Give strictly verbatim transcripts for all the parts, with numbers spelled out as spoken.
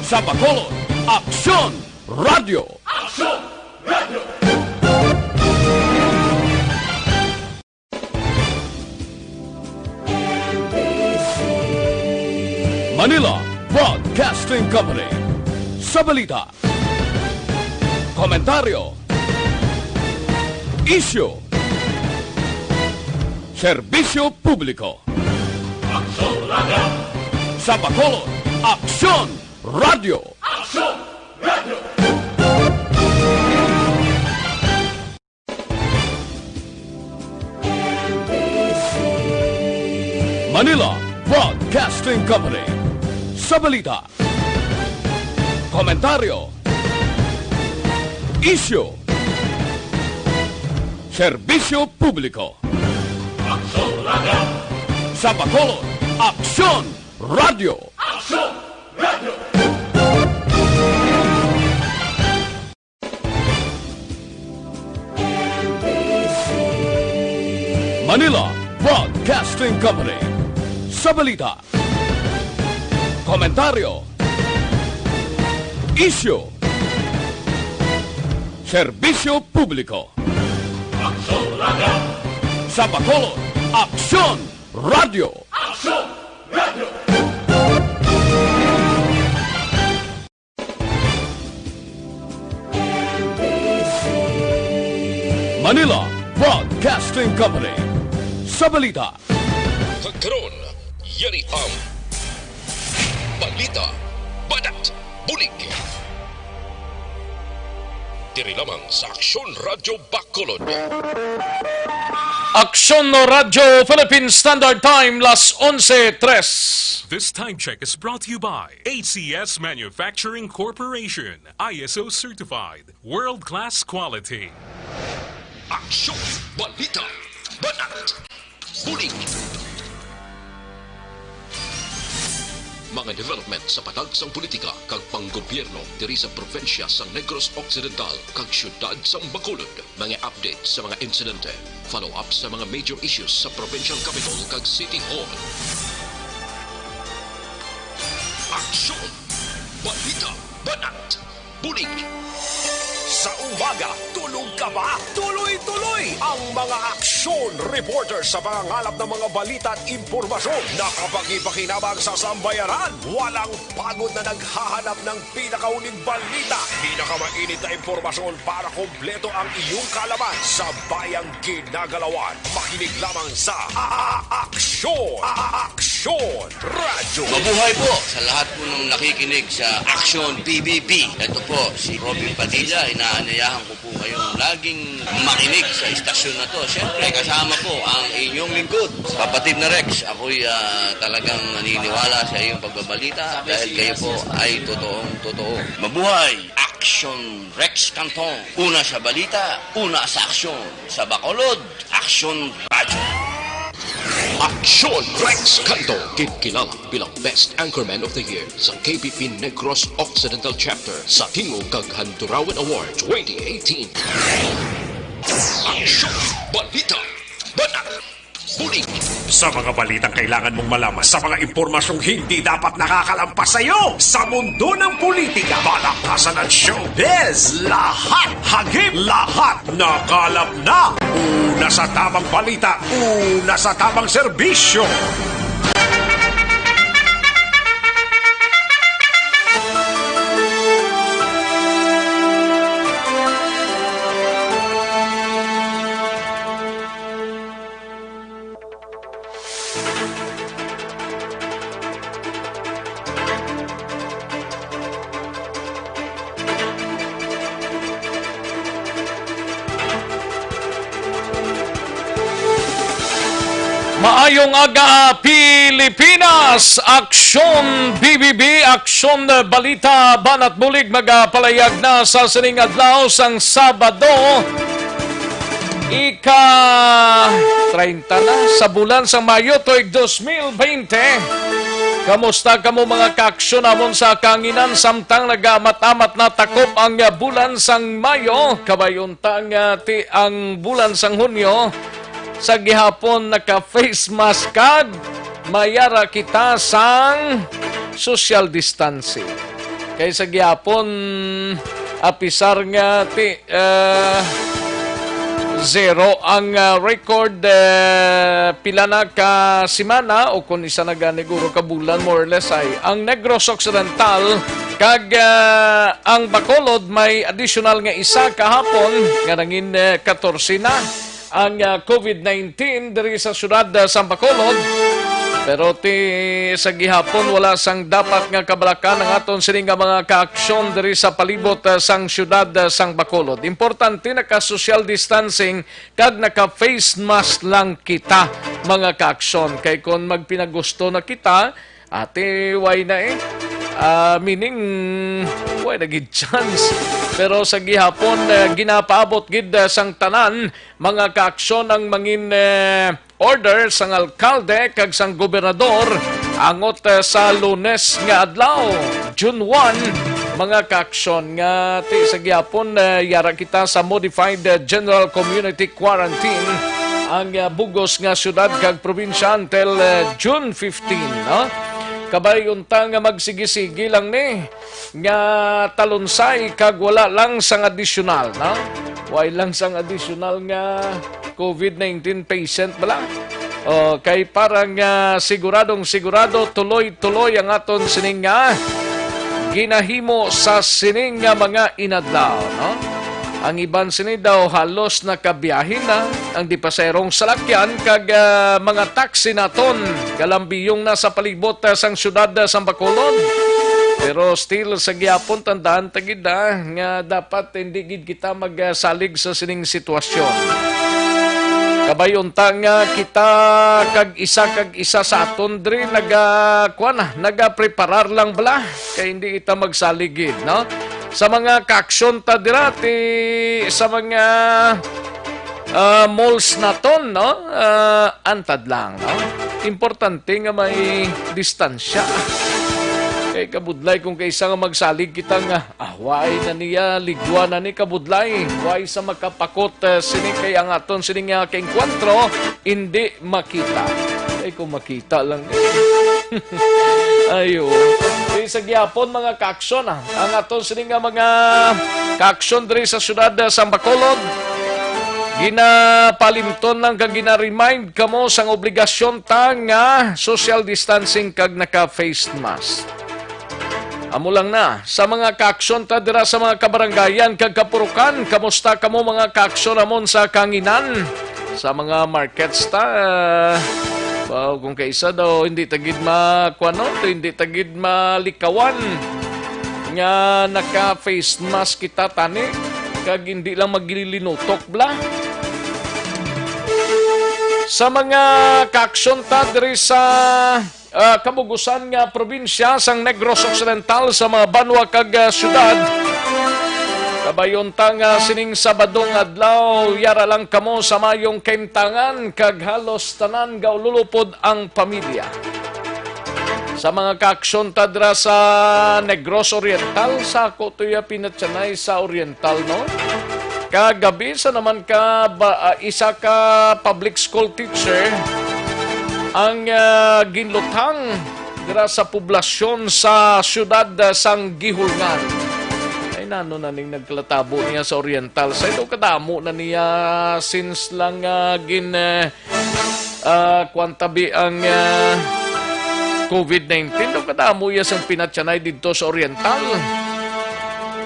Sa Bacolod, Aksyon Radyo. Aksyon Radyo. Manila Broadcasting Company. Sa balita, komentaryo, isyu, serbisyo publiko. Aksyon Radyo. Sa Bacolod, Aksyon Radyo. Aksyon Radyo. Manila Broadcasting Company. Sa balita, komentaryo, isyu, serbisyo publiko. Aksyon Radyo. Sa Bacolod, Aksyon Radyo. Aksyon Radyo. Manila Broadcasting Company. Sa balita, komentaryo, isyu, serbisyo publiko. Aksyon Radyo. Sa Bacolod, Aksyon Radyo. Aksyon Radyo. Manila Broadcasting Company. Sa balita, kag karon, yari ang balita, banat, bulig. Diri lamang sa Aksyon Radyo Bacolod. Aksyon Radyo Philippine Standard Time, las onse tres. This time check is brought to you by A C S Manufacturing Corporation, I S O certified, world-class quality. Aksyon, balita, banat, bulig. Mga development sa patag sang politika kag panggobyerno diri sa probinsya sang Negros Occidental kag siyudad sang Bacolod. Mga update sa mga insidente, follow-up sa mga major issues sa provincial capital kag city hall. Aksyon! Balita! Banat! Bulig! Sa umaga, tulog ka ba? Tuloy-tuloy ang mga aksyon reporter sa pangangalap ng mga balita at impormasyon. Nakapagpakinabang sa sambayanan. Walang pagod na naghahanap ng pinakauling balita, pinakamainit na impormasyon para kompleto ang iyong kaalaman sa bayang ginagalawan. Makinig lamang sa A-, A-, Aksyon, A-, A-, Aksyon Radyo. Mabuhay po sa lahat po ng nakikinig sa Aksyon B B B. Ito po si Robin Padilla. Inaanyayahan ko po kayong laging makinig sa istasyon na to. Siyempre, kasama po ang inyong lingkod, kapatid na Rex. Ako'y, ah, talagang naniniwala sa iyong pagbabalita dahil kayo po ay totoong totoo. Mabuhay! Aksyon Rex Canton. Una sa balita, una sa aksyon. Sa Bacolod, Aksyon Radyo. Aksyon Rex Canton, ginkilala bilang Best Anchorman of the Year sa K B P Negros Occidental Chapter sa Tingog kag Handurawan Award twenty eighteen. Aksyon, balita, banat, bulig. Sa mga balitang kailangan mong malaman, sa mga impormasyong hindi dapat nakakalampas sa iyo, sa mundo ng politika, balakasan at showbiz, lahat, hagip, lahat, nakalap na. Una sa tamang balita, una sa tamang serbisyo. Maayong aga, Pilipinas! Aksyon B B B, Aksyon Balita, Banat Bulig, magapalayag na sa sining adlaw sang Sabado. Ika treinta na sa bulan sang Mayo, tuig dos mil bente. Kamusta kamo, mga kaaksyon namon sa kahanginan, samtang nagaamat-amat na takop ang bulan sang Mayo? Kabay unta nga ti ang bulan sang Hunyo, sa gihapon naka-face mask kag mayara kita sang social distancing. Kay sa gihapon, apisar nga ti, ah, zero ang, ah, record, ah, pila na ka semana o kung isa na gani guro ka bulan, more or less, ay ang Negros Occidental kag, ah, ang Bacolod may additional nga isa kahapon nga nangin, eh, katorse na ang, ah, covid nineteen diri sa siyudad, ah, sang Bacolod. Pero ti sa gihapon, wala sang dapat nga kabalakan ang aton sini nga mga kaaksyon diri sa palibot, ah, sang siyudad, ah, sang Bacolod. Importante, naka-social distancing kag naka-face mask lang kita, mga kaaksyon. Kay kon magpinagusto na kita, ate, why na eh? Ah, meaning, why na gid chance? Pero sa gihapon, ah, ginapaabot gid, ah, sang tanan mga kaaksyon ang mangin, eh, order sang alkalde kag sang gobernador angot, eh, sa Lunes nga adlaw, June one, mga kaaksyon, nga ti sa gihapon, eh, yara kita sa modified, eh, general community quarantine ang, eh, bugos nga syudad kag probinsya until, eh, June fifteen, no? Kabay unta nga magsigi-sigi lang ni nga talunsay kag wala lang sang adisyonal, no? Way lang sang adisyonal nga covid nineteen patient bala. O, kay para nga siguradong sigurado, tuloy-tuloy ang aton sining nga ginahimo sa sining nga mga inadlaw, no? Ang iban sini daw halos nakabiyahe na ang di pasaherong salakyan kag, ah, mga taxi naton galambiyong na sa palibot, ah, sang siyudad, ah, sang Bacolod. Pero still, sa gihapon, tandaan ta gid, ah, nga dapat hindi gid kita magsalig sa sining sitwasyon. Kabay unta nga kita kag isa kag isa sa aton diri naga, kuwan na, nagapreparar lang bala kay hindi kita magsalig gid, no? Sa mga kaaksyon ta dira ti sa mga, ah, malls naton, no? Ah, antad lang, no? Importante nga may distansya. Kay kabudlay kung kaisa nga magsalig kita nga, ah, way na niya, ligwa na ni, kabudlay. Way sa makapakot, eh, sini kay ang aton sini nga kaengkwentro, hindi makita. Ay, kung makita lang. Ayo. Di sa gihapon, mga kaaksyon, ah, ang aton sini nga mga kaaksyon diri sa siyudad, ah, sang Bacolod, ginapalimton lang kag gina-remind kamo sang obligasyon ta nga social distancing kag naka-face mask. Amo lang na. Sa mga kaaksyon ta dira sa mga kabarangayan kag kapurukan, kamusta kamo, mga kaaksyon namon sa kanginan? Sa mga markets ta, ah, wow, kung kaisa daw, hindi ta gid ma-, kuwan, no? Hindi ta gid malikawan nga naka-face mask kita tani, kag hindi lang maglilinutok bala. Sa mga kaaksyon ta diri sa, ah, kabugusan nga probinsya sang Negros Occidental, sa mga banwa kag, ah, syudad, kabayon ta nga sining Sabado nga adlaw, yara lang kamo sa mayong kaimtangan kag halos tanan gaululupod ang pamilya. Sa mga kaaksyon ta dira sa Negros Oriental, sa ako to ya pinatyanay sa Oriental, no? Kagabi sa naman ka ba, ah, isa ka public school teacher ang, ah, ginlutang dira sa poblasyon sa siyudad, ah, sang Guihulngan. Ay, nano na ning nagkalatabo niya sa Oriental? Sa ito kadamo na niya since lang, ah, gin, eh, ah, kwan tabi ang, ah, covid nineteen. Daw kadamo iya sang pinatyanay didto sa Oriental.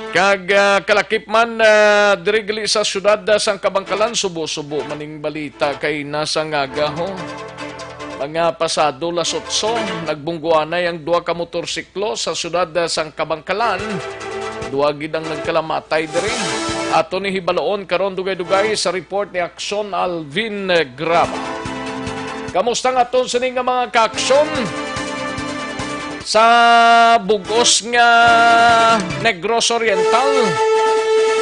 Kag, ah, kalakip man, ah, diri gali sa siyudad, ah, sang Kabangkalan, subo-subo maning balita kay nasa ngaga, ho. Mga pasado las otso, nagbungguanay ang duha ka motorsiklo sa siyudad, ah, sang Kabangkalan. Duha gid ang nagkalamatay diri. Ato ni hibaloon karon dugay-dugay sa report ni Aksyon Alvin Graba. Kamusta nga aton sini nga mga kaaksyon sa bugos nga Negros Oriental?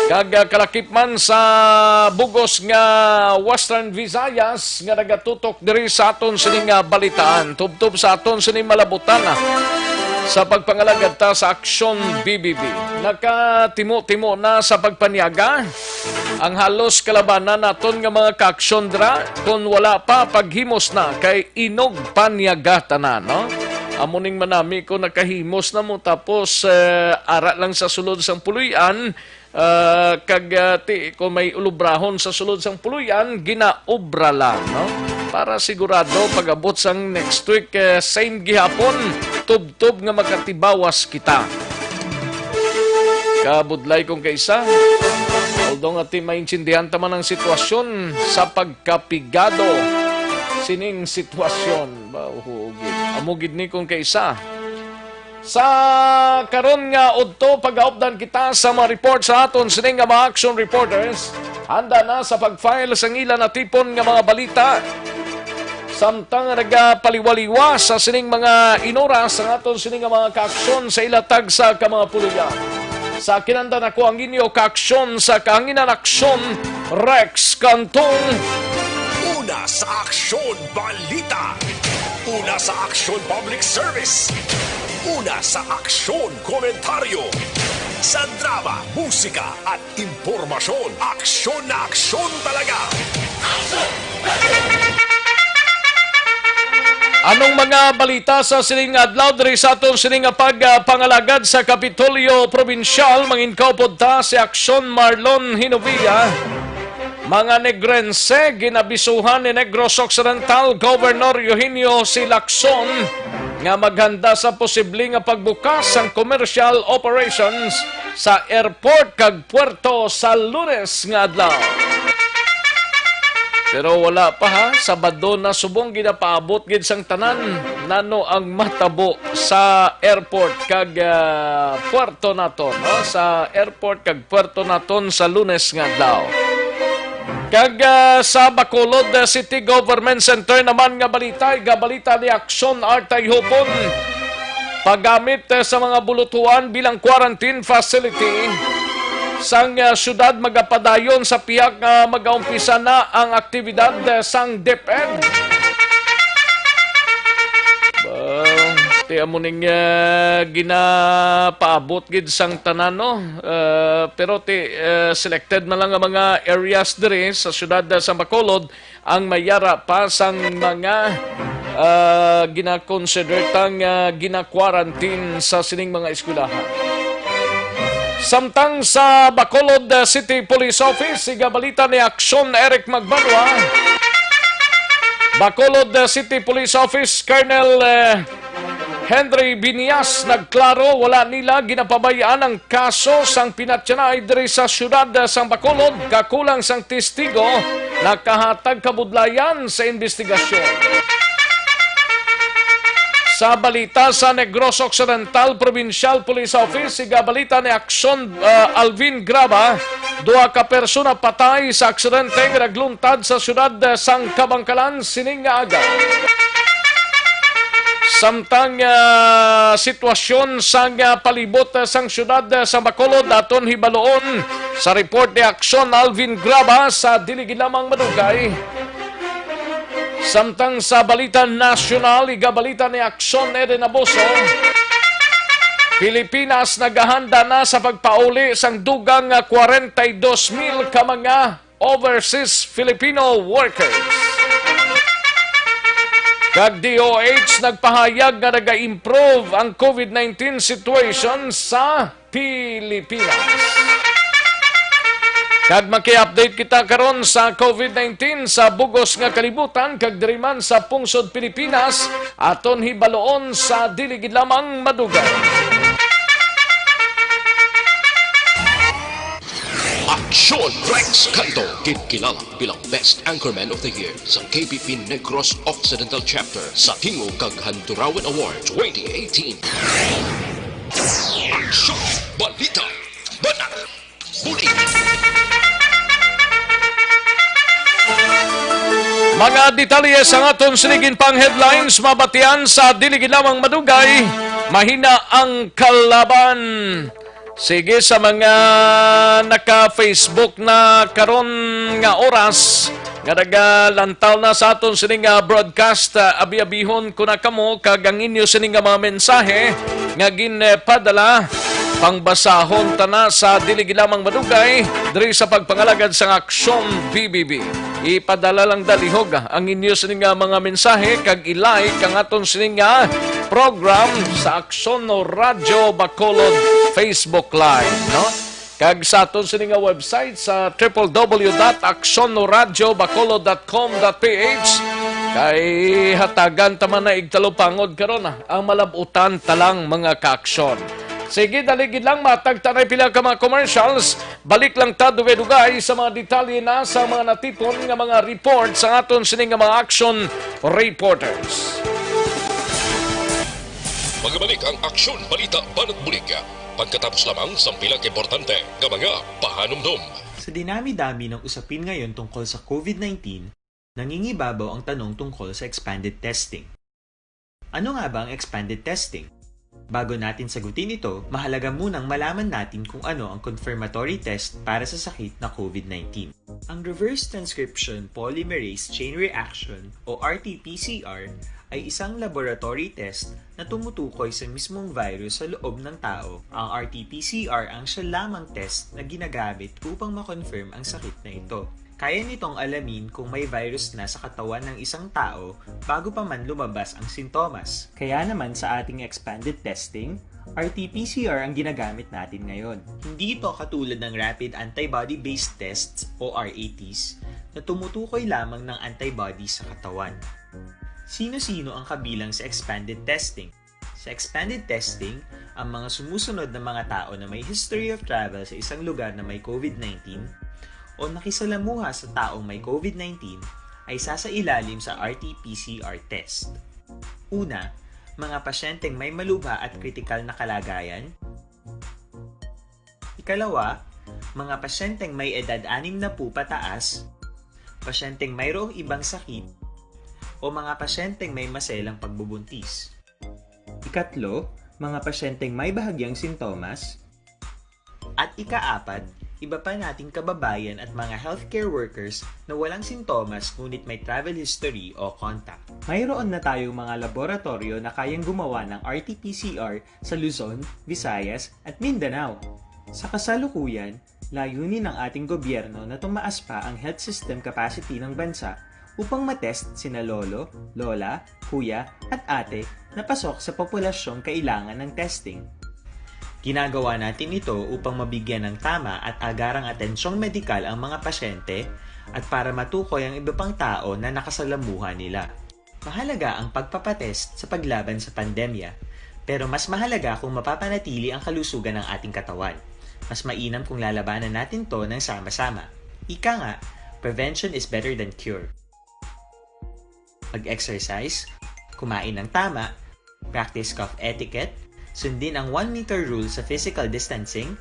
Kag, ah, kalakip man sa bugos nga Western Visayas nga nagatutok diri sa aton sini nga balitaan. Tubtob sa aton sini malabutan, ah, sa pagpangalagad ta sa Aksyon B B B. Nakatimo-timo na sa pagpanyaga ang halos kalabanan naton nga mga kaaksyon dira. Kon wala pa, paghimos na kay inog panyaga tanan, no? Amo ning manami ko, nakahimos na mo, tapos, eh, ara lang sa sulod sang puloy-an, ah, kag, ah, ti, kung may ulubrahon sa sulod sang puloy-an, ginaobra lang, no? Para sigurado, pag-abot sang next week, eh, same gihapon, tubtob nga makatibawas kita. Kabudlay kung kaisa, although nga ti maintindihan ta man ang sitwasyon sa pagkapigado sining sitwasyon. Ba, oo, gid. Amo gid ni kung kaisa. Sa karon nga udto, pagaupdan kita sa mga report sa aton sining nga mga action reporters. Handa na sa pag-file sang ila natipon nga mga balita. Samtang nagapaliwaliwa sa sining mga inoras ang aton sining nga mga kaaksyon sa ila tagsa ka mga puloy-an. Sa kinandan ako ang inyo kaaksyon sa kahanginan aksyon, Rex Cantong. Una sa aksyon, balita. Una sa aksyon, public service. Una sa aksyon, komentaryo. Sa drama, musika, at impormasyon, aksyon na aksyon talaga. Anong mga balita sa sining adlaw diri sa aton sining nga pag, ah, pangalagad sa Kapitolyo Probinsyal? Mangin-, kaupod ta si Aksyon Marlon Hinovia. Mga Negrense, ginabisuhan ni Negros Occidental Governor Eugenio C. Lacson nga maghanda sa posible nga pagbukas sang commercial operations sa airport kag puerto sa Lunes nga adlaw. Pero wala pa, ha, Sabado na subong ginapaabot gid sang tanan. Nano ang matabo sa airport kag, ah, puerto naton, no? Sa airport kag puerto naton sa Lunes nga adlaw. Kag, ah, sa Bacolod, ah, City Government Center naman nga balita, igabalita ni Aksyon Artay Hopon. Paggamit, ah, sa mga bulutuan bilang quarantine facility sang, ah, syudad magapadayon sa pihak nga magaumpisa na ang aktibidad, ah, sang DepEd. Ba, ti amo ning, ah, ginapaabot gid sang tanan, no? Ah, pero ti, ah, selected na lang ang mga areas diri sa siyudad, ah, sa Bacolod ang mayara pa sang mga, ah, gina-consider tang, ah, gina-quarantine sa sining mga eskwelahan. Samtang sa Bacolod, ah, City Police Office, igabalita ni Aksyon Eric Magbanwa. Bacolod, ah, City Police Office, Colonel, eh, Henry Binias nagklaro, wala nila ginapabay-an ang kaso sang pinatyanay diri sa siyudad sang Bacolod, kakulang sang testigo nakahatag kabudlayan sa investigasyon. Sa balita sa Negros Occidental Provincial Police Office, igabalita ni Aksyon, ah, Alvin Graba, duha ka persona patay sa aksidente nga nagluntad sa siyudad sang Kabangkalan sining nga aga. Samtang, ah, sitwasyon sang, ah, palibot, ah, sang siyudad, ah, sa Bacolod, aton hibaloon sa report ni Aksyon Alvin Graba sa dili gid lamang madugay. Samtang sa balita nasyonal, igabalita ni Aksyon Eden Abuso, Pilipinas nagahanda na sa pagpauli sang dugang nga kwarenta y dos mil ka mga overseas Filipino workers. Kag D O H nagpahayag nga naga-improve ang COVID nineteen situation sa Pilipinas. Kag maki-update kita karon sa COVID nineteen sa bugos nga kalibutan kag diri man sa pungsod Pilipinas, aton hibaloon sa dili gid lamang madugay. Aksyon Rex Canto, gid kilala bilang Best Anchorman of the Year sa K P P Negros Occidental Chapter sa Tingog kag Handurawan Award twenty eighteen. Aksyon! Balita! Banat! Bulig! Mga detalye sa aton sining pang headlines mabatian sa dili gid lamang madugay. Mahina ang kalaban. Sige, sa mga naka-Facebook na karon nga oras, nga nagalantaw na sa aton sini nga broadcast, ah, abi-abihon ko na kamo kag ang inyo sini nga mga mensahe nga ginpadala, pangbasahon ta na sa dili gid lamang madugay diri sa pagpangalagad sang Aksyon B B B. Ipadala lang dalihog ang inyo sini nga mga mensahe kag i-like ang aton sini nga program sa Aksyon Radyo Bacolod Facebook Live, no? Kag sa aton sini nga website sa triple W dot aksyon radyo bacolod dot com dot P H, kay hatagan ta man na igtalupangod karon, ah, ang malab-utan talang mga kaaksyon. Sige, daligid lang, matag tanay pila ka mga commercials. Balik lang ta dugay-dugay sa mga detalye na sa mga natipon nga mga report sa aton sini nga mga action reporters. Magbalik ang Aksyon Balita Banat Bulig, pagkatapos lamang sang pila ka importante nga mga pahanumdom. Sa dinami-dami ng usapin ngayon tungkol sa covid nineteen, nangingibabaw ang tanong tungkol sa expanded testing. Ano nga ba ang expanded testing? Bago natin sagutin ito, mahalaga munang malaman natin kung ano ang confirmatory test para sa sakit na covid nineteen. Ang reverse transcription polymerase chain reaction o R T P C R ay isang laboratory test na tumutukoy sa mismong virus sa loob ng tao. Ang R T P C R ang siya lamang test na ginagamit upang ma-confirm ang sakit na ito. Kaya nitong alamin kung may virus na sa katawan ng isang tao bago pa man lumabas ang sintomas. Kaya naman sa ating expanded testing, R T P C R ang ginagamit natin ngayon. Hindi ito katulad ng rapid antibody-based tests o R A Ts na tumutukoy lamang ng antibody sa katawan. Sino-sino ang kabilang sa expanded testing? Sa expanded testing, ang mga sumusunod na mga tao na may history of travel sa isang lugar na may covid nineteen o nakisalamuha sa taong may covid nineteen ay sasailalim sa R T P C R test. Una, mga pasyenteng may malubha at kritikal na kalagayan. Ikalawa, mga pasyenteng may edad anim na po pataas, pasyenteng mayroong ibang sakit, o mga pasyenteng may maselang pagbubuntis. Ikatlo, mga pasyenteng may bahagyang sintomas. At ikaapat, iba pa nating kababayan at mga healthcare workers na walang sintomas ngunit may travel history o contact. Mayroon na tayong mga laboratoryo na kayang gumawa ng R T P C R sa Luzon, Visayas, at Mindanao. Sa kasalukuyan, layunin ng ating gobyerno na tumaas pa ang health system capacity ng bansa upang matest sina lolo, lola, kuya, at ate na pasok sa populasyong kailangan ng testing. Ginagawa natin ito upang mabigyan ng tama at agarang atensyong medikal ang mga pasyente at para matukoy ang iba pang tao na nakasalamuha nila. Mahalaga ang pagpapatest sa paglaban sa pandemya, pero mas mahalaga kung mapapanatili ang kalusugan ng ating katawan. Mas mainam kung lalabanan natin 'to ng sama-sama. Ika nga, prevention is better than cure. Mag-exercise, kumain ng tama, practice cough etiquette, sundin ang one meter rule sa physical distancing,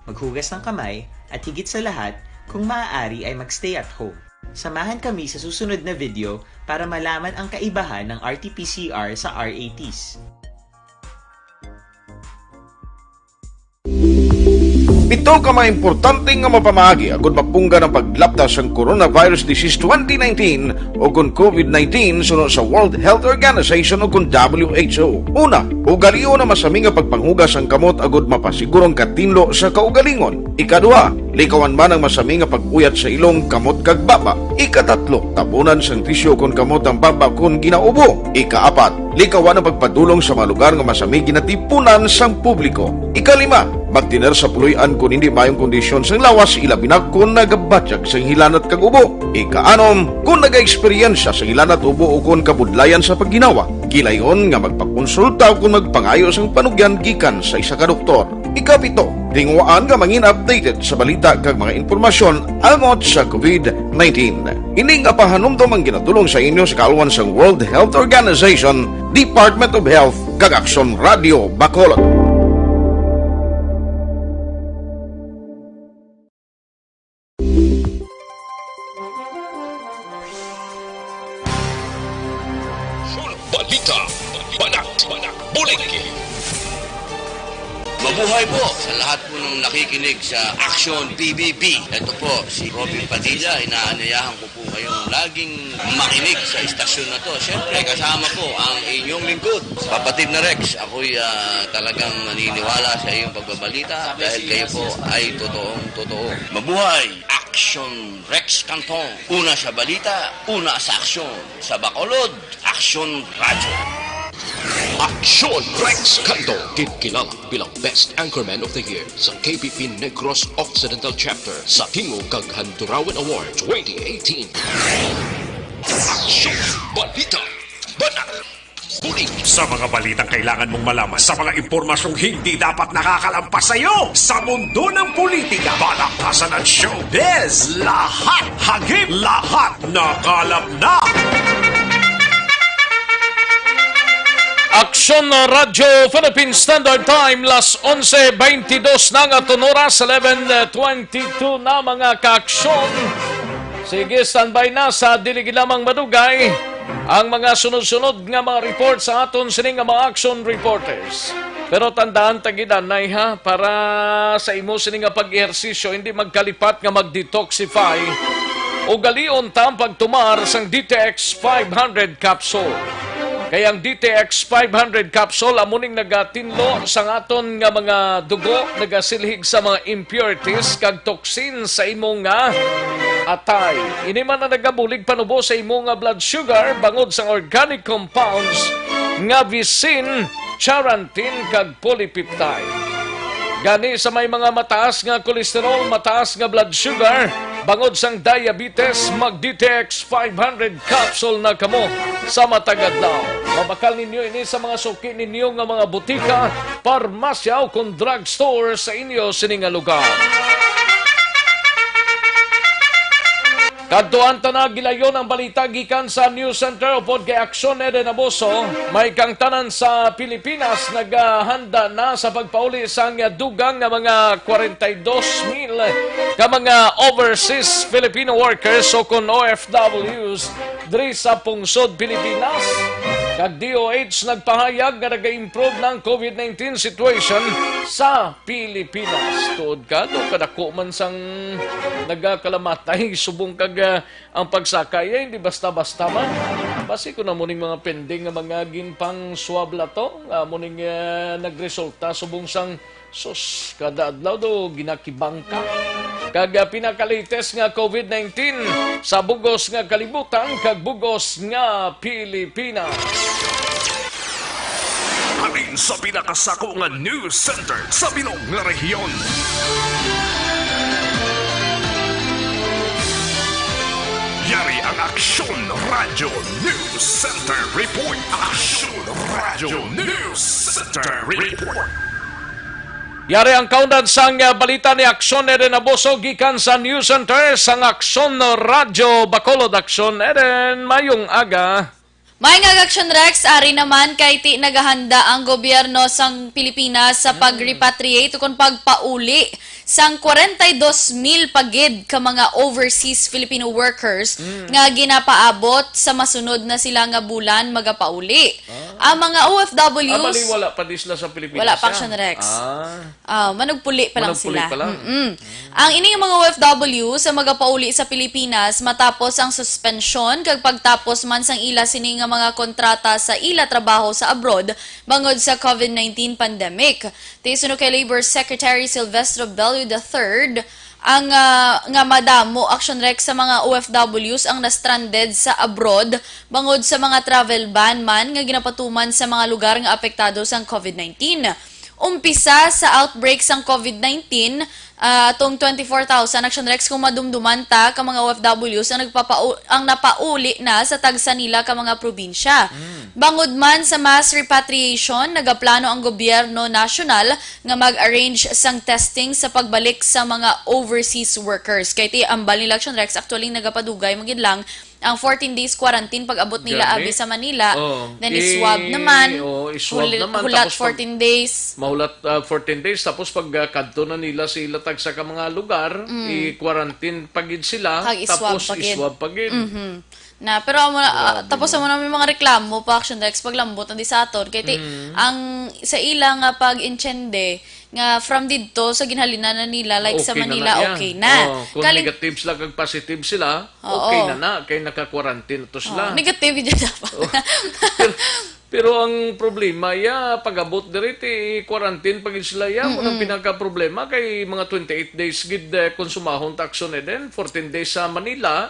maghugas ng kamay, at higit sa lahat, kung maaari ay mag-stay at home. Samahan kami sa susunod na video para malaman ang kaibahan ng R T P C R sa R A Ts. Pito ka mga importante nga mapamaagi agud mapunggan ang paglapta sang coronavirus disease twenty nineteen o kon covid nineteen suno sa World Health Organization o kon W H O. Una, ugalion ang masami nga pagpanghugas sang kamot agud mapasiguro ang katinlo sa kaugalingon. Ikaduha, likawan man ang masami nga pag-uyat sa ilong, kamot, kag baba. Ikatatlo, tabunan sang tisyu kon kamot ang baba kon ginaubo. Ikaapat, likawan ang pagpadulong sa mga lugar nga masami ginatipunan sang publiko. Ikalima, magtener sa puloy-an kon hindi maayong kondisyon sang lawas, ilabi na kon nagabatyag sang hilanat kag ubo. Ikaanom, kon nagaeksperyensya sang hilanat, ubo, o kon kabudlayan sa pagginawa, gilayon nga magpakonsulta o kon magpangayo sang panugyan gikan sa isa ka doktor. Ikapito, tinguhaan nga mangin updated sa balita kag mga impormasyon angot sa covid nineteen. Ini nga pahanumdom ang ginadulong sa inyo sa kaalwan sang World Health Organization, Department of Health, kag Aksyon Radio Bacolod. Balita, banat, bulig. Mabuhay po sa lahat po ng nakikinig sa Action P B B. Ito po si Robin Padilla. Inaanyayahan ko po kayong laging makinig sa istasyon na to. Siyempre, kasama po ang inyong lingkod, Kapatid na Rex. Ako'y, ah, talagang naniniwala sa iyong pagbabalita dahil kayo po ay totoong totoo. Mabuhay! Action Rex Canton. Una sa balita, una sa aksyon. Sa Bacolod, Aksyon Radyo. Aksyon Rex Cando, ginkilala bilang Best Anchorman of the Year sa K P P Negros Occidental Chapter sa Tingog kag Handurawan Award twenty eighteen. Aksyon! Balita! Banat! Bulig! Sa mga balitang kailangan mong malaman, sa mga impormasyong hindi dapat nakakalampas sa iyo, sa mundo ng politika, palakasan at showbiz, lahat hagip, lahat nakalap na! Aksyon Radyo Philippine Standard Time, las onse twenty-dos na nga tunoras, eleven twenty-two na, mga kaaksyon. Sige, standby na sa dili gid lamang madugay ang mga sunod-sunod nga mga report sa aton sini nga mga action reporters. Pero tandaan, tagidanay ha, para sa imo sini nga pag-ehersisyo, hindi magkalipat nga mag-detoxify, ugalion ta ang pagtumar sang D T X five hundred capsule. Kay ang D T X five hundred capsule amo ning nagatinlo sang aton nga mga dugo, nagasilhig sa mga impurities kag toxin sa imo nga atay. Ini man ang nagabulig panubo sa imo nga blood sugar bangod sang organic compounds nga visin, charantin, kag polypeptide. Gani, sa may mga mataas nga cholesterol, mataas nga blood sugar, bangod sang diabetes, mag D T X five hundred capsule na kamo sa matag adlaw. Mabakal ninyo ini sa mga suki ninyo nga mga butika, parmasya, o kon drugstore sa inyo sini nga lugar. Kadtuan ta na gilayon ang balita gikan sa News Center upod kay Aksyon Eden Abuso. May kang tanan sa Pilipinas nagahanda na sa pagpauli sang dugang nga mga kwarenta y dos mil ka mga overseas Filipino workers o kon O F Ws diri sa pungsod Pilipinas. Kag D O H nagpahayag nga naga-improve na ang COVID nineteen situation sa Pilipinas. Tuod ka, do kadako man sang nagakalamatay subong kag, ah, ang pagsakay ay hindi basta-basta man. Basi ko na mo ning mga pending nga mga ginpang-swab la to, nga mo ning, ah, nagresulta subong sang, sus, kada adlaw do ginakibangka. Kag, ah, pinaka-latest nga COVID nineteen sa bugos nga kalibutan kag bugos nga Pilipinas. Halin sa pinakasako nga news center sa bilog nga rehiyon. Yari ang Aksyon Radyo News Center Report. Aksyon Radyo News Center Report. Yari ang kaundan sang, uh, balita ni Aksyon Eden Abuso gikan sa News Center sang Aksyon Radyo Bacolod. Aksyon Eden, mayong aga. May nga Action Rex, ari naman kay ti nagahanda ang gobyerno sang Pilipinas sa pag-repatriate o kung pagpauli sang kwarenta y dos mil pa gid ka mga overseas Filipino workers nga ginapaabot sa masunod na sila nga bulan magapauli. Ang mga O F Ws, ah, bali, wala pa di sila sa Pilipinas, wala pa, ah. Action Rex. Ah. Ah, manugpuli pa lang sila. Manugpuli pa lang. Mm-mm. Ang ining mga O F W sa magapauli sa Pilipinas matapos ang suspensyon kag pagtapos man sang ila sini nga mga kontrata sa ila trabaho sa abroad bangod sa COVID nineteen pandemic. Ti suno kay Labor Secretary Silvestro Bello the third, ang, ah, nga madamo, Action Rex, sa mga O F Ws ang na-stranded sa abroad bangod sa mga travel ban man nga ginapatuman sa mga lugar nga apektado sang COVID nineteen. Umpisa sa outbreak sang COVID nineteen, ah, atong twenty-four thousand, Action Rex, kung madumduman ta, ka mga O F Ws ang nagpapau-, ang napauli na sa tagsa nila ka mga probinsya. Mm. Bangod man sa mass repatriation, nagaplano ang gobyerno nasyonal nga mag-arrange sang testing sa pagbalik sa mga overseas workers. Kay ti ambal nila, Action Rex, actually nagapadugay man gid lang ang fourteen days quarantine pag abot nila abi sa Manila, oh, then i-swab naman, oh, i-swab naman, hulat fourteen days. Mahulat, ah, fourteen days, tapos pag, ah, kadto na nila sa ila tagsa ka mga lugar, mm, i-quarantine pa gid sila, tapos i-swab pa gid. Mhm. Na, pero amo na, ah, tapos amo na may mga reklamo pa, Action Rex, paglambot na di sa aton. Kay ti, mm, ang sa ila nga pag-intiende, nga from didto sa ginhalinan na nila, like sa Manila, okay na. Oh, kung negative sila kag positive sila, okay na na, kay naka-quarantine to sila. Oh, negative yun dapat. Oh. Pero, pero ang problema, ya, pag-abot diri, ti quarantine pa gid sila, ya, mo nang pinaka-problema kay mga twenty-eight days gid, eh, konsumahon ta, Action Eden, fourteen days sa Manila,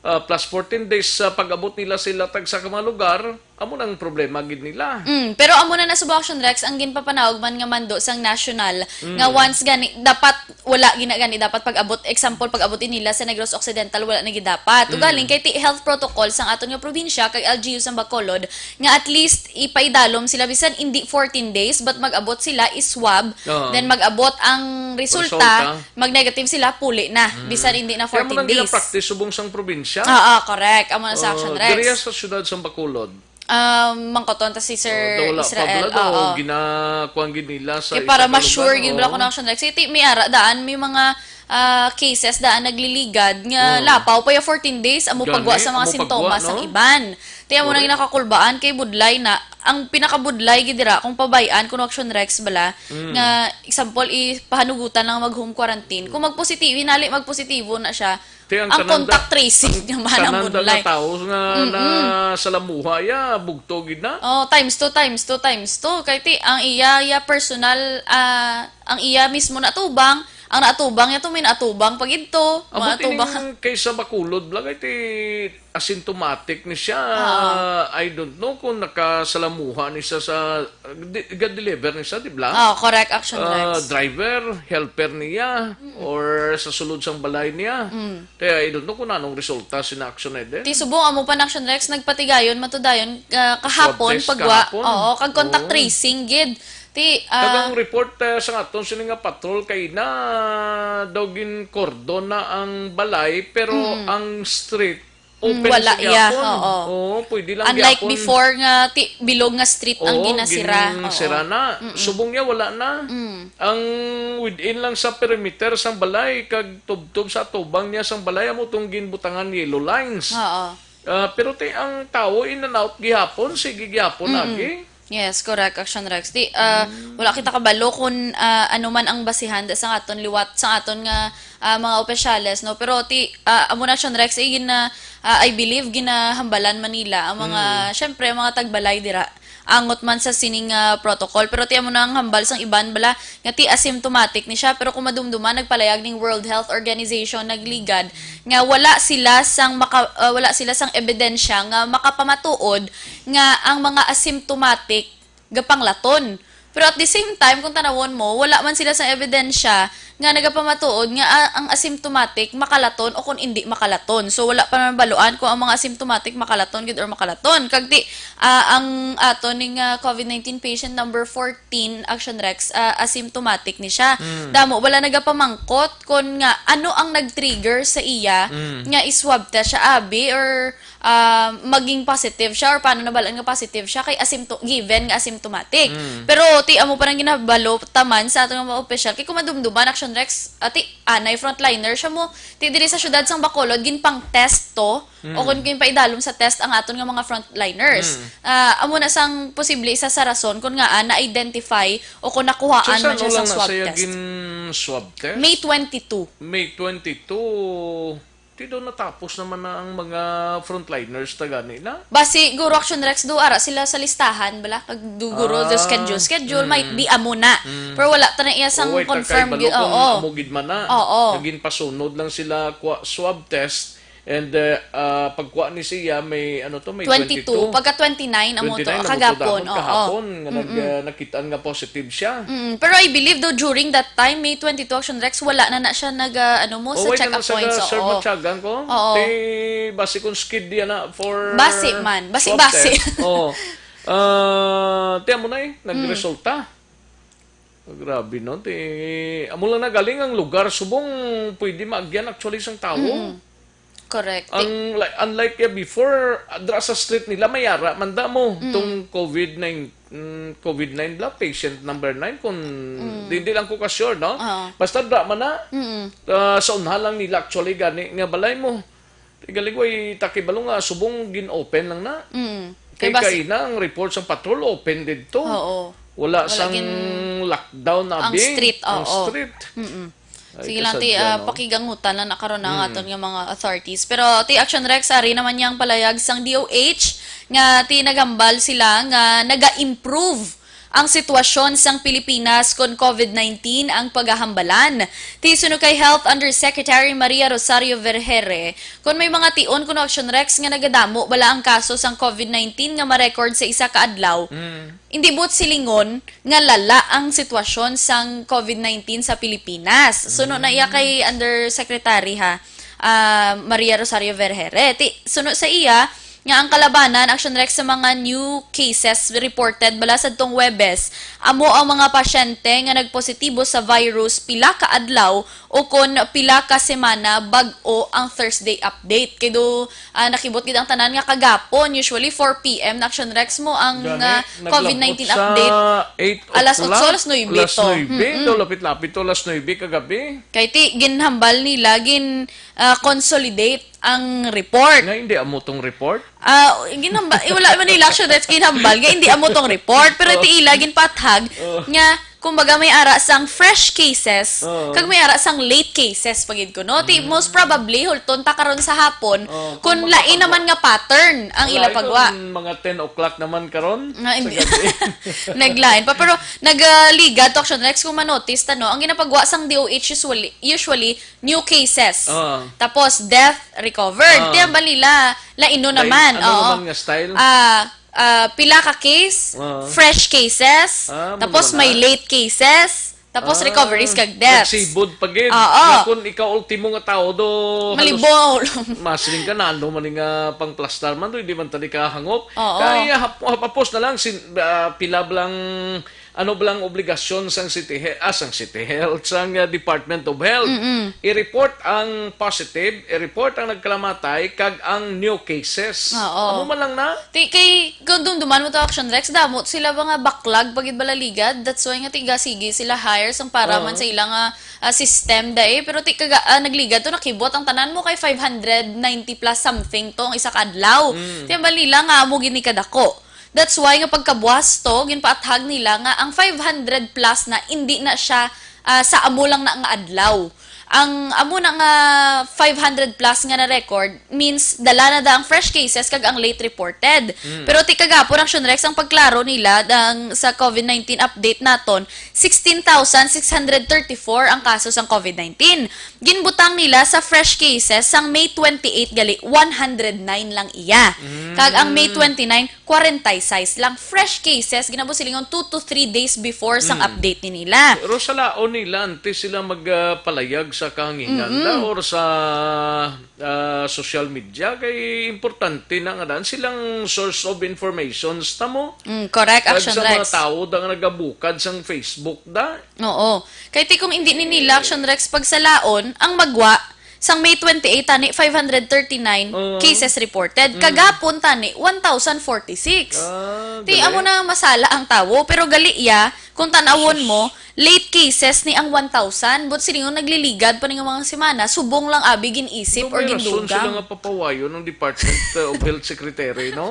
ah, plus fourteen days sa pag-abot nila sa ila tagsa ka mga lugar. Amo nang problema gid nila. Mm, pero amo na na subong, Action Rex, ang ginpapanawag man nga mando sang national, nga Mm. once gani, dapat wala gina gani, dapat pag-abot, example, pag-abot nila sa Negros Occidental, wala na gid dapat. Mm. Ugaling kay ti health protocol sang aton nga probinsya kag L G U sang Bacolod nga at least ipaidalom sila bisan hindi fourteen days, but mag-abot sila, i-swab, Oo. then mag-abot ang resulta, Resulta. mag-negative sila, puli na, Mm. bisan hindi na Kaya mo fourteen nang days. ginapractice subong sang probinsya. Oo, correct. Amo na sa Action Oh, Rex. diriya sa siyudad sang Bacolod. Um, mangkoton ta si Sir Ah, daw wala pa Israel. bala daw, Oo. ginakuan gid nila sa Kaya para ma-sure ikatalungan, gid bala oo. kung Action Rex. Iti, may ara daan, may mga, ah, cases daan nagliligad nga Mm. lapaw pa ya fourteen days, amo Gani, pagwa sa mga amo pagwa, sintomas ang no? iban. Ti amo nang Correct. nakakulbaan kay budlay na. Ang pinakabudlay gid dira kung pabay-an kung Action Rex bala, Mm. nga example, ipahanugutan lang mag-home quarantine. Kung magpositibo, hinali magpositibo na siya, Ti ang ang tanan contact da-, tracing ang naman ang tanan da budlay. nga tawo nga Mm-mm. nasalamuha ya, bugto gid na. Oh, times two, times two, times two. Kay ti, ang iya, iya personal, ah, ang iya mismo natubang, ang natubang ya to, may natubang pa gid to, Amo mga tubang. tining kay sa Bacolod, bala kay ti asymptomatic ni siya. Ah. I don't know kung nakasalamuha ni siya sa, di, ga-deliver ni siya, di bala? Oh, correct, Action Ah, Rex. driver, helper niya, Mm. or sa sulod sang balay niya. Mm. Kaya I don't know kung anong resulta sina Action Eden. Ti subong amo pa na Action Rex, nagpatigayon, matudayon, ah, kahapon, Swab test pagwa. kahapon. Oo, kag contact Oo. tracing gid. Ti, ah, Kag ang report, eh, sa aton sini nga patrol kay na daw gin-cordon na ang balay, pero Mm. ang street Mm, open wala sa iya, gihapon. oo. Oo, pwede lang Unlike gihapon. before nga ti, bilog nga street ang Oo, ginasira. Oo. ginsira na. Mm-mm. Subong niya, wala na. Mm. Ang within lang sa perimeter sang balay, kag tubtob sa atubang niya sang balay, amo tong ginbutangan yellow lines. Oo. Ah, pero ti, ang tawo in and out gihapon, sige gihapon Mm-mm. lagi. Yes, correct, Action Rex. Ti, ah, Mm. wala kita kabalo kung, ah, ano man ang basihan da sa aton liwat, sa aton nga, ah, mga opisyales, no? Pero ti, ah, amo na, Action Rex, eh, gina-, ah, I believe, ginahambalan man nila ang mga, Mm. syempre, ang mga tagbalay dira. Angot man sa sining, ah, protocol. Pero ti, amo na ang hambal sang iban bala nga ti asymptomatic ni siya. Pero kung madumduman, nagpalayag ning World Health Organization, nagligad, nga wala sila sang maka-, ah, wala sila sang ebidensya nga makapamatuod nga ang mga asymptomatic gapanglaton. Pero at the same time, kung tanawon mo, wala man sila sang ebidensya nga nagapamatuod nga, ah, ang asymptomatic makalaton o kung indi makalaton. So, wala pa naman baluan kung ang mga asymptomatic makalaton gid or makalaton. Kag ti, ah, ang ato ning, ah, COVID nineteen patient number fourteen, Action Rex, ah, asymptomatic ni siya. Mm. Damo, wala nagapamangkot kung nga ano ang nag-trigger sa iya Mm. nga i-swab test siya, abi, or, ah, maging positive siya, or paano nabalaan nga positive siya kay asympto-, given nga asymptomatic. Mm. Pero ti amo pa nang ginabalo taman sa ato nga mga opisyal. Kay kung madumduman, Action Rex, ati, anay frontliner siya mo. Ti diri sa syudad sang Bacolod, ginpang-test to, Mm. o kung ginpaidalom sa test ang aton nga mga frontliners. Mm. Ah, amo na sang posible isa sa rason kung nga, ah, na-identify o kung nakuhaan Since man ano siya lang sa na swab siya test. gin-swab test? May twenty-two. May twenty-two. Ti daw natapos naman na ang mga frontliners ta gani na? Basi, guro, Action Rex, do ara sila sa listahan, bala? Kag do, guro, do Ah. schedule, schedule, may Mm. di amo na. Mm. Pero wala ta na iya sang O, way ta confirm kay balo gid. kung Oo. amo gid man na. Oo. Nga ginpasunod lang sila kwa swab test. And, uh, uh, pagkuha ni siya, may, ano to, may Twenty-two. twenty-two. Pagka twenty-nine, amo to, Twenty-nine, amo to kagapon, dahon, oo. kahapon, nga nag-, Mm-mm. uh, nakitaan nga positive siya. Mm, pero I believe daw during that time, May twenty-two, Action Rex, wala na na siya nag, ah, ano mo, Oh, sa wait, check-up ano sa points, Sir oo. Matyagan ko? Oo. Te, basi kung skid yan na for Basi man. Basi, swab basi. test. Oo. Ah, tiyan mo na eh, Mm. nagresulta. Grabe, no? Te, amo lang na galing ang lugar, subong pwede maagyan actually sang tawo. Mm. Correct. Ang, like, unlike ya before, adra sa street nila, may ara man da mo, Mm. tong COVID nine, mm, COVID nine bla, patient number nine, kung Mm. di, di lang ko ka-sure, no? Oo. Basta adra man na, Mm. ah, sa unha lang nila actually gani nga balay mo. Ti galing ko, eh, takibalo nga subong gin-open lang na. Mm. Kay Kay basi kaina ang report sa patrol, open didto. Oo. Wala Wala sang gin-, lockdown na ang abi, street, ang oo. street. Mm-mm. Ay, Sige lang, ti, kasadya, ah, no? pakigangutan lang na karon ang Mm. aton nga mga authorities. Pero, ti, Action Rex, ari naman niyang palayag sang D O H nga ti nagambal sila nga naga-improve Ang sitwasyon sang Pilipinas kon COVID nineteen ang pagahambalan. Ti suno kay Health Undersecretary Maria Rosario Vergeire, kon may mga tion kuno, Action Rex, nga nagadamo bala ang kaso sang COVID nineteen nga ma-record sa isa ka adlaw, Mm. hindi buot silingon nga lala ang sitwasyon sang COVID nineteen sa Pilipinas. Suno na iya kay Undersecretary, ha, ah, Maria Rosario Vergeire. Ti, suno sa iya, nga ang kalabanan, Action Rex, sa mga new cases reported bala sadtong Huwebes, amo ang mga pasyente nga nagpositibo sa virus pila ka adlaw o kon pila ka semana bag-o ang Thursday update. Kay do, ah, nakibot gid ang tanan nga kagapon, usually four P M na, Action Rex, mo ang, Gani, ah, COVID nineteen naglabot sa update. Eight Alas otso, o'clock, alas nuebe alas to. nuebe, Mm-mm. do lapit-lapit to alas nuebe kagabi. Kay ti, ginhambal nila, gin, ah, consolidate ang report. Nga hindi amo tong report? Ah, ginhamba-, eh, wala man nila, Action Rex, ginhambal nga hindi amo tong report, pero Oh. ti ila ginpathag Oh. nga, kumbaga, may ara sang fresh cases, Oh. kag may ara sang late cases pa gid kuno. Ti, Mm. most probably, hulton ta karon sa hapon, Oh, kung kung lain makapagwa-, naman nga pattern ang ila lain pagwa. kung mga ten o'clock naman karon Nga, sa hindi. gabi. Naglain pa. Pero nagligad to, Action Rex, kung manotice ta, no, ang ginapagwa sang D O H usually, usually, new cases. Ah. Tapos, death recovered. Ah. Ti hambal nila, laino Lain, naman. ano Oo. naman nga style? Ah, ah, pila ka case, Ah. fresh cases, Ah, tapos muna. may late cases, tapos Ah, recoveries kag deaths. nagsibod pa gid. Oo. Nga kung ikaw ultimo nga tao do, halos Malibo. masiling ka na, ano man nga pangplastar man do, hindi man tali ka hangop. Oo. Kaya hap-, hap-, hapos na lang, sin-, ah, pila blang Ano ba lang obligasyon sang City He-, ah, sang City Health, sang, ah, Department of Health? Mm-mm. I-report ang positive, i-report ang nagkalamatay, kag ang new cases. Oo. Amo man lang na? Ti, kay, kung dumduman mo to, Action Rex, damo sila mga baklag pa gid bala ligad. That's why nga tiga sige sila hire sang para Oo. man sa ilang, ah, ah, system da eh. Pero ti, kaga, ah, nagligad to, nakibot ang tanan mo kay five hundred ninety plus something to ang isa ka adlaw. Mm. Ti, ang balila nga amo gini kadako. That's why nga pagkabuhas to, ginpaathag nila nga ang five hundred plus na indi na siya, ah, sa amo lang na nga adlaw. Ang amo na nga five hundred plus nga na-record means dala na da ang fresh cases kag ang late reported. Mm. Pero ti kagapon, Action Rex, ang pagklaro nila dang sa COVID nineteen update naton, sixteen thousand six hundred thirty-four ang kaso sang COVID nineteen. Ginbutang nila sa fresh cases sang May twenty-eight gali, one hundred nine lang iya. Mm. Kag ang May twenty-nine, kwarenta y seis lang fresh cases, ginabo silingon two to three days before sang Mm. update ni nila. Pero salaon nila, antes sila mag, ah, palayag sa kahanginan Mm-mm. da or sa, ah, social media, kay importante na nga daan silang source of informations, tamo. Mm, correct, Kag Action sa mga Rex. tao da nga nagabukad sang Facebook da. Oo. Kay ti kung indi ni nila, Action Rex, pagsalaon, ang magwa, sang May twenty-eight, tani, five hundred thirty-nine Oo. cases reported. Mm. Kagapon, tani, one thousand forty-six. Ah, Ti, gali. amo na masala ang tawo. Pero gali iya, kung tanawon mo, late cases ni ang one thousand. But silingon, nagliligad pa ni nga mga semana, subong lang abi gin-isip Ano or may rason sila gindugang. nga papawayon ng Department of Health Secretary, no?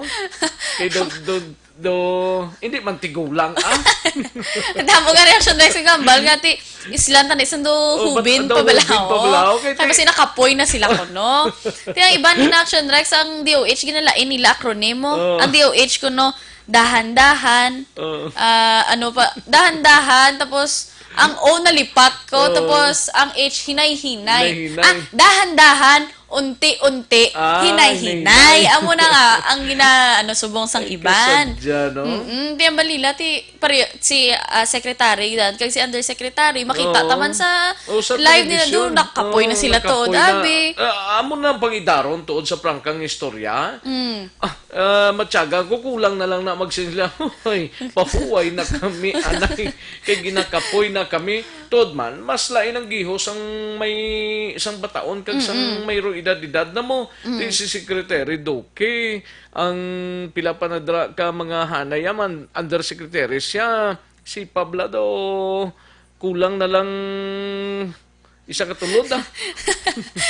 Kay do, do, do, hindi man tigulang, ah. Damo nga reaction, Rex, nga hambal nga ti, islan tani sundo Oh, ba't hubin daw pa bala, hubin pa oh. bala? Okay, Kaya ti- basi nakapoy na sila ko, no? Ti ang iban na Action Rex, ang D O H, ginalain nila akronimo. Oh. Ang D O H kuno, dahan-dahan, Oh. ah, ano pa, dahan-dahan, tapos ang O nalipat ko, Oh. tapos ang H hinay-hinay. Hinay-hinay. Ah, dahan-dahan, unti-unti, Ah, hinay-hinay. hinay-hinay. Amo na nga ang gina-, ano, subong sang Ay, iban. kasadya, no? Mm-mm. Di ang balila, ti, pare-, si, ah, Secretary Dan, kag si Undersecretary, makita Oo. taman sa Oh, sa live nila television. doon, nakapoy na Oo, sila nakapoy tuod, na. abi. Ah, amo na ang pangidaron tuod sa prangkang istorya. Mm. Ah, ah, matyaga ko, kulang na lang na magsin sila, "Hoy, pahuway na kami, anay, kay ginakapoy na kami." Tuod man, mas lain ang gihos ang may isang bataon kag sang Mm-mm. mayro edad-edad na mo. Mm. Di si Secretary Duque, ang pila pa na dra ka mga hanay yaman, undersecretary siya. Si Pabla daw, kulang na lang isa ka tulod, ah.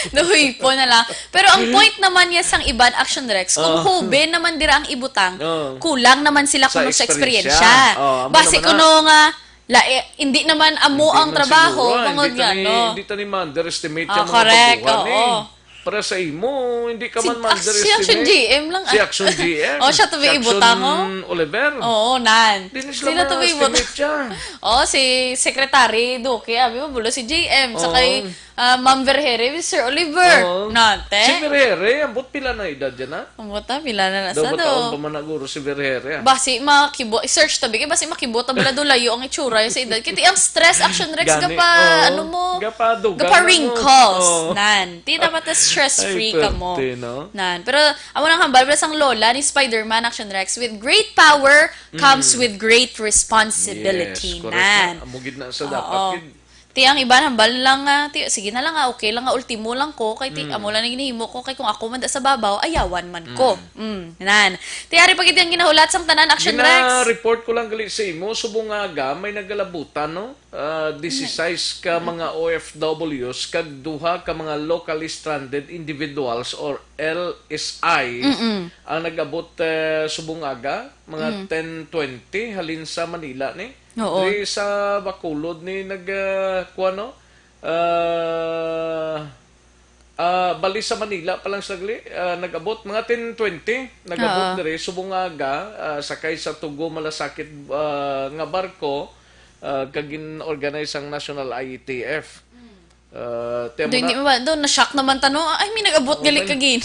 Nahuipo na lang. Pero ang point naman niya sang iban, Action Rex, kung Oo. hubin naman dira ang ibutang, Oo. kulang naman sila Sa kuno sa eksperyensya. eksperyensya. Oo, amo Base naman na. kuno nga, la, eh, hindi naman amo Hindi ang man trabaho, siguro, ah. bangod Hindi nga, tani, no? hindi tani ma-underestimate Ah, yung mga correct, baguhan, eh. oo. Para sa imo, hindi ka Si man Ax-, si Action ma-underestimate. G M lang, Si ah. Action G M, Oh, siya to si may Action ibutang, oh. Oliver. Oo, nan. Di na sila Sila to may ibutang. ma-underestimate siya. Oh, si Secretary Duque, abi mo, bulo si G M, sa Oo. kay, ah, Ma'am Vergere, si Sir Oliver. Oo. Nate. Si Vergere, ambot pila na edad yan, ha? Ambot, ah, pila na na Daw sa mataon do? pa man naguro si Vergere, ah. Basi makibo-, i-search tabi, kay basi makibo ta bala do layo ang itsura sa edad. Kiti ang stress, Action Rex, Gani, gapa, oo. ano mo, Gapa dugang gapa na mo. wrinkles. Oo. Nan. Ti dapat na stress Ay, free ka mo. pwerte, no? Nan. Pero, amo nang hambal, bala sang lola ni Spider-Man, Action Rex, "With great power comes Mm. with great responsibility." Yes, correct Nan. na. Amo gid na sa dapat Oo. gid. Ti ang iban hambal lang nga, ti, sige na lang nga, okay lang nga, ultimo lang ko, kay ti, Mm. amo lang ang ginahimo ko, kay kung ako man da sa babaw, ayawan man ko. Mm. Mm, nan. Ti ari pa gid ang ginahulat sang tanan, Action Rex. Gina-report ko lang gali sa imo, subong nga aga, may nagalabutan, no? Ah, disisais ka Mm. mga O F Ws kag duha ka mga locally stranded individuals or L S I Mm-mm. ang nag-abot, eh, subong aga, mga Mm. ten twenty halin sa Manila ni. Oo. Diri sa Bacolod ni nag, ah, kuwan, no? Ah, ah, bali sa Manila pa lang sagli, ah, nag-abot mga ten twenty, nag-abot Oo. diri subong nga aga, ah, sakay sa Tugo Malasakit, ah, nga barko, ah, kag gin-organize sang National I A T F. Mm. Ah, ti amo Doon, na di ba, doon, na-shock naman ta, no? Ay, may nag-abot Oo, gali may, kagin.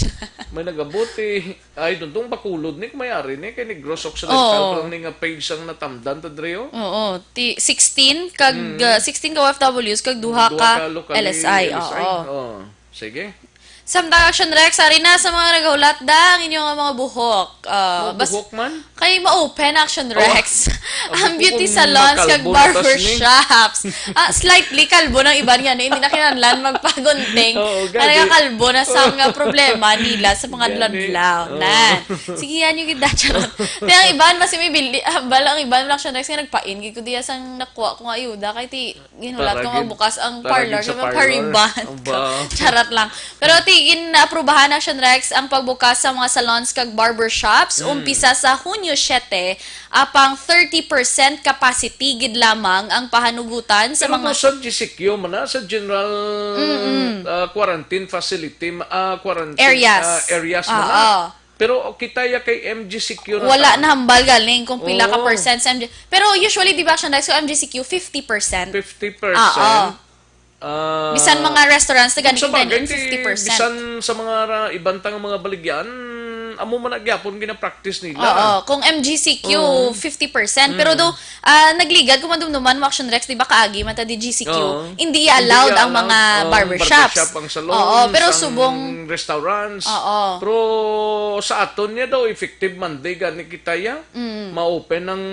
may nag-abot, eh. Ay, doon tong Bacolod ni, may ari ni, kay Negros Occidental Oo. pa lang ni nga page ang natamdan ta diri, oh. Oo, ti sixteen kag, Mm. ah, sixteen ka O F Ws kag duha Duha ka ka local L S I, L S I. oo. Oh, sige. Samtang Action Rex, ari na sa mga naghulat da ang inyong mga buhok. Ah, Oh, bas-, buhok man? Kay ma-open, Action Oh, Rex. ang Ang buhok beauty kong salons kag makalbo na tas ni. barbershops. Ah, slightly kalbo ng iban nga ni, hindi na kinahanglan magpagunting. Oo, Kaya gagi. kalbo na sa mga problema nila sa mga Gani. adlaw-adlaw Oo. na. Sige, yan yung gid, charot. Kaya ang iban, mas may bili, ah, bala ang iban, Action Rex, nga nagpain gid ko diya sang nakuha ko nga ayuda. Kay ti, ginulat Para ko nga gid, bukas ang para parlor, gid sa sa mga parlor. pariban. Aba. Charot lang. Pero ti, gin-aprubahan, Action Rex, ang pagbukas sa mga salons kag barbershops, Mm. umpisa sa Hunyo siete, apang thirty percent capacity gid lamang ang pahanugutan sa Pero mga daw sa G C Q man na, sa general, Mm-mm. ah, quarantine facility, ma-, ah, quarantine, Areas. ah, areas man Oo. na. Pero kita ya kay M G C Q na Wala ta. na hambal galing kung pila ka Oo. percent sa M G. Pero usually, di ba, Action Rex, sa M G C Q, fifty percent. Fifty percent? Oo. Ah, Bisan mga restaurants, na kung ganito sa bagay, din, ti, fifty percent. bisan sa mga ra-, iban tang mga baligyan, amo man na gyapon gina-practice nila. Oo, kung M G C Q, Oo. fifty percent. Pero Mm. do, ah, nagligad, kung madumduman mo, Action Rex, di ba, kaagi man ta di G C Q, Oo. hindi Hindi allowed ang allowed. mga Oo, barbershops. barbershop, ang salon, Oo, pero ang subong restaurants. Oo. Pero sa aton niya daw, effective Monday, gani kita ya. Mm. Ma-open ang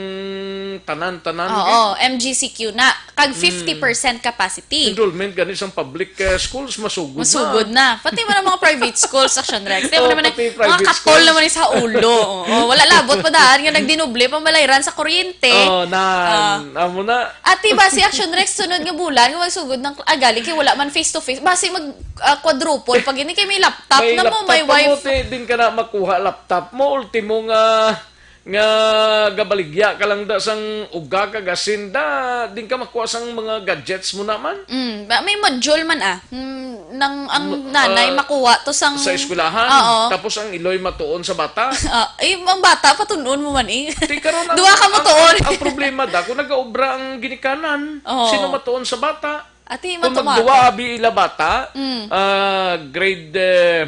tanan-tanan, Oo, gid. M G C Q na. Kag Mm. fifty percent capacity. Enrollment gani sang public, eh, schools, masugod na. Masugod na. Pati man ang mga private schools, Action Rex. Kaya Oo, naman, pati mga private katol schools. naman sa ulo. Oo, wala labot pa daan nga nagdinoble pang balayran sa kuryente. Oh, nan. Ah. Amo na. Ati ba si Action Rex sunod nga bulan nga magsugod ng agali kay wala man face to face. Basi mag, ah, quadruple pag ini kay may laptop May na mo, laptop may pa mo, wifi. ti, din ka na makuha laptop mo. Ultimo nga nga gabaligya ka lang da sang uga ka gasin da, din ka makuha sang mga gadgets mo naman. Mm, ba, may module man, ah. Mm, nang ang Ma-, nanay ah, makuha to sang sa eskwelahan, Oo. tapos ang iloy matuon sa bata. Ah, eh, ang bata, patun-on mo man, eh. Di, karon ang, Duha ka ang, motuon. ang, ang problema da, kung nagaobra ang ginikanan, Oo. sino matuon sa bata? Ati, Kung matumaga. magduwa abi ila bata, Mm. ah, grade, eh,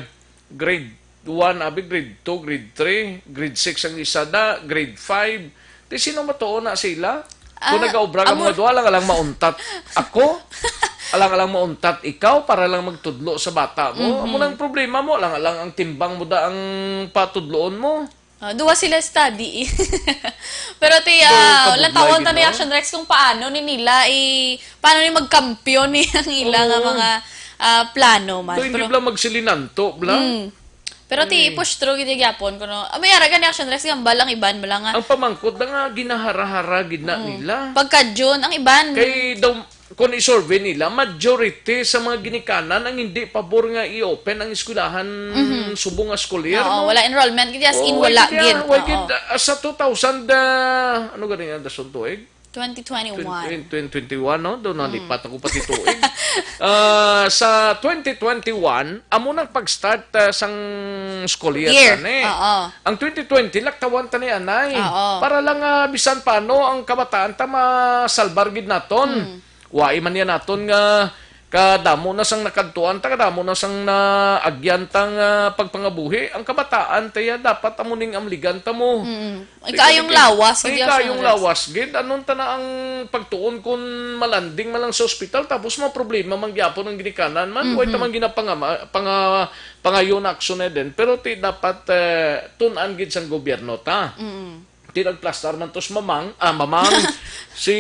grade one, abi, grade two, grade three, grade six ang isa da, grade five. Di sino matuon na sila? Kung Ah, nagaobra ka amo mga duha, lang, lang mauntat ako. Alang-alang mauntat ikaw para lang magtudlo sa bata mo. Mhm. Amo lang problema mo, alang-alang ang timbang mo da ang patudloon mo. Ah, duwa sila study. Pero ti, Daw ah, kabudlay lantawon gid, ta ni no? Action Rex kung paano ni nila i-, paano ni magkampiyon ni ang ila nga Oo. mga, ah, plano man. Daw hindi Pero bala magsilinanto, bala. Mm. Pero ti, Ay. i-push through gid gyapon kuno. Ah, may ara gani Action Rex, gambal ang iban bala nga. Ang pamangkot na nga, ginahara-hara gid na Mm. nila. Pagka June, ang iban. Kay daw, kung i-survey nila, majority sa mga ginikanan ang hindi pabor nga i-open ang eskwelahan Mhm. subong nga school year, Oo, no? wala enrollment gid, as in, Oo, wala wala gid, gid. wala gid. Oo. Ah, sa two thousand, ah, ano gani nga dason tuig? Twenty twenty-one. Twenty, twenty twenty-one, no? Doon nalipat ako pati tuig. Ah, sa twenty twenty-one, amo nang pag-start, ah, sang school year, Year. Tani. Oo. Ang twenty twenty, laktawan ta ni anay. Oo. Para lang, ah, bisan paano ang kabataan ta masalbar gid naton. Mm. Wai man yan naton nga kadamo na sang nakadtuan ta, kadamo na sang naagyan ta nga pagpangabuhi. Ang kabataan ta ya, dapat amo ning amligan ta mo. Mm. Ay, kaayong lawas, ay, gid, kaayong lawas gid. Anong tana ang pagtuon kun malanding man lang sa ospital, tapos mga problema man gyapon ang ginikanan man, way ta man ginapangama-, panga-, pangayo na aksyon na din. Pero ti dapat, eh, tun-an gid sang gobyerno ta. Mm. Ti nagplastar man to si Mamang, ah, Mamang, si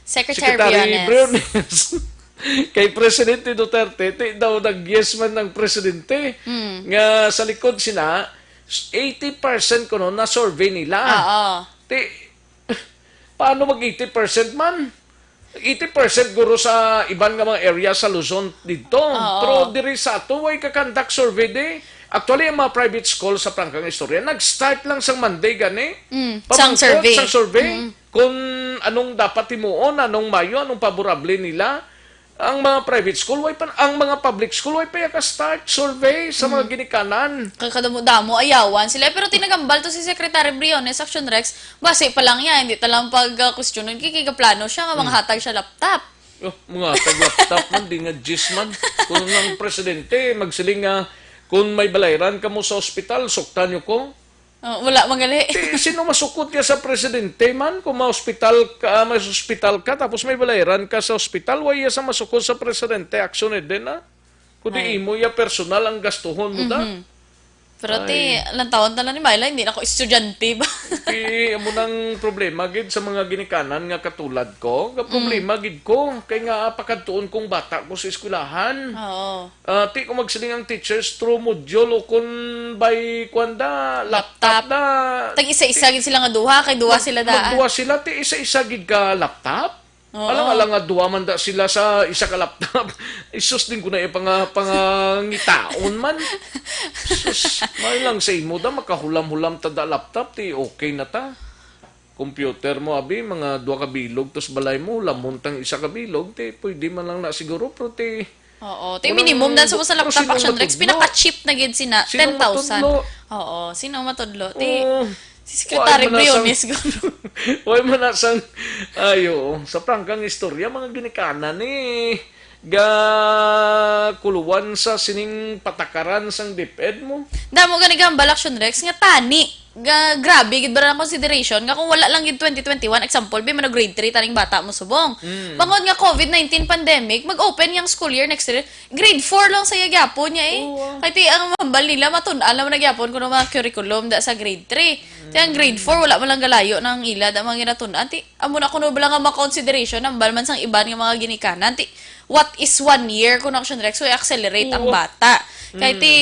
Secretary Secretary Briones. Briones. Kay Presidente Duterte, ti daw nag-yes man ang presidente. Mm. Nga sa likod sina, eighty percent kuno na survey nila. Oo. Ti, paano mag eighty percent man? Eighty percent guro sa iban nga mga area sa Luzon didto. Oo. Pero diri sa ato, way ka-conduct survey di. Actually, ang mga private school sa prangkang istorya, nag-start lang sang Monday gani. Mm, sang Pamangkot survey. Sang survey. Mm. Kung anong dapat himuon, anong mayo, anong paborable nila. Ang mga private school, way pa, ang mga public school, way pa ya ka-start survey sa mga ginikanan. Kay kadamo-damo, ayawan sila. Pero tinagambal to si Secretary Briones, Action Rex, basi pa lang yan, hindi ta lang pag-questionon. Kay, kay gaplano siya nga mga hatag siya laptop. Oh, mga tag laptop man, di nga jis man. Kung ang presidente, magsiling nga, kung may balayran ka mo sa ospital, suktan niyo ko. Oh, wala man gali. Ti, sino masukot ya sa presidente man? Kung ma-hospital ka, may hospital ka, tapos may balayran ka sa ospital, way ya sa masukot sa presidente, aksyon din, ha? Kundi imo ya personal ang gastuhon mo da. Mhm. Pero ti, ay, lantawon ta lang ni Myla, hindi na ako estudyante ba? Ti, amo nang problema gid sa mga ginikanan nga katulad ko. Nga problema gid ko. Kay nga, ah, pakadtuon kong bata ko sa eskwelahan. Oo. Ah, ti ko magsiling ang teachers through module o kun by, kuwan da, laptop. Laptop da. Tag isa-isa gid sila nga duha, kay duha sila daan. Magduha sila, ti isa-isa gid ka laptop? Oo. Alang-alang nga duha man da sila sa isa ka laptop. Isus, din ko na ipanga-, pangangitaon man. Sus, may lang sa imo da, makahulam-hulam ta da laptop, ti okay na ta. Computer mo, abi, mga duha ka bilog, tos balay mo, lamon tang isa ka bilog, ti pwede man lang na siguro, pero ti Oo, ti wala minimum na sa usa laptop, Action Rex, pinaka-cheap na gid sina, ten thousand. Sino matudlo? Oo, sino matudlo? Ti, si Secretary Briones, guro. Way man na sang, ay, oo, sa prangkang istorya, mga ginikanan ni gakuluan sa sining patakaran sang DepEd mo. Damo gani gambal, Action Rex, nga tani. Ga-, grabe gid ba ang consideration nga kung wala lang gid twenty twenty-one, example, bi man grade three taning bata mo subong. Mm. Bangod nga COVID nineteen pandemic, mag-open yang school year next year. Grade four lang sa iya gyapon niya eh. Oo, ah. Kay ti ang hambal nila, matun-an naman na gyapon kuno mga curriculum da sa grade three. Ti ang grade four, wala man lang galayo nang ila da mga ginatun-an. Ti, amo na kuno bala nga ma-consideration, hambal man sang iban nga mga ginikanan. Ti, what is one year kuno, Action Rex, so i-accelerate ang bata. Kay ti,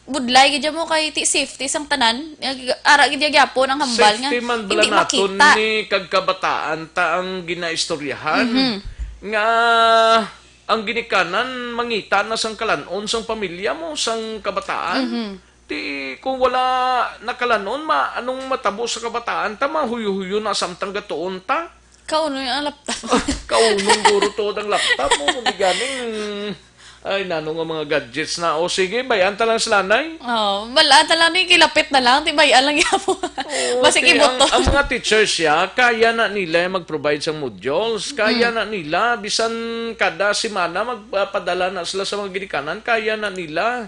budlay gid mo kay ti safety sang tanan. Ara gid ya gyapon ang hambal nga hindi makita. Safety man bala naton ni kag kabataan ta ang ginaistoryahan. Mhm. Nga ang ginikanan mangita na sang kalan-on sang pamilya mo, sang kabataan. Mhm. Ti kung wala nakalan-on, ma-, anong matabo sa kabataan ta, mahuyo-huyo na samtang gatuon ta. Kauno yung laptop. Kaunong guro to ang laptop mo, kung di ganing, ay, nano nga mga gadgets na. O sige, bayan ta lang sila, nay. Oh, wala ta lang ni, kilapit na lang, ti bayan lang gyapon. Oo, basi ti, ang, kibuto. Ang mga teachers siya, kaya na nila mag-provide sa modules, kaya na nila, bisan kada semana magpapadala na sila sa mga ginikanan, kaya na nila.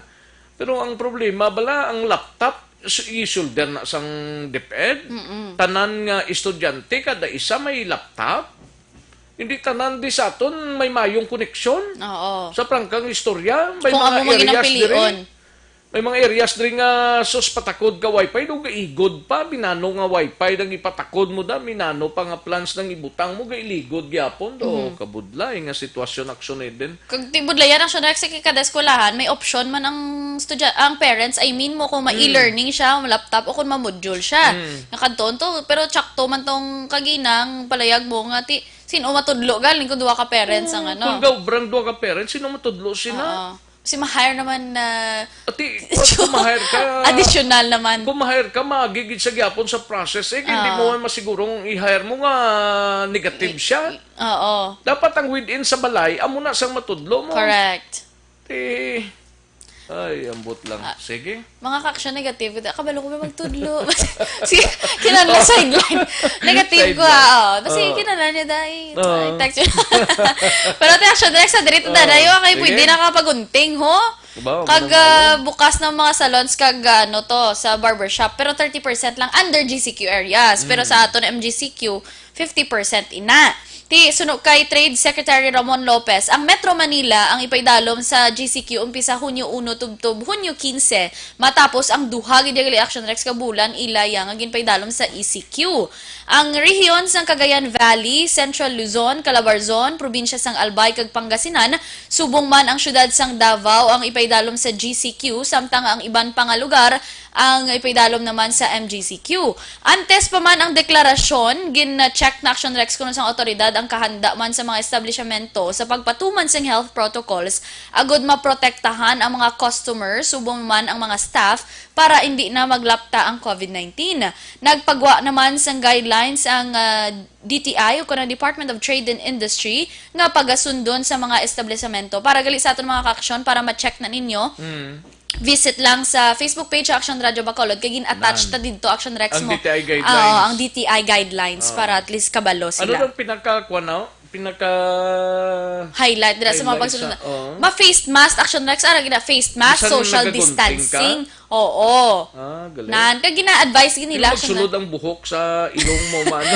Pero ang problema bala, ang laptop, s-, i-shoulder na sang DepEd. Mm-mm. Tanan nga estudyante, kada isa may laptop. Hindi tanan di sa aton may mayong koneksyon. Oo. Sa prangkang istorya, may mga areas diri. Kung amo man ginapilion. May mga areas diri nga sus patakod ka wifi, do gaigod pa, binano nga wifi nang ipatakod mo da, binano pa nga plans nang ibutang mo, gailigod gyapon do. Mhm. Kabudlay nga sitwasyon, Action Eden. Kag ti budlayan, Action Rex, kay kada eskwelahan may option man ang studya-, ang parents, I mean mo, kung ma-e-learning siya, laptop, o kung ma-module siya. Mm. Nakadtuon to, pero tsakto man tong kaginang palayag mo nga ti, sino matudlo galing kung duha ka parents ang ano? Kung gaubrang duha ka parents, sino matudlo sina? Oo. Si ma-hire naman na Ati, kung ma-hire ka, additional naman. Kung ma-hire ka, maagi gid sa gyapon sa process. Eh, hindi Ah. mo man masigurong i-hire mo nga negative siya. Oo. Dapat ang within sa balay, amo na sang matudlo mo. Correct. Ti, ay, ambot lang. Ah. Sige. Mga ka-action, negative. Kabalo ko ba magtudlo? Sige, kinala sideline. Negative ko, Sideline. ah, oh. Basta Oo. kinala niya, dai. Oo. Ay, text. Pero ate, action, Rex, sa diri, Oo. dadayo, kay Sige. pwede na kapagunting, ho? Ba, Kag, wala na ah, yun. bukas ng mga salons, kag, ah, ano to, sa barbershop. Pero thirty percent lang under G C Q areas. Pero Mm. sa aton M G C Q, fifty percent ina. Ti, suno kay Trade Secretary Ramon Lopez, ang Metro Manila ang ipaidalom sa G C Q umpisa Hunyo uno tubtob Hunyo quince, matapos ang duha gid gali, Action Rex, ka bulan ila iya nga ginpaidalom sa E C Q. Ang rehiyon sang Cagayan Valley, Central Luzon, Calabarzon, probinsya sang Albay kag Pangasinan, subong man ang siyudad sang Davao ang ipaidalom sa G C Q, samtang ang iban pa nga lugar ang ipaidalom naman sa M G C Q. Antes pa man ang deklarasyon, gin-check na, Action Rex, kuno sang awtoridad ang kahanda man sa mga establisyemento sa pagpatuman sing health protocols agud maprotektahan ang mga customers subong man ang mga staff para indi na maglapta ang COVID nineteen. Nagpagwa naman sang guidelines ang, ah, D T I o kuno Department of Trade and Industry nga pagasundon sa mga establisyemento. Para gali sa aton mga ka-action, para ma-check na ninyo, Mm. visit lang sa Facebook page sa Action Radio Bacolod, kay gin-attach Nan. ta didto, Action Rex Ang mo. D T I guidelines. Oo, ang D T I guidelines Oo. para at least kabalo Ano sila. daw pinaka, kuwan na? Pinaka Highlight dira sa mga highlight pagsunod sa, na. oo. Ma-face mask, Action Rex, ara gina face mask, Bisan social nagagunting ka? distancing. Oo. Ah, galing. Nan, kag gina-advise gid Pero nila, Action magsulod Rex. ang buhok sa ilong mo, mano.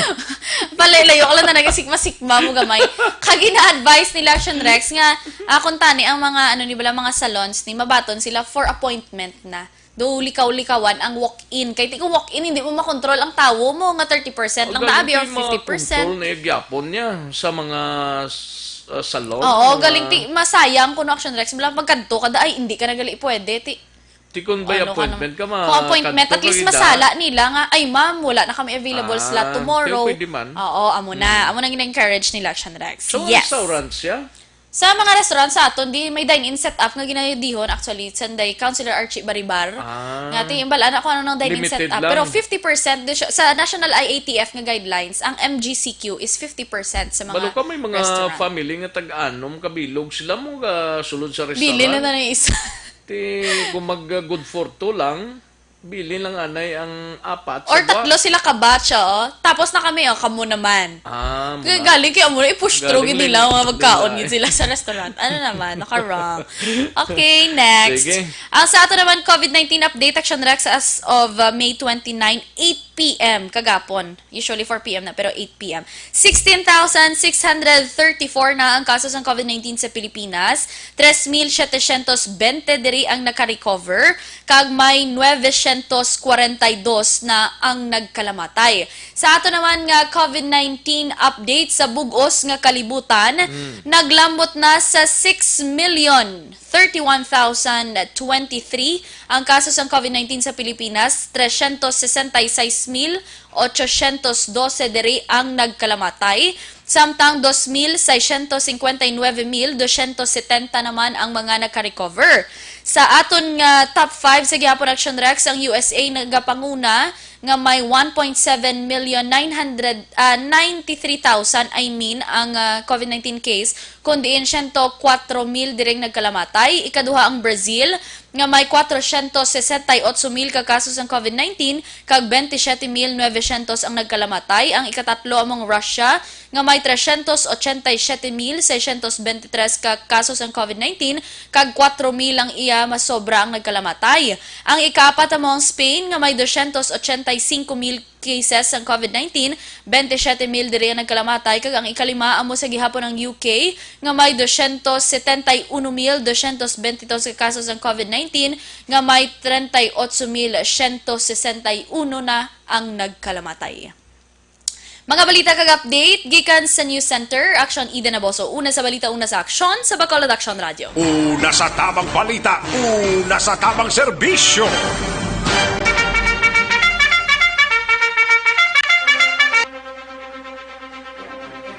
Palay-layo ka lang na nagasikma-sikma mo gamay. Kag gina-advise nila, Action Rex, nga, ah, kung tani ang mga, ano ni bala, mga salons ni, mabaton sila for appointment na. Do likaw-likawan ang walk-in. Kay ti kung walk-in, hindi mo makontrol ang tawo mo nga thirty percent lang Ang naabi or galing, fifty percent. makontrol na yung gyapon niya sa mga s-, uh, salon, Oo, mga galing ti, masayang kuno, Action Rex. Bala, pagkadto ka da, ay, hindi ka na gali pwede. Ti, Ti kung by ano ka appointment naman? ka, ma-, Kung appointment, kadto at ka least gid, ah. masala nila nga, "Ay, ma'am, wala na kami available Ah, slot tomorrow." pero pwede man. Oo, amo na. Mm. Amo na gina-encourage nila, Action Rex. So, Yes. restaurant siya? Sa mga restaurant sa aton, di may dine-in setup nga ginayudihon, actually, sanday Councilor Archie Baribar. Ah. Nga, ti, yung bala na kung ano nang dine-in Limited setup. lang. Pero fifty percent do siya, sa National I A T F nga guidelines, ang M G C Q is fifty percent sa mga Balo ka, may mga restaurant. family nga tag-anom kabilog sila mo ga sulod sa Bili na restaurant. na ng isa. Ti, kung mag, uh, good for two lang, bili lang anay ang apat sa Or tatlo buwan. sila ka batch, oo. Tapos na kami, oh, kamo naman. Ah, Kaya muna. galing kay amo na, i-push through Galing gid nila, lang mga magkaon nila, gid eh. sila sa restaurant. Ano naman, naka-wrong. Okay, next. Sige. Ang sa ato naman, COVID nineteen update, Action Rex, as of, uh, May twenty-nine, eight P M kagapon. Usually four P M na, pero eight P M. Sixteen thousand six hundred thirty-four na ang kaso sang COVID nineteen sa Pilipinas. Tres mil setecientos veinte diri ang naka-recover, kag may nueve cientos cuarenta y dos na ang nagkalamatay. Sa ato naman nga COVID nineteen update sa bug-os nga kalibutan, Mm. naglambot na sa six million thirty-one thousand twenty-three ang kaso sang COVID nineteen sa Pilipinas, trescientos sesenta y seis mil ochocientos doce diri ang nagkalamatay, samtang dos mil seiscientos cincuenta y nueve mil doscientos setenta naman ang mga nagka-recover. Sa aton nga top five sa gihapon, Action Rex, ang U S A nagapanguna nga may one point seven million nine hundred, ah, ninety-three thousand, I mean, ang, ah, COVID nineteen case, kun diin siyento kwatro mil diring nagkalamatay. Ikaduha ang Brazil, nga may kwatrocientos sesenta y ocho mil ka kaso sang COVID nineteen, kag bente siyete mil nuebe syentos ang nagkalamatay. Ang ikatatlo amo ang Russia, nga may trescientos ochenta y siete mil seiscientos bente tres ka kaso sang COVID nineteen, kag kwatro mil ang iya masobra ang nagkalamatay. Ang ikaapat amo ang Spain, nga may doscientos ochenta y cinco mil cases sang COVID nineteen, bente siyete mil diri ang nagkalamatay, kag ang ikalima amo sa gihapon ang U K, nga may doscientos setenta y uno mil doscientos bente y dos ka kaso sang COVID nineteen, nga may treinta y ocho mil ciento sesenta y uno na ang nagkalamatay. Mga balita kag update gikan sa News Center, Action Eden Naboso. Una sa balita, una sa aksyon, sa Bacolod Action Radio. Una sa tamang balita, una sa tamang serbisyo.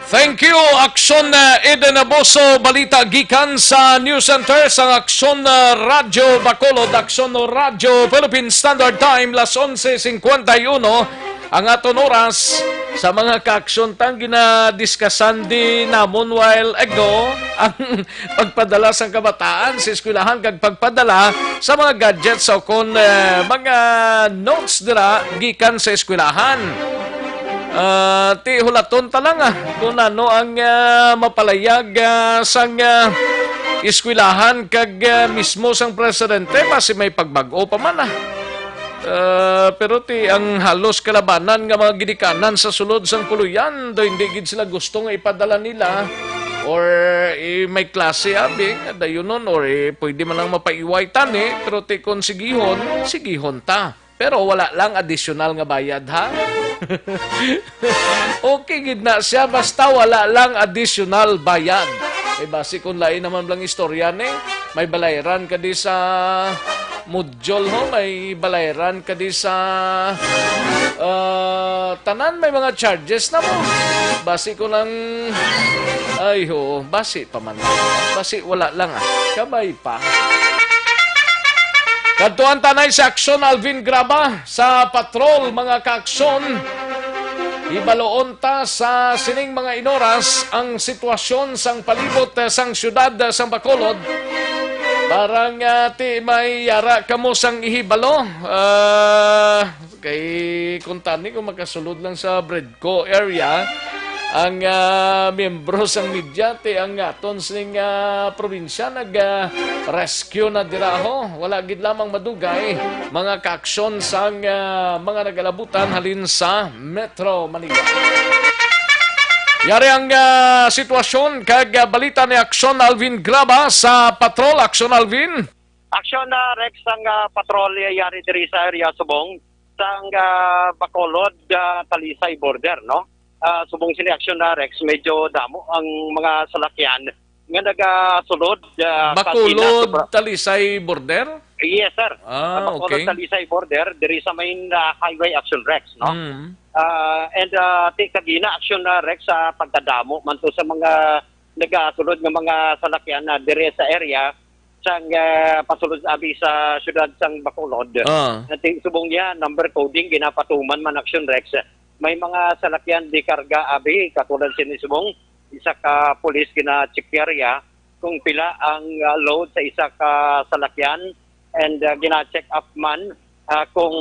Thank you, Aksyon, uh, Eden Abuso. Balita gikan sa News Center sang Aksyon, uh, Radyo Bacolod, Aksyon Radyo Philippine Standard Time, las onse cincuenta y uno ang aton oras. Sa mga kaaksyon, tang ginadiskasan di namon while ago, ang pagpadala sang kabataan sa eskwelahan kag pagpadala sa mga gadgets o kon, eh, mga notes dira gikan sa eskwelahan. Ah, ti hulaton ta lang, ah, kung ano ang, ah, mapalayag, ah, sang, ah, eskwelahan kag, ah, mismo sang presidente, basi may pagbag-o pa man, ah. Ah, pero ti ang halos kalabanan nga mga ginikanan sa sulod sang puloy-an, daw hindi gid sila gusto nga ipadala nila or, eh, may klase abi nga dayunon or, eh, pwede man lang mapaiway tani, pero ti kon sigihon, sigihon ta. Pero wala lang additional nga bayad, ha? Okay gid na siya, basta wala lang additional bayad. Eh, basi kung lain naman lang istorya ni, may balayran ka di sa module, ho, may balayran ka di sa, ah, tanan, may mga charges na mo. Basi ko lang, ay, ho, basi pa man. Basi wala lang, ah. Kabay pa. Kadtuan tanay sa Aksyon Alvin Graba sa patrol, mga kaaksyon. Hibaloon ta sa sining mga inoras ang sitwasyon sang palibot, eh, sang siyudad, eh, sang Bacolod. Para nga ti may yara kamo sang ihibalo. Ah, kay kuntani kung makasulod lang sa Bredco area, ang, ah, miyembro sang media, ti ang aton sining, ah, probinsya nag, ah, rescue na dira, ho. Wala gid lamang madugay, mga kaaksyon sang, ah, mga nagalabutan halin sa Metro Manila. Yari ang, ah, sitwasyon kag, ah, balita ni Aksyon Alvin Graba sa Patrol. Aksyon Alvin. Aksyon na Rex ang, ah, patrol yari diri sa area subong sang, ah, Bacolod, ah, Talisay border, no? Ah, subong sini Aksyon na Rex, medyo damo ang mga salakyan nga nagasulod, ah, Bacolod, Talisay border? Yes, sir. Ah, Bacolod, okay. Talisay border, diri sa main, ah, highway Aksyon Rex, no? Mm. Ah, and, ah, ti kagina Aksyon na Rex sa pagkadamo man to sa mga nagasulod nga mga salakyan na diri sa area sang, ah, pasulod abi sa siyudad sang Bacolod. Ah. Nati subong niya, number coding ginapatuman man Aksyon Rex. May mga salakyan di karga abi, katulad sini subong isa ka pulis gina-check area kung pila ang, ah, load sa isa ka salakyan, and, ah, gina-check up man, ah, kung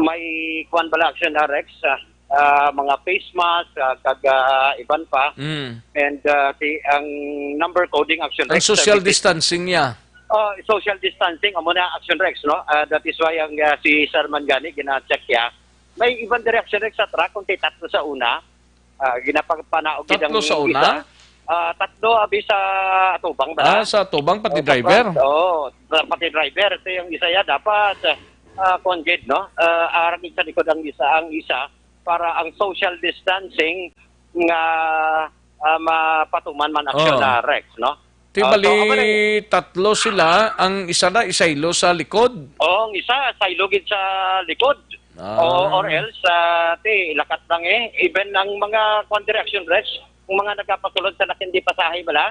may kuwan bala Aksyon na Rex, ah, ah, mga face mask, ah, kag, ah, iban pa. Mm. And, ah, ti-, ang number coding Aksyon Rex, social distancing niya. Oh, social distancing, amo na Aksyon Rex, no? Ah, that is why ang, ah, si Sir man gani gina-check niya. May iban diri Aksyon Rex sa truck, kung ti tatlo sa una, ah, ginapapanaog gid ang isa. Tatlo sa una? Ah, tatlo abi sa atubang bala. Ah, sa atubang, pati driver. Oh, pati driver. Ito yung isa ya, dapat, ah, kuwan gid, no? Ah, arang sa likod ang isa, ang isa para ang social distancing nga, ah, mapatuman man Aksyon na Rex, no? Ti bali, tatlo sila, ang isa na isaylo sa likod. Oo, ang isa saylo gid sa likod. Ah. Oo, or else, ah, ti, lakat lang eh. Even ang mga kuwan diri Aksyon Rex, ang mga nagapasulod sa laking di pasahe bala,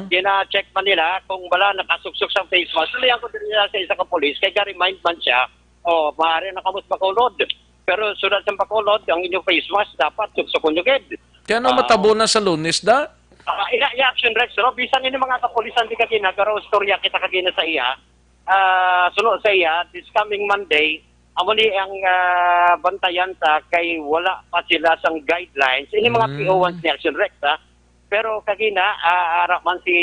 gina-check man nila kung bala nakasuksok sa face mask. Tuloy ako diri sa isa ka pulis, kay ga-remind man siya, "Oh, maaari na kamo sa Bacolod. Pero sulod sa Bacolod, ang inyong face mask dapat suksokon nyo gid." Kaya ano matabo na sa Lunes, da? Ah, ina, iya, Aksyon Rex, no? Bisan ini mga kapulisan di kagina, pero istorya kita kagina sa iya. Ah, suno sa iya, this coming Monday, amo ni ang, ah, bantayan ta kay wala pa sila sang guidelines. Ini mga P O ones ni Aksyon Rex, ha? Pero kagina, ah, ara man si,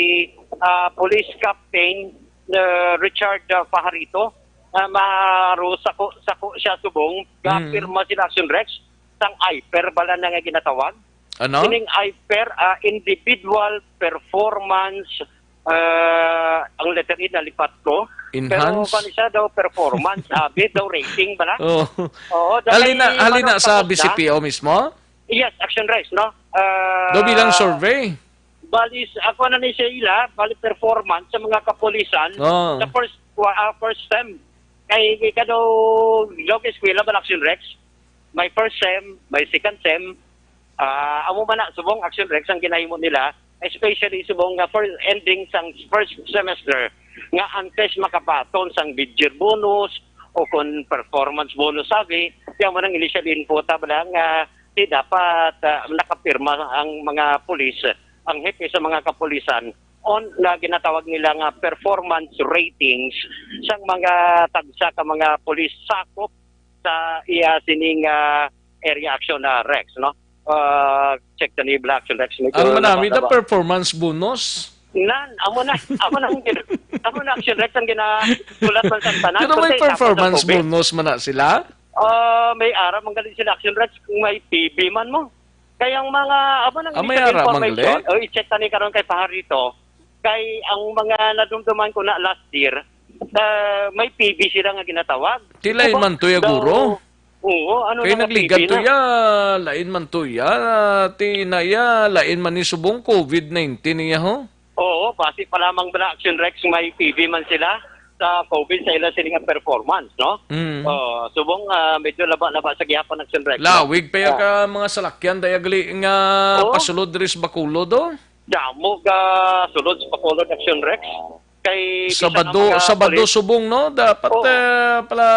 ah, Police Captain, ah, Richard, ah, Pajarito, ah, maro sako, sako siya subong, gapirma sila Aksyon Rex, sang IPER bala na nga ginatawag. Ano? Kining IPER, ah, individual performance, ah, ang letter E nalipat ko. Pero enhance? Kani siya daw performance, abi daw rating bala? Oo. Oo, daw halina, kay halina sa B C P O mismo? Yes, Aksyon Rex, no? Ah, daw bilang survey? Bali, s-, ako na ni siya ila, bali performance sa mga kapulisan sa first, ah, first sem. Kay, kay kado, daw kay eskwela bala Aksyon Rex. May first sem, may second sem, Ah, amo man na, subong, Action Rex, ang ginahimo nila, especially subong nga first ending sang first semester, nga antes makapaton sang mid-year bonus o kon performance bonus, sabi, kaya mo nang initial input, ah, bala nga di dapat, ah, nakapirma ang mga pulis, ang hepe sa mga kapulisan, on nga ginatawag nila nga performance ratings sang mga tagsa ka mga pulis sakop sa iya sining, ah, area, Action, ah, Rex, no? Ah, check the nibla, Action Rex. Medyo Ang manami na nababa. performance bonus. Nan, amo na, amo na ang gina-, amo na, Action Rex, ang ginagulat man sa tanan. Pero may Kundi tapos ang performance COVID. bonus man na sila? Ah, may ara man gali sila, Action Rex, kung may T B man mo. Kaya ang mga, amo nang Ah, may initial ara man information, gali? o, i-check tani karon kay Paharito, kay ang mga nadumduman ko na last year, ah, may P B sila nga ginatawag. Ti lain Diba? man to ya, So, guro? oo, ano Kay na nga nagligad P B to na? ya, lain man to ya, ti na ya, lain man ni subong covid nineteen niya, ho? Oo, basi pa lamang bala, Action Rex, may P B man sila sa covid sa ila sila nga performance, no? Mm. Oh, subong, ah, medyo laba-laba sa gihapon, Action Rex, no? Lawig pa ya Ah. ka mga salakyan daya gali nga Oo. pasulod diri sa Bacolod, oh. Damo ga sulod sa Bacolod, Action Rex. Kay bisan ang Sabado, mga Sabado pulis subong, no? Dapat, Oo. eh, pala,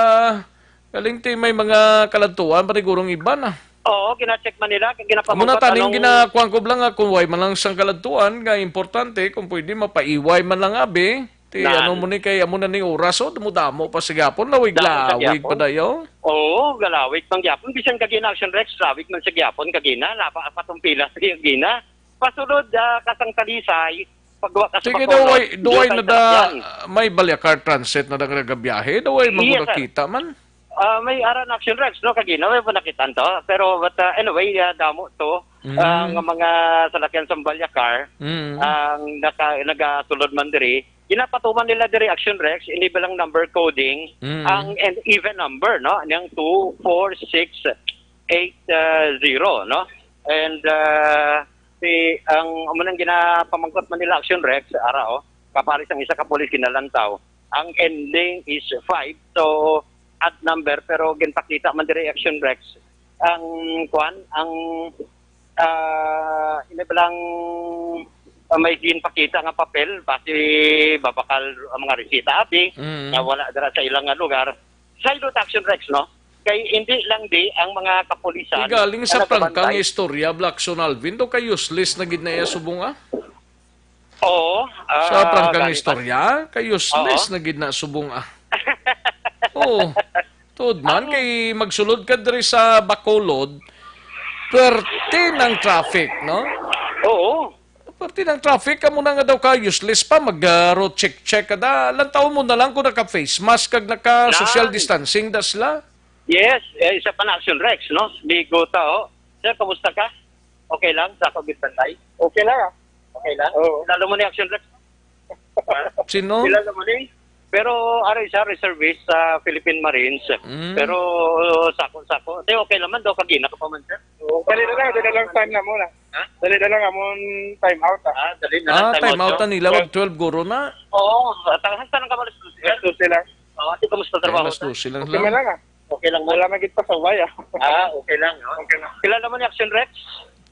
galing ti may mga kaladtuan, panigurong iba na. Oo, gina-check man nila, kay Amo na ginapabukat taning anong ginakuan ko lang nga kung way man lang sang kaladtuan, nga importante, kung pwede, mapaiway man lang, abi. Ti, Nan. ano mo ni, kay amo na ning oras, oh, damo-damo pa sa gihapon, Damo sa lawig-lawig gihapon. pa dayo. Oo, galawig pang gihapon. Bisan kagina, Action Rex, lawig man sa gihapon, kagina, napa-, patumpila sa gina. Pasulod, ah, kasang Talisay, pagwa ka sa Sige, Bacolod, duway, duway duway na ka da, salakyan. may Balyacar Transit na da nga nagabiyahe, duway man Yes, ko sir. nakita man. Ah, may ara na, Action Rex, no, kagina, may pa nakitan to. Pero, but, ah, anyway, ah, damo to, Mm. ah, nga mga salakyan sa Balyacar, Mm. ang naka-, nagasulod man diri, ginapatuman nila diri, Action Rex, ini bilang number coding, Mm. ang, and even number, no, niyang two four six eight zero, no? And, ah, si, ang, amo nang ginapamangkot man nila, Action Rex, ara, oh, kapares ang isa ka pulis ginalantaw. Ang ending is five, so odd number, pero ginpakita man diri, Action Rex, ang, kuan, ang, ah, ini bilang, ah, may ginpakita nga papel, basi babakal ang mga resita, abi, Mm. nga wala dira sa ilang nga lugar. Sa Ilot, Action Rex, no? Kay hindi lang di ang mga kapulisan Di galing ang sa prangka nga nagabantay. istorya, Blackson Alvin, do kay useless na gid na iya subong, ah. Oo, Sa ah, prangka nga galing pa. istorya, kay useless Oo. na gid na subong, ah. Oo. Tuod man, Ang kay magsulod ka diri sa Bacolod, perte ng traffic, no? Oo. Perte ng traffic, amo na nga daw ka useless pa, mag, ah, road check-check ka da. Lantawon mo na lang kung naka-face mask kag naka-social Lang. distancing da sila. Yes, eh, isa pa na, Action Rex, no? Bigo ta, oh. Sir, kamusta ka? Okay lang sa ako gid bantay? Okay lang, ah. Okay lang? Oo. Kilala mo ni Action Rex? Sino? Kilala mo ni? Pero, ari siya, reservist sa Philippine Marines. Mm. Pero, sako-sako. Di, okay naman daw, kagina ka pa man, sir. Oo, dali na lang, dali na lang time na muna. Ha? Dali na lang amon time out, ah. Ah, dali na lang, Ah, time time out out yun. na nila, mag twelve guro na. Oo, at ang hasta ng kamalas ko, sir. Alas dose lang. Oo, ate, kamusta Ay, trabaho, mas sir? dose lang Okay lang. man lang, ah. Okay lang, man. Wala man gid pasaway, ah. Ah, okay lang, no? Okay lang. Kilala mo ni Action Rex?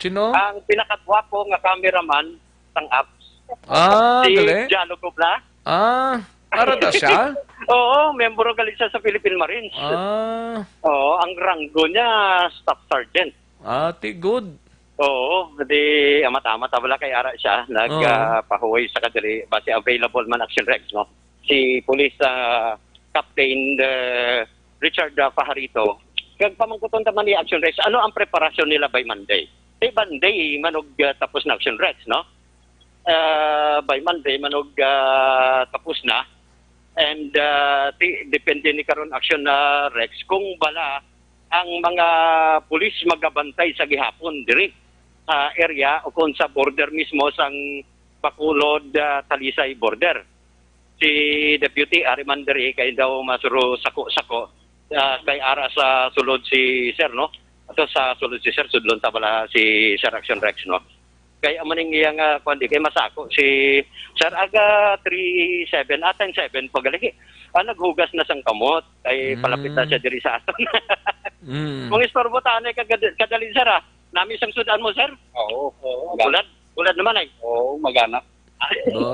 Sino? Ang pinakagwapo nga cameraman sang apps. Ah, Si gali? Jano Gobla. Ah, ara da siya? Oo, membro gali siya sa Philippine Marines. Ah. Oo, ang ranggo niya, Staff Sergeant. Ah, ti good. Oo, di amat-amat, wala kay ara siya. Nag, Oo. ah, pahuway sa kadiri, basi available man, Action Rex, no? Si Police, ah, Captain, ah, Richard, ah, Pajarito. Kag pamangkuton ta man ni Action Rex, ano ang preparasyon nila by Monday? By Monday, manog, ah, tapos na, Action Rex, no? Ah, by Monday, manog, ah, tapos na. And, ah, ti-, depende ni karon, Action, ah, Rex, kung bala ang mga pulis magabantay sa gihapon diri sa area o kung sa border mismo sang Bacolod, ah, Talisay border. Si Deputy ari man diri kay daw masuro sako-sako, ah, kay ara sa sulod si Sir, no? Ato sa sulod si Sir, sudlon ta bala si Sir Action Rex, no? Kay amo ning iya nga kuan di kay masako si Sir, aga three seven, ah, ten seven pa gali. Ah, naghugas na sang kamot. Ay, Mm. palapit na siya diri sa aton. Mm. Kung istorbo ta, anay kagad-, kadali, sir, ah. Nami sang sudan mo, sir? Oo. Oo, magana. Bulad. Bulad naman ay. Oo, magana. Oo.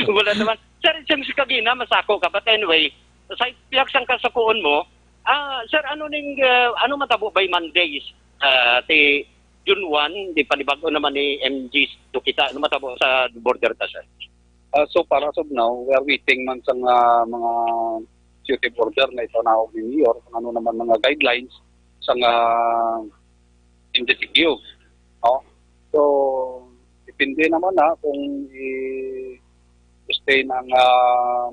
Bulad naman. Sir, siyang si kagina, masako ka. But anyway, sa pihak sang kasakuon mo, ah, sir, ano ning, ah, ano matabo by Mondays? Ah, ti June one, di pa ni bag-o naman ni M G to kita. Ano matabo sa border ta, sir? Ah, so far, as of now, we are waiting man sa nga mga executive order na ipanaog ni Mayor kung ano naman mga guidelines sa nga M D C Q, no? So, depende naman na kung i-sustain ang, ah,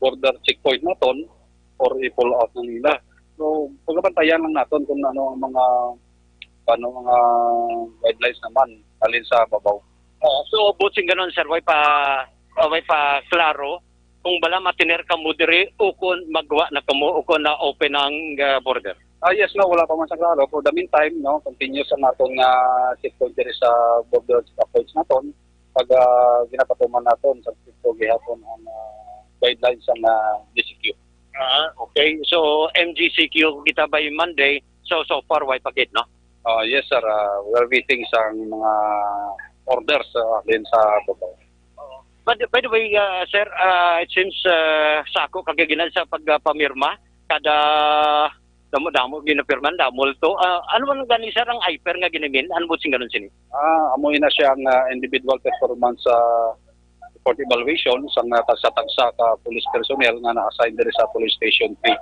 border checkpoint naton or i-pull out na nila. So, pagabantayan lang naton kung ano ang mga, ano, mga guidelines naman halin sa babaw. Oo, so, buot sing ganon, sir, way pa, way pa klaro kung bala matiner kamo diri o kung magwa na kamo o kung na-open ang, ah, border. Ah, yes, no, wala pa man sa klaro. For the meantime, no, continuous ang aton nga checkpoint diri sa border checkpoints naton. Pag, ah, ginapatuman naton sa Sitio gihapon ang, ah, guidelines sa D C Q. Ah, okay. So, M G C Q kita by Monday. So, so far, way pa gid, no? Ah, yes, sir. Ah, we are waiting sa mga orders, ah, din sa babaw. Oo. But by the way, ah, sir, ah, it seems, ah, sa ako, kagaginan sa pagpamirma, kada damo-damo ginapirman, damol to. Ah, ano man gani, sir, ang I P E R nga ginamin? Ano mo sing ganon sini? Ah, amo na siya ang, ah, individual performance, ah, report evaluation sa nga tagsa-tagsa ka police personnel nga na-assign diri sa Police Station three.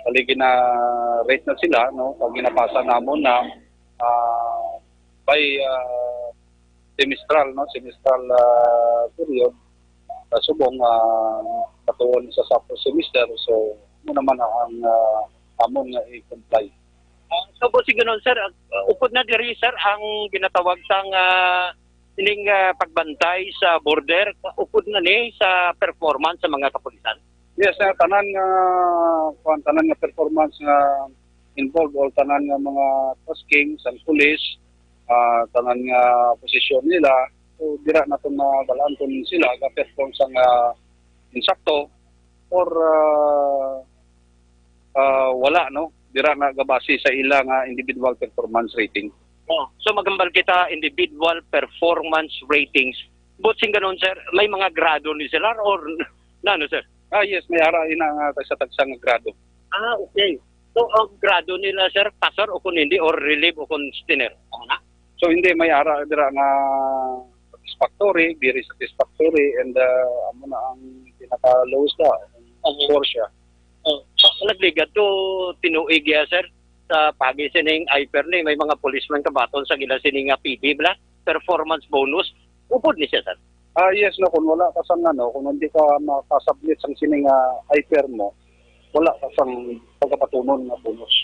Bali, gina-rate na sila, no? Pag ginapasa namon na, ah, by, ah, semestral, no? Semestral, ah, period. Sa subong, ah, patuon sa, sa semester, so, mo naman ang, ah, amon nga i-comply. Ah, so, buot sing ganon, sir, ah, upod na diri, sir, ang ginatawag sang, ah, ining, ah, pagbantay sa border, upod na ni sa performance sa mga kapulisan? Yes, sir, tanan nga, kuwan, tanan nga performance nga involved, all tanan nga mga tasking sang pulis, ah, tanan nga posisyon nila, so, dira naton mabalaan kung sila ga-perform sang, ah, insakto or, ah, ah, wala, no? Dira na gabase sa ila nga individual performance rating. Oh, so magambal kita individual performance ratings. Buot sing ganon, sir, may mga grado ni sila or nano, sir? Ah, yes, may ara ina nga tagsa-tagsa nga grado. Ah, okay. So, ang grado nila, sir, pasar o kung hindi, or relieve o kung tiner? Ano na? So, hindi, may ara dira nga satisfactory, very satisfactory, and, ah, amo na ang pinaka-lowest na, ang Mhm. score siya. Oh, so, nagligad to tinuig ya, sir, sa pagi sining I P E R ni, may mga policeman kabaton sa gila sini nga P B, bla, performance bonus. Upod ni siya, sir? Ah, yes, no, kung wala ka sang, ano, kung hindi ka makasubmit sang sini nga I P E R mo, wala ka sang pagkapatunon nga bonus.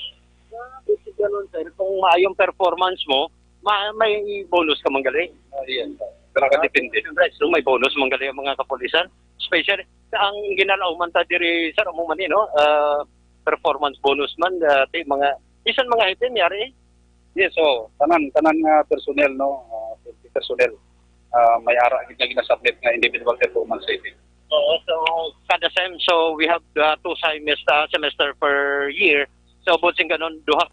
Ah, basically, sir, kung maayong performance mo, ma-, may bonus ka man gali. Ah, yes, sir. Pero nakadepende. Siyempre, so may bonus man gali ang mga kapulisan. Especially, ang ginalauman ta diri, sir, amo man ni, no? Ah, performance bonus man, ah, ti mga, bisan mga hepe, may ari. Yes, so, tanan, tanan nga personnel, no? Ah, personnel. Ah, may ara gid nga ginasubmit nga individual performance rating. Oo, so, kada sem, so we have, ah, two semester, semester per year. So, buot sing ganon, duha.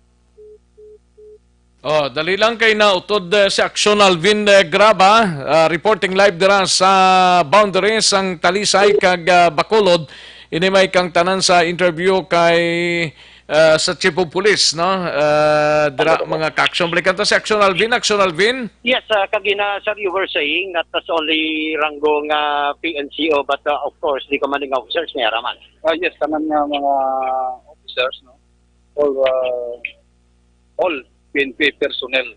Oh, dali lang kay nautod, eh, si Action Alvin, eh, Graba, ah, reporting live dira sa boundary sang Talisay kag, ah, Bacolod. Ini may kang tanan sa interview kay, ah, sa Chief of Police, no? Ah, dira, mga ka-action. Balikan ta si Action Alvin. Action Alvin. Yes, ah, kagina, sir, you were saying that that's only rango nga P N C O, but, ah, of course, di ka man nga officers, may ara man. Ah, yes, tanan nga mga officers, no? All, ah, all P N P personnel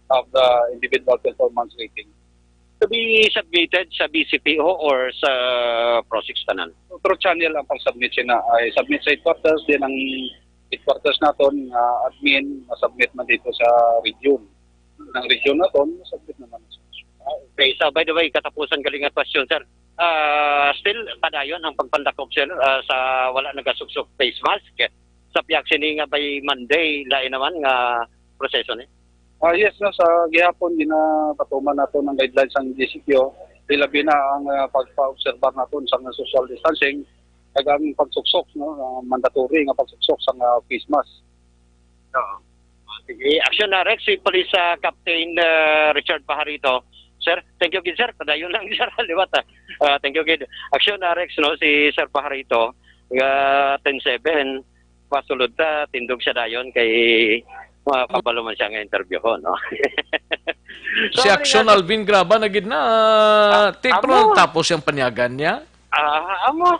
have the individual performance rating. To be submitted sa B C P O or sa PROSICS tanan? Through channel ang pag-submit sina, ay submit sa headquarters, din ang headquarters naton nga admin, masubmit man dito sa region. Ng region naton, masubmit naman sa Ah, okay. So, by the way, katapusan gali nga question, sir. Ah, still, padayon ang pagpandakop, sir, ah, sa wala nagasuksok face mask. Sa pihak sini nga by Monday, lain naman nga proseso ni? Ah, yes, no, sa gihapon, ginapatuman nato ng guidelines ang D C Q, labi na ang, ah, pagpa-obserbar naton sa social distancing, kag ang pagsuksok, no, ah, mandatory nga pagsuksok sa, ah, face mask. Oo. Sige, action na, Rex, si Police, ah, Captain, ah, Richard Pajarito. Sir, thank you gid, sir. Padayon lang, sir, liwat, ah. Ah, thank you gid. Action na, Rex, no, si Sir Pajarito, nga ten seven, pasulod ta, tindog siya dayon kay, ah, kabalo man siya nga interview ko, no? So, Si Action ano nga, Alvin Graba na gid na, Ah, ti, pero amo. Tapos yung panyagan niya? Ah, amo.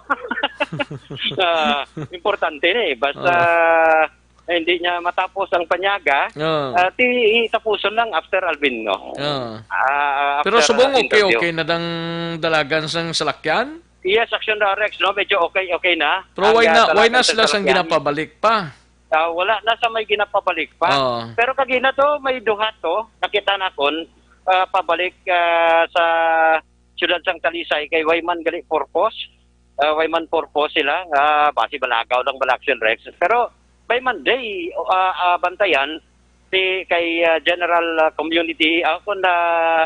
Ah, importante ni, basta, Oo. Eh, hindi niya matapos ang panyaga, Oo. Ah, ti, tapuson lang after Alvin, no? Oo. Ah, Pero after, subong ah, okay, interview. Okay na dang dalagan sang salakyan? Yes, Action Rex, no? Medyo okay, okay na. Pero Ang, why ah, na, why dalagan na sa sila sang salakyan. Ginapabalik pa? Ah, wala na sa may ginapabalik pa. Oo. Pero kagina to, may duha to, nakita nakon, ah, pabalik, ah, sa siyudad sang Talisay, kay way man gali purpose. Ah, way man purpose sila, ah, basi balagaw lang bala, Action Rex. Pero by Monday, ah, ah, bantayan, ti kay, ah, general, ah, community, ah, kung na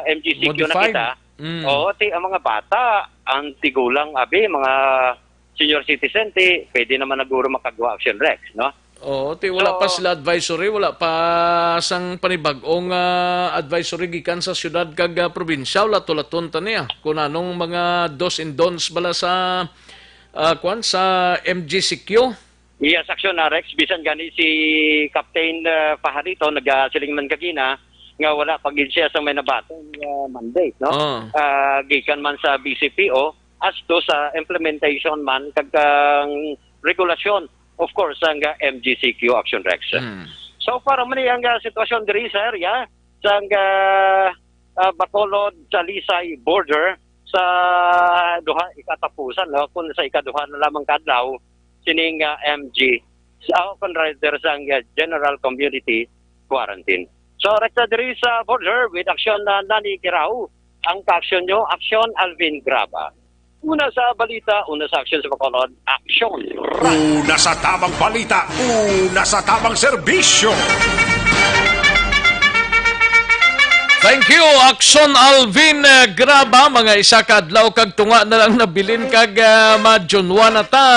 M G C Q na Modified. Kita, Mm. Oo, ti ang mga bata, ang tigulang, abi, mga senior citizen, ti pwede naman naguro makagawa, Action Rex, no? Oo, ti wala So pa sila advisory, wala pa sang panibag-ong, ah, advisory gikan sa siyudad kag, ah, probinsya, wala tulaton ta niya. Kung anong mga dos and don'ts bala sa, ah, kwan, sa M G C Q. Yes, Action, ah, Rex, bisan gani si Captain, ah, Pajarito, nagasiling man kagina nga wala pa gid siya sa may nabaton nga mandate, no? Oo. Ah, gikan man sa B C P O, as to sa implementation man kag ang regulasyon, of course, ang, ah, M G C Q, Action Rex. Mm. So far, man ang, ah, sitwasyon diri sa area, sa, ah, ah, Bacolod, Talisay border, sa duha, ikatapusan, no? Kung sa ikaduha na lamang ka adlaw, sining, ah, M G, sa, o kung rather sa, ah, general community quarantine. So, rekta diri sa border with Action, ah, Nani Kirao, ang ka-action nyo, Action Alvin Graba. Una sa balita, una sa action sa Bacolod, Action. Una sa tamang balita, una sa tamang serbisyo. Thank you, Action Alvin, eh, Graba. Mga isa ka adlaw kag tunga na lang nabilin kag, ah, ma-June one na ta.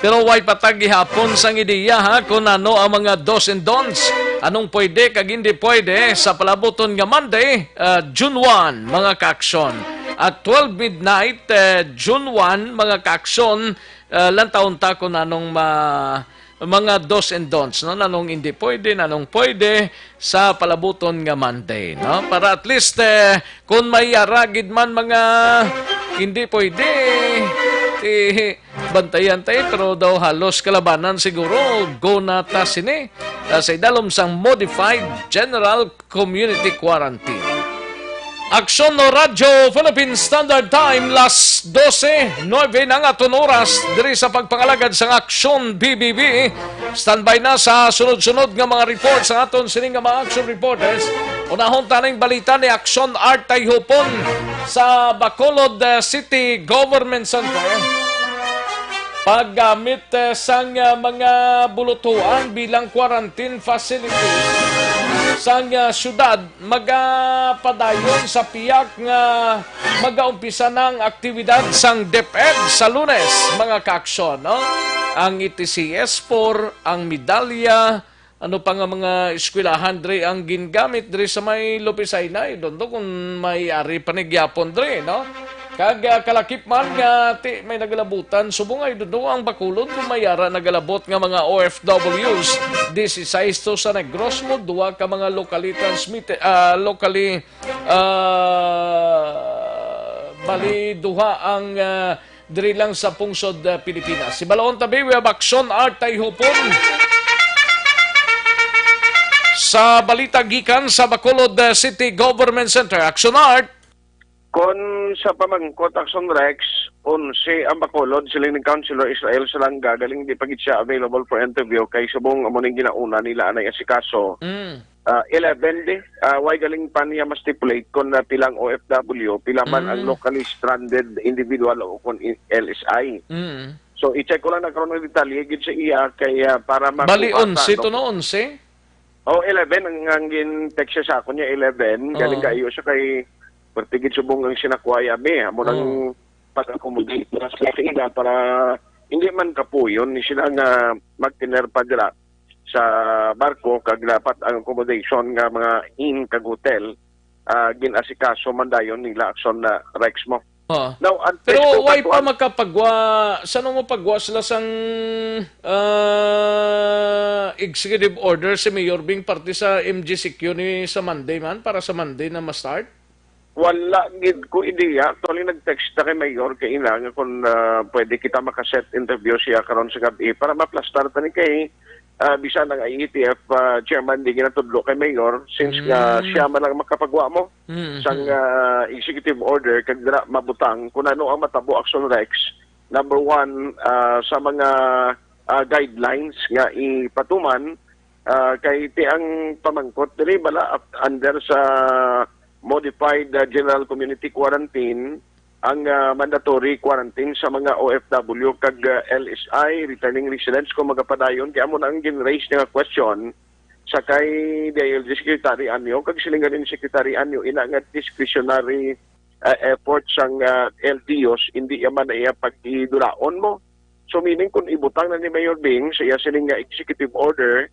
Pero way pa ta gihapon sang ideya, ha, kung ano ang mga dos and don'ts. Anong pwede kag hindi pwede sa palabuton nga Monday, ah, June one, mga ka-action. At twelve midnight, eh, June one, mga ka-action, eh, lantawon ta kung anong ma-, mga dos and don'ts, no? Nanong hindi pwede, nanong pwede sa palabuton nga Monday, no? Para at least, eh, kung may ara gid man mga hindi pwede, eh, bantayan tayo, pero daw halos kalabanan siguro, go na ta sini, ah, sa idalom sang modified general community quarantine. Aksyon no Radyo Philippine Standard Time, las dose, nuebe na ang aton oras diri sa pagpangalagad sang Aksyon B B B. Standby na sa sunod-sunod nga mga reports ang aton sining nga mga action reporters. Unahon taning balita ni Aksyon Art Tayhupon sa Bacolod, eh, City Government Center. Paggamit, eh, sang, ah, mga bulutuan bilang quarantine facilities sang, ah, syudad, magapadayon sa pihak nga magaumpisa na ang aktibidad sang DepEd sa Lunes, mga kaaksyon, no? Ang E T C S four, ang medalya, ano pa nga mga eskwelahan diri ang gingamit diri sa may Lupisaynay, dondo kung may ari pa ni gyapon diri, no? Kag, ah, kalakip man nga ti may nagalabutan, subong ay dondo ang Bacolod kung may ara nagalabot nga mga O F Ws, dieciséis to sa Negros mo, duha ka mga locally transmitted, ah, locally, ah, bali duha ang, ah, diri lang sa pungsod, ah, Pilipinas. Si Balaon Tabi, we have Action Art Tayhupon. Sa balita gikan sa Bacolod, ah, City Government Center, Action Art. Kon sa pamangkot, Action Rex, onse ang Bacolod, siling ni Councilor Israel Salanga, galing di pa gid siya available for interview kay subong amo ning ginauna nila anay asikaso. Mm. Ah, eleven di, ah, why galing pa niya ma-stipulate kung, ah, pilang O F W, pila man ang Mm. locally stranded individual o kung i-, L S I. Mm. So, i-check ko lang na karon ang detalye gid sa iya kay, ah, para Bali, makuha ta, onse no? To, no? Onse? Oh, eleven ang, ang gin-text siya sa akon niya, eleven. Galing Oo. Kaayo siya kay perti gid subong ang sinakwaya mi. Amo nang Oo. pag-accommodate para sa ila para hindi man kapuyon ni sila nga magtener pa dira. sa barko, kag dapat ang accommodation nga mga inn kag hotel, ah, gin-asikaso man dayon nila, Akson, ah, Rex, mo. Oo. Now, ang Pero presko why pa katuan makapagwa, sano mo pagwa sila sang, ah, executive order si Mayor Bing parte sa M G C Q ni sa Monday man, para sa Monday na ma-start? Wala gid ko ideya. Actually, nag-text ta kay Mayor kay ina nga kung, ah, pwede kita maka-set interview siya karon sa gabi para maplastar ta ni kay, ah, bisan ang I A T F, ah, chairman di ginatudlo kay Mayor since nga Mm. siya man lang makapagwa mo Mm, sang, mm. ah, executive order kag dira mabutang kung ano ang matabo, Akson Rex. Number one, ah, sa mga, ah, guidelines nga ipatuman, ah, kay ti ang pamangkot diri bala ap-, under sa modified, ah, general community quarantine ang, ah, mandatory quarantine sa mga O F W kag, ah, L S I, returning residents, kung magapadayon. Kaya mo na ang gin-raise nga question sa kay D I L G Secretary Anyo, kag silingan ni Secretary Anyo, ina nga discretionary, ah, effort sang, ah, L T Os, hindi yaman na iya pagidulaon mo. So, meaning, kung ibutang na ni Mayor Bing sa iya sining nga executive order,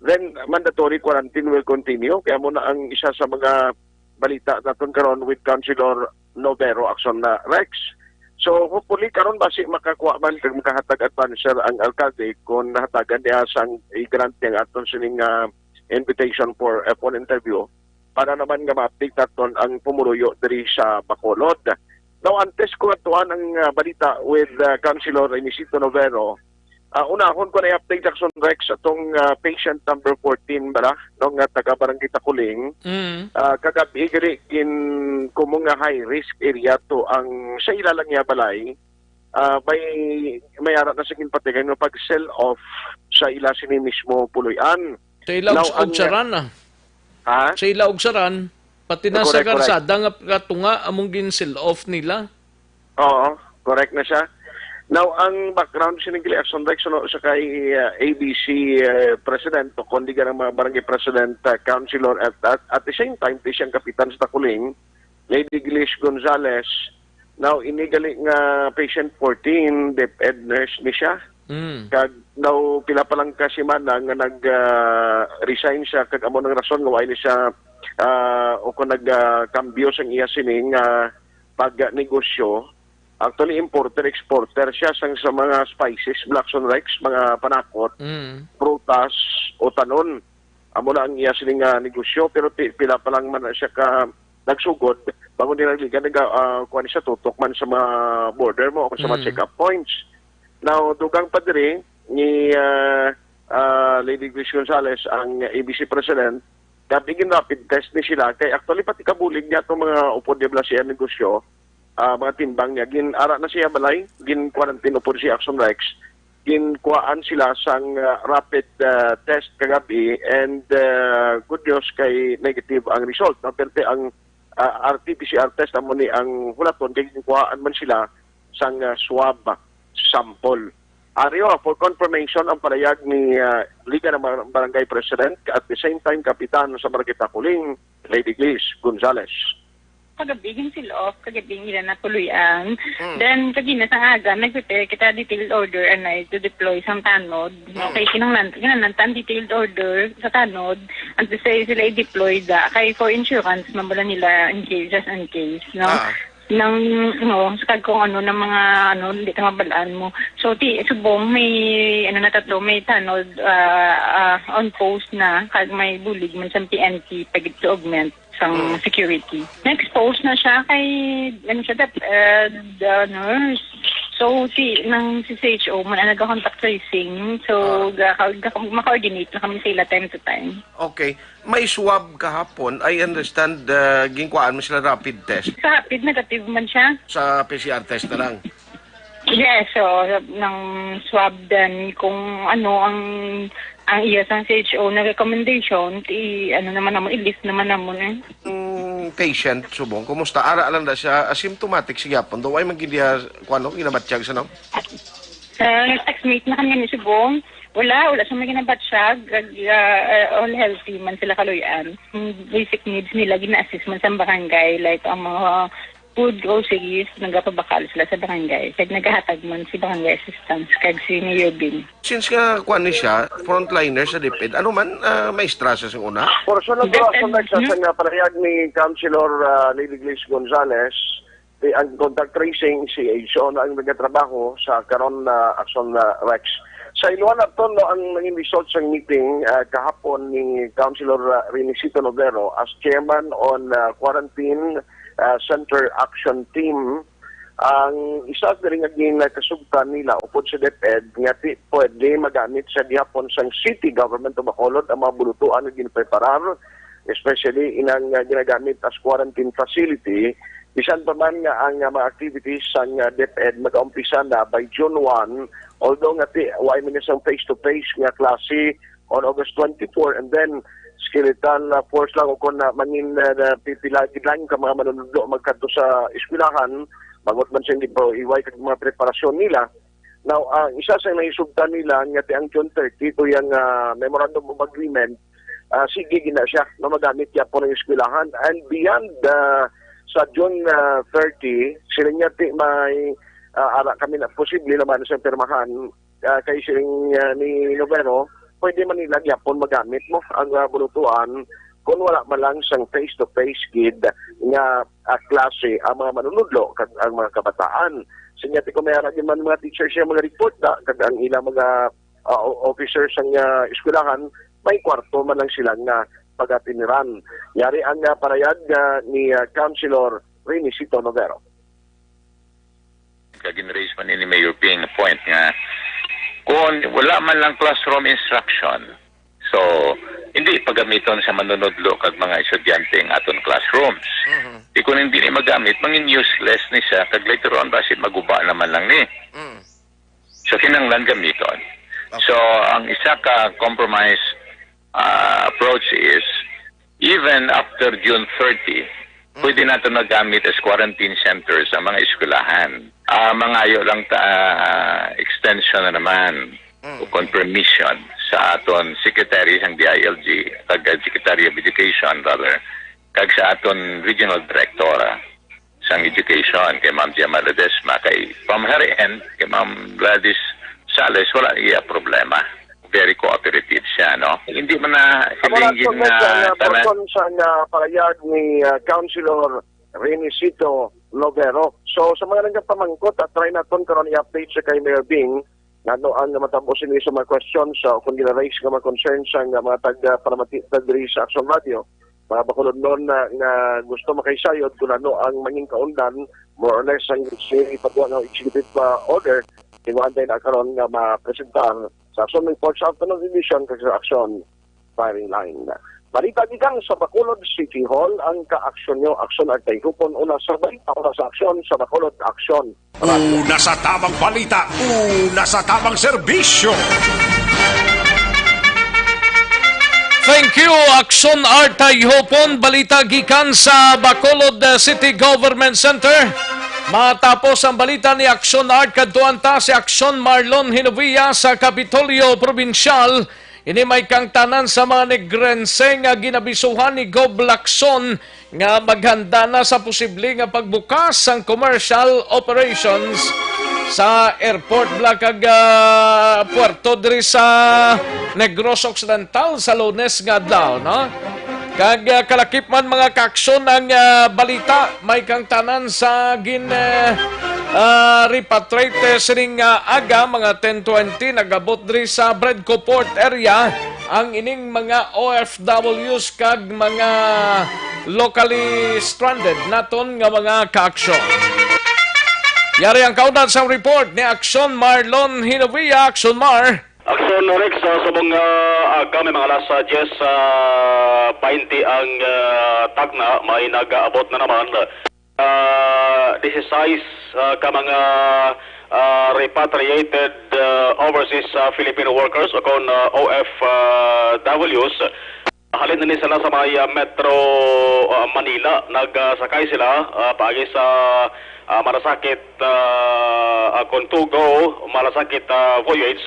then mandatory quarantine will continue. Kaya mo na ang isa sa mga balita naton karon with Councilor Novero, Akson na Rex. So, hopefully, karon basi makakuha man kag makahatag advancer ang alkalde kung nahatagan niya sang i-grant niya ang aton sining, ah, invitation for a phone interview para naman nga ma-update naton ang pumuluyo diri sa Bacolod. Now, antes ko atuan ang, ah, balita with, ah, Councilor Inesito Novero, ah, unahon ko na i-update, Akson Rex, atong, ah, patient number fourteen bala, no, nga taga Barangay Takuling. Mm. Ah, kagabi gali gin kumong nga high risk area to ang sa ila lang niya balay. Ah, may, may ara na sa ginpatigan nga pag-sell off sa ila sini mismo puloy-an. Sa ila Now, og, ang og saran, ah. Ha? Sa ila og saran, pati na sa Correct, correct. karsada nga katunga among gin-sell off nila. Oo, correct na siya. Now, ang background sining gali, Akson Rex, no, sa kay, uh, A B C, uh, President, o kundi ka ng mga barangay president, uh, councilor, at, at, at the same time, ti siyang kapitan sa Takuling, Lady Glish Gonzalez. Now, ini gali nga patient fourteen, DepEd nurse ni siya. Mm. Kag now, pila pa lang ka semana nga nag, ah, resign siya, kag amo nang rason nga wala ni siya, ah, o kung nag, ah, kambyo sang iya sining, ah, pagnegosyo. Actually, importer, exporter siya sang, sa mga spices, Blackson Rex, mga panakot, Mm. prutas, o tanon. Amo na ang iya sini nga negosyo, pero ti-, pila pa lang man na siya ka nagsugod, bangon din nagligan, naga-, ah, kuwan siya, tutok man sa mga border mo o sa mga Mm. check-up points. Now, dugang pa diri ni, ah, ah, Lady Grace Gonzalez, ang A B C President, dapat gin-rapid test ni sila. Kay actually, pati kabulig niya itong mga upod niya bala siya negosyo, ah, mga timbang niya. Gin-ara na siya balay, gin-quarantine upod si Action Rex. Ginkuhaan sila sang, ah, rapid, ah, test kagabi, and, ah, good news kay negative ang result. No? Pero ang, ah, R T P C R test amo ni ang hulaton kay ginkuhaan man sila sang, ah, swab sample. Ari, oh, for confirmation ang palayag ni, ah, Liga ng Bar-, Barangay President, at the same time, Kapitan sa Barangay Takuling, Lady Grace Gonzalez. Kagabi, gin-sell off, kagabi, ila na puloy-an. Mm. Then, kagina sa aga, nag-prepare kita detailed order, anay, to deploy sang tanod. No? Mm. Kay kinahanglan, kinahanglan tan detailed order sa tanod, antes sa sila i-deploy da. Kay for insurance, mabala nila in case, just in case, no? Ah. Nang, no, sa kag kung ano, ng mga, ano, hindi ka mabalaan mo. So, ti, subong, may, ano na tato, may tanod, ah, ah, on post na, kag may bulig man sa P N P, pag to augment sang Mm. security. Na-expose na siya kay, ano siya, dap-, eh, the nurse. So, si, nang si C H O man ang nag-contact tracing. So, Ah. ga-, ga-, maka-coordinate na kami sa ila time to time. Okay. May swab kahapon. I understand, uh, ginkuhaan mo sila rapid test. Sa rapid, negative man siya. Sa P C R test na lang. Yes, so, nang swab din kung ano ang, ang iya sang C H O na recommendation, i-, ano naman namon, i-lift naman namon eh. Ang patient, subong, kumusta? Ara lang na siya, asymptomatic siya po. Do, ay man gid diha, kung ano, ginabatyag sa, no? Ah, nag-text mate na kami ni subong. Wala, wala siya may ginabatyag. Ag-, ah, ah, all healthy man sila kaluyan. Ang basic needs nila, gina-assist man sa barangay, like ang mga Good, o sige, nagapabakal sila sa barangay. Kag nagahatag man si barangay assistance, kag si Mayor Bing. Since nga, kuwan ni siya, frontliner sa DepEd, ano man, ah, maestra sa sing una? Por sa Deped, natural sa hmm? Sa nga parehag ni Councilor, ah, Lily Grace Gonzales, di ang contact tracing, si H O na ang nagatrabaho sa karon na action na Rex. Sa inuan naton, no, ang naging result sa meeting, ah, kahapon ni Councilor, ah, Renisito Novero as chairman on, ah, quarantine, ah, center action team. Ang isa diri nga ginakasugtan nila upod sa DepEd nga ti pwede magamit sa gihapon sang City Government of Bacolod ang mga bulutuan nga ginpreparar, especially inang, ah, ginagamit as quarantine facility, bisan pa man nga ang, ah, mga activities sang, ah, DepEd magaumpisa na by June one, although nga ti, wa man ni sang face-to-face nga klase on August twenty-four, and then skeletal, ah, force lang o kung, ah, mangin, ah, na pipila gid lang ka mga manunudlo magkadto sa eskwelahan, bangod man sa hindi pa iway kag mga preparasyon nila. Now, ang isa sa naisugtan nila nga ti ang June thirty, to yung, ah, Memorandum of Agreement, ah, sige gina siya na magamit yapon ang eskwelahan. And beyond, ah, sa June, ah, thirty, sila niya ti may, ah, ara kami na posible naman sa pirmahan, ah, kay siling, ah, ni Novero, pwede man nila gyapon magamit mo ang, ah, bulutuan kung wala man lang sang face-to-face gid nga, ah, klase ang mga manunudlo kag ang mga kabataan. Sinya ti kung may ara gyud man mga teacher siya mga report na kag ang ilang mga, ah, o-, officer sang, ah, eskwelahan, may kwarto man lang sila nga pagatineran. Yari ang, ah, parayag, ah, ni, ah, Councilor Renisito Novero. Kag gin-raise man ni Mayor Ping point nga kung wala man lang classroom instruction, so, hindi pagamiton sa manunudlo kag mga estudyante ang aton classrooms. Mhm. Di kung hindi ni magamit, mangin useless ni siya, kag later on, basi maguba naman lang ni. Mm. So, kinahanglan gamiton. Okay. So, ang isa ka compromise, ah, approach is, even after June thirty, Mm. pwede nato nagamit as quarantine centers ang mga eskwelahan. Ah, mangayo lang ta, ah, extension na naman Mm. o confirmation sa aton secretary sang D I L G, kag Secretary of Education, rather, kag sa aton regional director, ah, sang education, kay Ma'am Gemma Ledesma, kay from her end, kay Ma'am Gladys Sales, wala iya problema. Very cooperative siya, no? Hindi man na Amo na, hiling so, gid medyo na ang, ah, tanan. Portion sa, ah, parayag ni, ah, Councilor Renisito Lovero. So, sa mga nagapamangkot, ah, try naton karon i-update sa kay Mayor Bing, ngano ang matabo sini sa mga questions, ah, kung gina-raise nga mga concerns ang, ah, mga taga-, panamati-, diri sa Action Radio, mga Bacolodnon na, nga gusto makaisayod kung ano ang mangin kaundan, more or less, ang si ipagawa nga executive, ah, order, tingwaan tayo na karon nga mapresentar sa Action Report sa afternoon edition kag sa Action Firing Line. Balita gikan sa Bacolod City Hall, ang kaaksyon nyo, Aksyon Artay Hupon, una sa balita, una sa aksyon, sa Bacolod, Aksyon. Una sa tamang balita, una sa tamang serbisyo. Thank you, Aksyon Artay Hupon. Balita gikan sa Bacolod, uh, City Government Center. Matapos ang balita ni Aksyon Art, kadtuan ta si Aksyon Marlon Hinovia sa Kapitolyo Probinsyal. Ini may kangtanan sa mga Negrense nga ginabisuhan ni Gov Lacson nga maghanda na sa posible nga pagbukas sang commercial operations sa airport bala kag, ah, puerto diri sa Negros Occidental sa Lunes nga adlaw, no? Kag, ah, kalakip man, mga kaaksyon, ang, ah, balita, may kangtanan sa gin, ah, ah, repatriate sining, ah, aga, mga ten twenty, nag-abot diri sa Bredco Port area ang ining mga O F Ws kag mga locally stranded naton nga mga kaaksyon. Yari ang kaunat sa report ni Aksyon Marlon Hinovia. Aksyon Mar. Aksyon, Rex, ah, subong, ah, aga, may mga alas, ah, diyes, ah, baynte ang, ah, takna, may nag-aabot na naman, ah, disisais, ah, ka mga, ah, repatriated, ah, overseas, ah, Filipino workers o kon, ah, O F Ws. Halin ini sila sa may, ah, Metro, ah, Manila. Nagsakay sila, ah, paagi sa, ah, Malasakit, ah, ah, kon to-go, Malasakit, ah, voyage.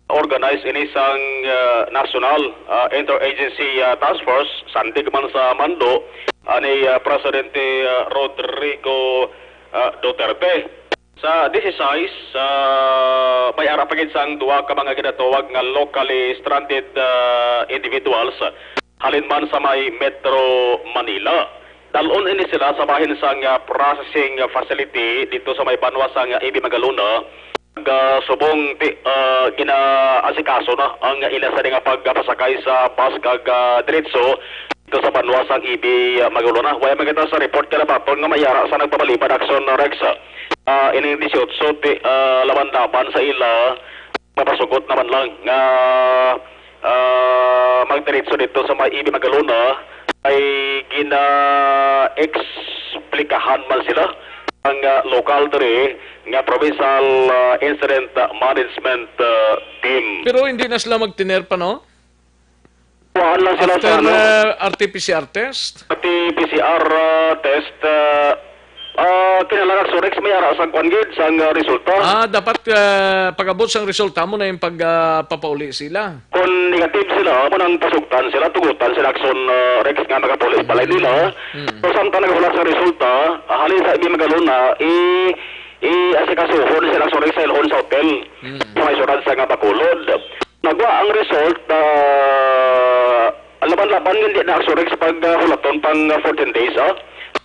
Organize ini sang, ah, National, ah, Interagency, ah, Task Force, sandig man sa mando. ani, ah, Presidente, ah, Rodrigo, ah, Duterte. Sa dieciséis, ah, may ara pa gid sang duha ka mga ginatawag nga locally stranded, ah, individuals halin man sa may Metro Manila. Dalon ini sila sa bahin sang, ah, processing facility dito sa may banwa sang, ah, E B Magalona. Ga subong ti, ah, ginaasikaso na ang ila sa nga pagpasakay sa bus kag, ah, diretso dito sa banwa sang E B, ah, Magalona. Wala man kita sa report kalabaton nga may ara sa nagpabalibad aksyon, Rex. Ah, ining dieciocho ti, ah, laban-laban sa ila, mapasugot naman lang nga, ah, magdiretso dito sa may E B Magalona ay gina-explikahan man sila ang, ah, lokal diri nga Provincial, ah, Incident Management, ah, Team. Pero hindi na sila magtiner pa, no? Kuhaan lang sila sa, after, ano, uh, R T P C R test? R T P C R, uh, test, uh, uh, kinahanglan, Rex, may ara sa kwan gid, sang, uh, resulta. Ah, dapat, uh, pag-abot sang resulta mo na yung pag, uh, papauli sila. Kung negative sila, mo nang pasugtan sila, tugutan sila, aksyon, uh, Rex, nga makapauli sa balay nila. Mm. So, samtang nagahulat sa resulta, uh, halin sa E B Magalona, i-, i-asikasuhon sila, aksyon, Rex, sa ilhon sa hotel. Mm. Sa may syudad sa nga Bacolod. Nagwa ang result, ah, laban-laban, hindi na, aksyon, Rex, pag, ah, hulaton pang, ah, fourteen days, ah,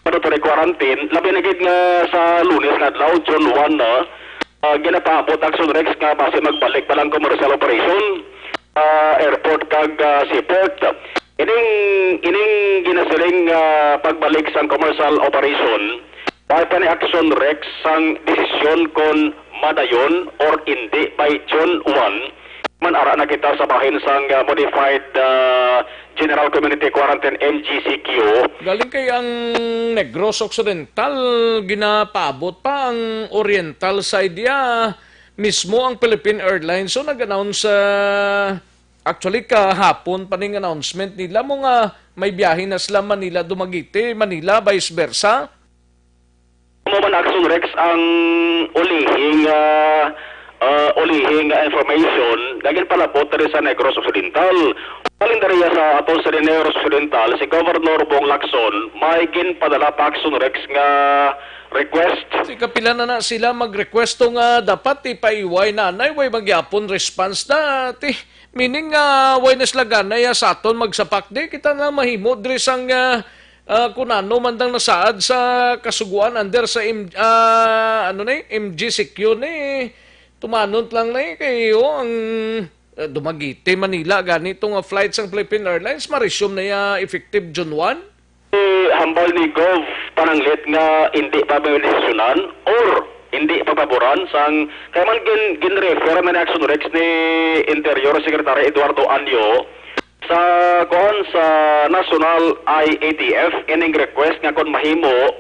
mandatory quarantine. Labi na gid nga sa Lunes nga adlaw, June one, ah, ah, ginapaabot, aksyon, Rex, nga basi magbalik pa lang commercial operation, ah, airport kag, ah, seaport. Ining, ining ginasiling, ah, pagbalik sang commercial operation, may pa ni, aksyon, Rex, sang desisyon kon madayon or indi by June one. Man ara na kita sa bahin sang, ah, Modified, ah, General Community Quarantine, M G C Q. Galing kay ang Negros Occidental, ginapaabot pa ang Oriental side, ya mismo ang Philippine Airlines. So, nag-announce, ah, actually, kahapon pa ning announcement nila mo nga may biyahe na sila Manila, Dumaguete, Manila, vice versa. Amo man, aksyon, Rex, ang ulihing, ah, ah, ulihing nga information nga ginpalabot diri sa Negros Occidental. Halin diri sa aton sa Negros Occidental, si Governor Bong Lacson may ginpadala pa, aksyon, Rex, nga request. Ti kapila na na sila mag-request to nga dapat ipaiway na anay, way magyapon response dati. Meaning nga way na sila ganay, ah, sa aton magsapak. Di kita na mahimo diri sang, ah, ah, kun ano man dang nasaad sa kasuguan under sa M-, ah, ano ni, M G C Q ni. Tumanon lang na, eh, kay, oh, ang, ah, Dumaguete, Manila, gani itong, ah, flight sang Philippine Airlines, ma-resume na ya effective June one. Eh, hambal ni Gov Pananglit nga hindi pa may desisyonan or hindi papaboran sang, kaya man gin-, gin-refer man ni, aksyon, Rex, ni Interior Secretary Eduardo Anyo sa, kuan, sa National I A T F ining request nga kung mahimo,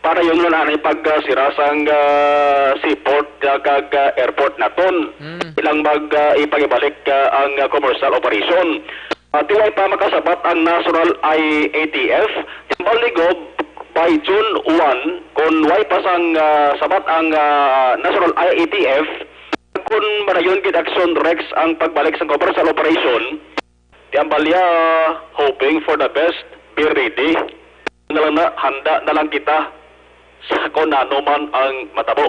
para yung na ni pagsira sang, ah, seaport, ah, kag, ah, airport naton. Mm. Ilang mag, ah, ipagibalik, ah, ang, ah, commercial operation. Ah, ti way pa makasabat ang National I A T F, hambal ni Gov by June one, kung way pa sang, ah, sabat ang, ah, National I A T F, kung madayon gid, aksyon, Rex, ang pagbalik sang commercial operation, ti hambal niya, hoping for the best, be ready. Na lang na, handa na lang kita sa kung ano man ang matabo.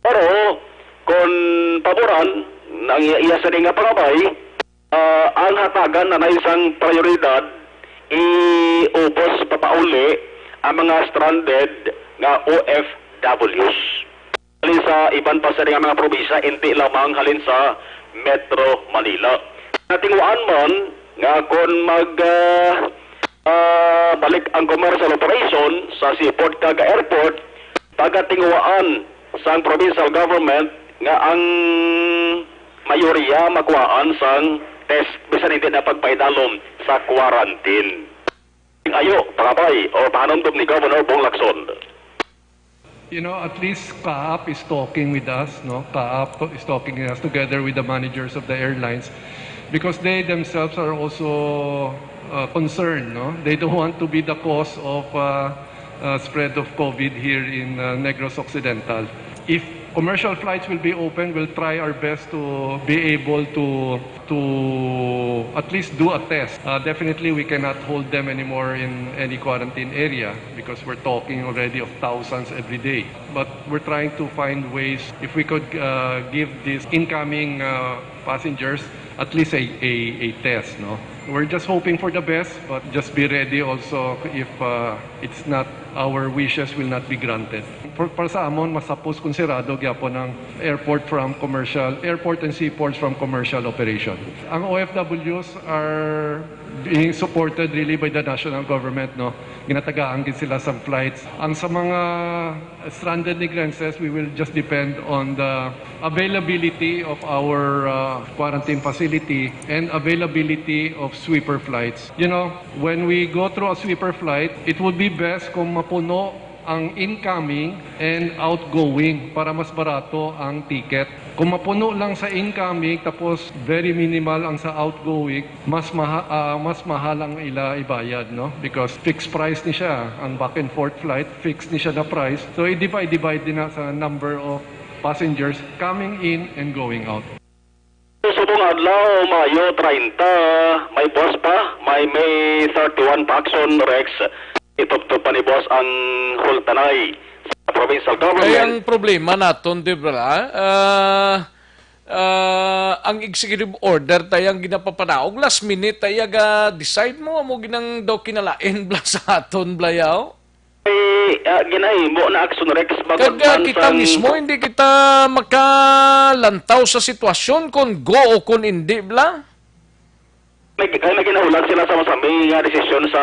Pero kung paboran ang iya, iya sa nga pangabay, ah, ang hatagan na na isang prioridad, iubos papauli ang mga stranded nga O F Ws. Halin sa iban pa sa nga mga probinsya, hindi lamang halin sa Metro Manila. Natinguan man nga kung mag, ah, ah, balik ang commercial operation sa seaport kag airport, pagatinguan sang provincial government nga ang mayoriya makuhaan sang test bisan hindi na pagpaidalom sa quarantine. Ayo, pangabay o pahanumdom ni Governor Bong Lacson. You know, at least CAAP is talking with us, no? CAAP is talking with us together with the managers of the airlines because they themselves are also, uh, concerned, no? They don't want to be the cause of, uh, uh, spread of COVID here in, uh, Negros Occidental. If Commercial flights will be open. We'll try our best to be able to to at least do a test. Uh, definitely, we cannot hold them anymore in any quarantine area because we're talking already of thousands every day. But we're trying to find ways if we could uh, give these incoming uh, passengers at least a, a, a test, no? We're just hoping for the best, but just be ready also if uh, it's not, our wishes will not be granted. For, para sa amon, mas hapos kung sirado gyapon ang airport from commercial, airport and seaports from commercial operation. Ang O F Ws are being supported really by the national government, no? Ginatagaan gid sila sa flights. Ang sa mga stranded Negrenses, we will just depend on the availability of our uh, quarantine facility and availability of sweeper flights. You know, when we go through a sweeper flight, it would be best kung mapuno ang incoming and outgoing para mas barato ang ticket. Kung mapuno lang sa incoming tapos very minimal ang sa outgoing, mas maha- ah, mas mahal ang ila ibayad, no? Because fixed price ni siya, ang back and forth flight, fixed ni siya na price. So i-divide, divide din na sa number of passengers coming in and going out. Subong adlaw, Mayo treinta, may boss pa, may May thirty-one pa, Action Rex. Itubtob pa ni boss ang hultanay sa provincial government. Kay ang problema naton, di ba, ah, ah, ang executive order tayo ang ginapapanaog, last minute tayo ga-decide mo, amo ginang daw kinalain bla sa aton, blayaw. Ay, ah, ginahimo na, Action Rex, bago Kag, ah, man kita sang mismo, hindi kita makalantaw sa sitwasyon kung go o kung hindi, bla. May, ay, may ginahulat sila sa masami nga desisyon sa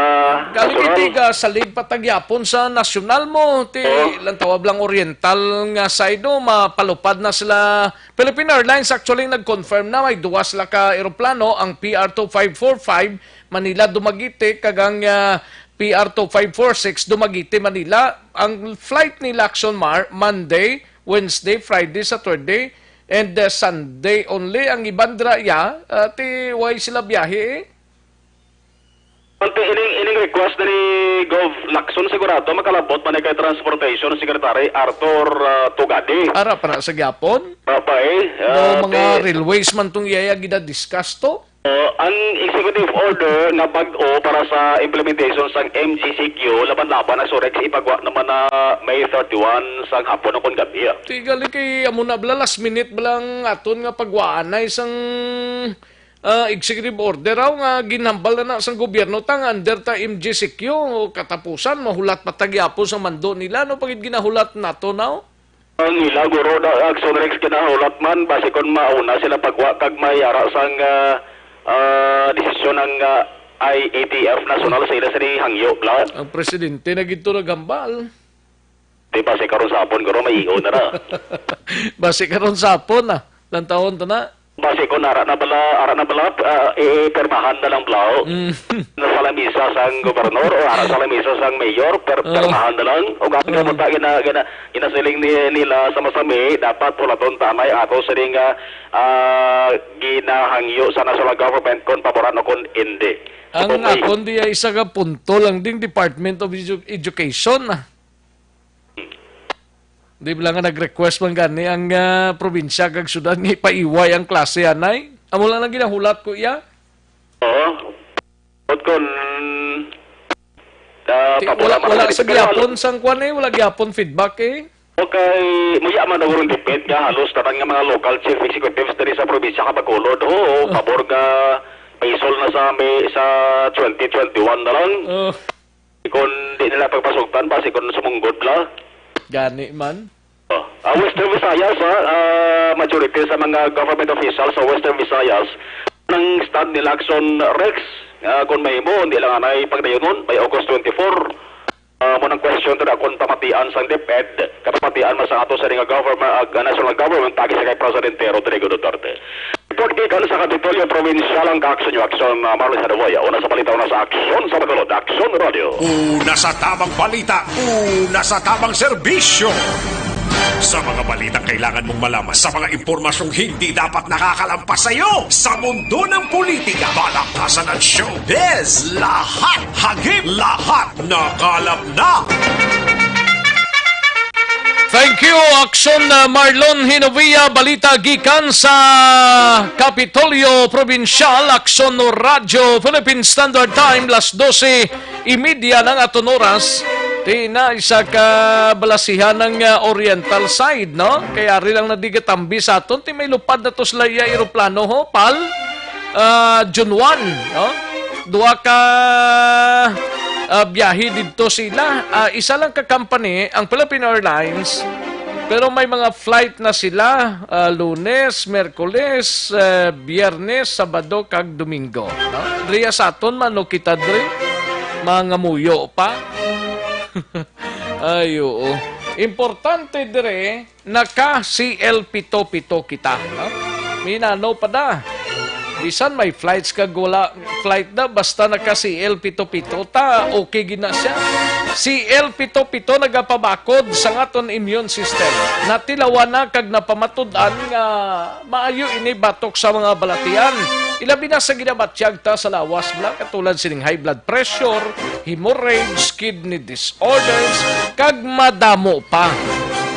Galing nasyonal. Iti ga salig patagyapon sa nasyonal mo, ti Oo. Lantawa blang oriental nga side, oh, mapalupad na sila. Philippine Airlines actually nag-confirm na may duwa sila ka eroplano, ang P R two five four five Manila Dumaguete kag ang, ah, P R two five four six Dumaguete Manila. Ang flight nila, Action Mar, Monday, Wednesday, Friday, Saturday, and, uh, Sunday only. Ang iban dira, ya, uh, ti way sila biyahe, eh. Ante, ining, ining request na ni Gov Lacson, sigurado makalabot man ni kay Transportation Secretary Arthur, uh, Tugadi. Ara, para sa gyapon? Para pa, eh. No, Uh, mga ti- railways man tong iyaya gina-discuss to? Oh, ang executive order nga bag-o para sa implementation sang M G C Q, laban-laban na, Surex, ipagwa naman na May thirty-one sang hapon o kon gabi, ah. Ti gali kay amo na bala, last minute bala ang aton nga pagwaanay sang, ah, executive order, aw, nga ginhambal na, na sang gobyerno, tang under ta M G C Q, katapusan, mahulat pa ta gyapon sa mando nila, no, pagid ginahulat nato, no? Ang ila guro da, Action Rex, kinahulat man, basi kon mauna sila pagwa kag may ara sang, ah, ah, desisyon ang, ah, I A T F nasyonal sa ila sini hangyo, bla. Ang presidente na gid to naghambal. Di, basi karon sa hapon, guro, may iyo na ra. Basi karon sa hapon, ah. Lantawon to na. Basi kon ara na bala, ara na bala, ah, ipirmahan na lang, bla, o. Mm. Na sa lamisa sang gobernador o ara sa lamisa sang mayor, per-, Oh. pirmahan na lang. O gani Oh. mo ta, gina-, gina-, ginasiling ni-, nila sa masami, dapat hulaton ta may ato sining, ah, ah, ginahangyo sa national government kon paboran o kon indi. Ang Okay. akon diya isa ka punto lang ding Department of Edu-, Education, ah. Di ba lang nga nag-request man gani ang, ah, probinsya kag syudad nga ipaiway ang klase, anay? Amo lang ang ginahulat ko iya. Oo. But kun, ah, Ti-, pabor wala, naman wala sa sa Dipit, pero gyapon sang kwan eh, wala gyapon feedback eh. Okay, muya man ang urong Dipit nga halos tanan nga mga local chief executives diri sa probinsya ka Bacolod. Oo, Oh. pabor nga paisol na sa may, sa twenty twenty-one na lang. Oh. Kung di nila pagpasugtan, basi kung sumunggod la. Gani man. Oh. Ah, Western Visayas, ha? Ah, majority sa mga government officials sa Western Visayas, ang stand nila Action Rex, ah, kung mahimo, hindi lang anay pagdayunon, by August twenty-four. Ah, mo nang question to na kung pamatian sang DepEd, kapamatian man sa ato sa nga government, ah, national government, tagi sa kay Presidente Rodrigo Duterte. Report gikan sa Kapitolyo Probinsyal ang Action News Action, ah, Marlon Sadaboya. Una sa balita, una sa aksyon sa Bacolod, Action Radio. Una sa tamang balita, una sa tamang serbisyo. Sa mga balitang kailangan mong malaman, sa mga impormasyong hindi dapat nakakalampas sa iyo, sa mundo ng politika, balaktasan at showbiz, lahat, hagip, lahat, nakalap na. Thank you, Aksyon, uh, Marlon Hinovia. Balita gikan sa Kapitolyo Probinsyal, Aksyon Radyo, Philippine Standard Time, las dose y media ng aton oras. Ti na isa ka balasihan ng, uh, oriental side, no? Kaya ari lang nadigatambi sa aton, ti may lupad na to sila iya eroplano, ho, pal? Ah, June one, no? Duha ka, ah, biyahe didto sila. Ah, isa lang ka company, ang Philippine Airlines, pero may mga flight na sila, ah, Lunes, Miyerkules, eh, Biyernes, Sabado, kag Domingo, no? Diri sa aton, mano kita diri? Mga muyo pa. Ay, oo. Importante dire, naka C L pito pito kita, no? Minano pa da. Bisan may flights kag wala flight da, basta naka C L pito pito ta, okay gid na siya. C L pito pito nagapabakod sa aton immune system. Natilawan na kag napamatud-an nga maayo ini batok sa mga balatian. Ilabi na sa ginabatyag ta sa lawas, bala, katulad sining high blood pressure, hemorrhage, kidney disorders, kag madamo pa.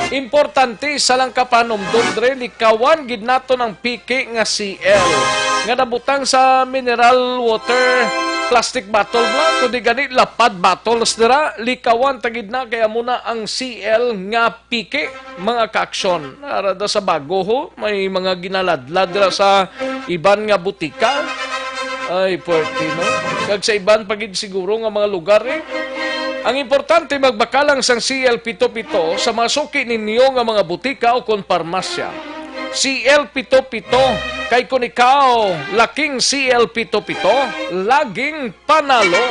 Importante, isa lang ka panumdom dre, likawan gid naton ang piki nga C L nga nabutang sa mineral water plastic bottle lang, kundi gani lapad bottles dira, likawan ta gid na, kay amo na ang C L nga piki, mga kaaksyon. Ara da sa bago, ho, may mga ginaladlad dira sa iban nga butika. Ay, puwerte, no? Kag sa iban pa gid siguro nga mga lugar, eh. Ang importante, magbakal lang sang C L pito pito sa mga suki ninyo nga mga butika o kon parmasya. C L pito pito, kay kun ikaw laking C L pito pito, laging panalo.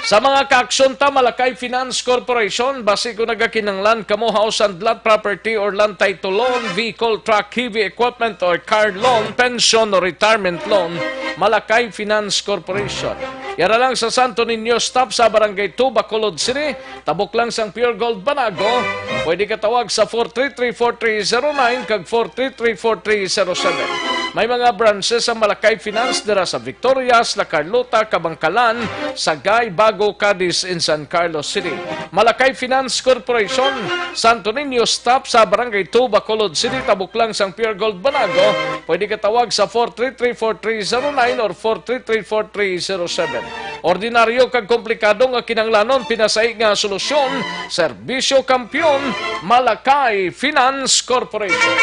Sa mga kaaksyon ta, Malakay Finance Corporation, basi kung nagakinahanglan kamo house and lot property or land title loan, vehicle, truck, heavy equipment or car loan, pension or retirement loan, Malakay Finance Corporation. Yara lang sa Santo Niño Stop sa Barangay two, Bacolod City, tabok lang sang Pure Gold Banago. Pwede ka tawag sa four three three four three zero nine kag four three three four three zero seven. May mga branches ang Malakay Finance dira sa Victorias, La Carlota, Kabangkalan, Sagay, Bago, Cadiz, and San Carlos City. Malakay Finance Corporation, Santo Niño Stop sa Barangay two, Bacolod City, tabok lang sang Pure Gold Banago. Pwede ka tawag sa four three three four three zero nine or four three three four three zero seven. Ordinaryo kag komplikado nga kinahanglanon, pinasahi nga solusyon, serbisyo kampiyon, Malakay Finance Corporation.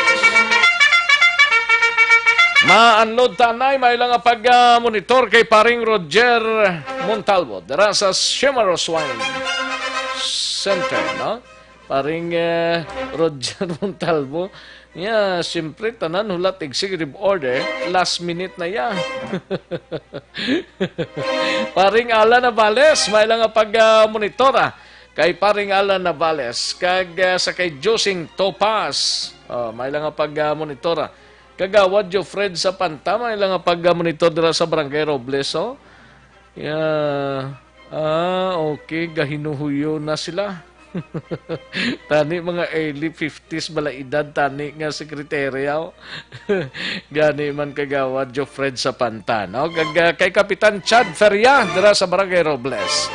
Maanlod tanay, may lang nga pag-, ah, monitor kay paring Roger Montalvo dira sa Chimaros Wine Center, no? Paring, eh, Roger Montalvo. Ya, siyempre, tanan hulat executive order, last minute na ya. Paring Alan Navales, may lang nga pag, ah, monitor, ah. Kay Paring Alan Navales, kag, ah, sa kay Josing Topas, oh, may lang nga pag, ah, monitor, ah. Kagawad Jofred Sapanta, may lang nga pag, ah, monitor dira sa Barangay Robles, oh. Yeah. Ah, okay. Gahinuhuyo na sila. Tani mga early fifties bala edad tani nga sekretarya, oh. Gani man, Kagawad Jofred Sapanta, no? Kag, ah, kay Kapitan Chad Feria dira sa Barangay Robles.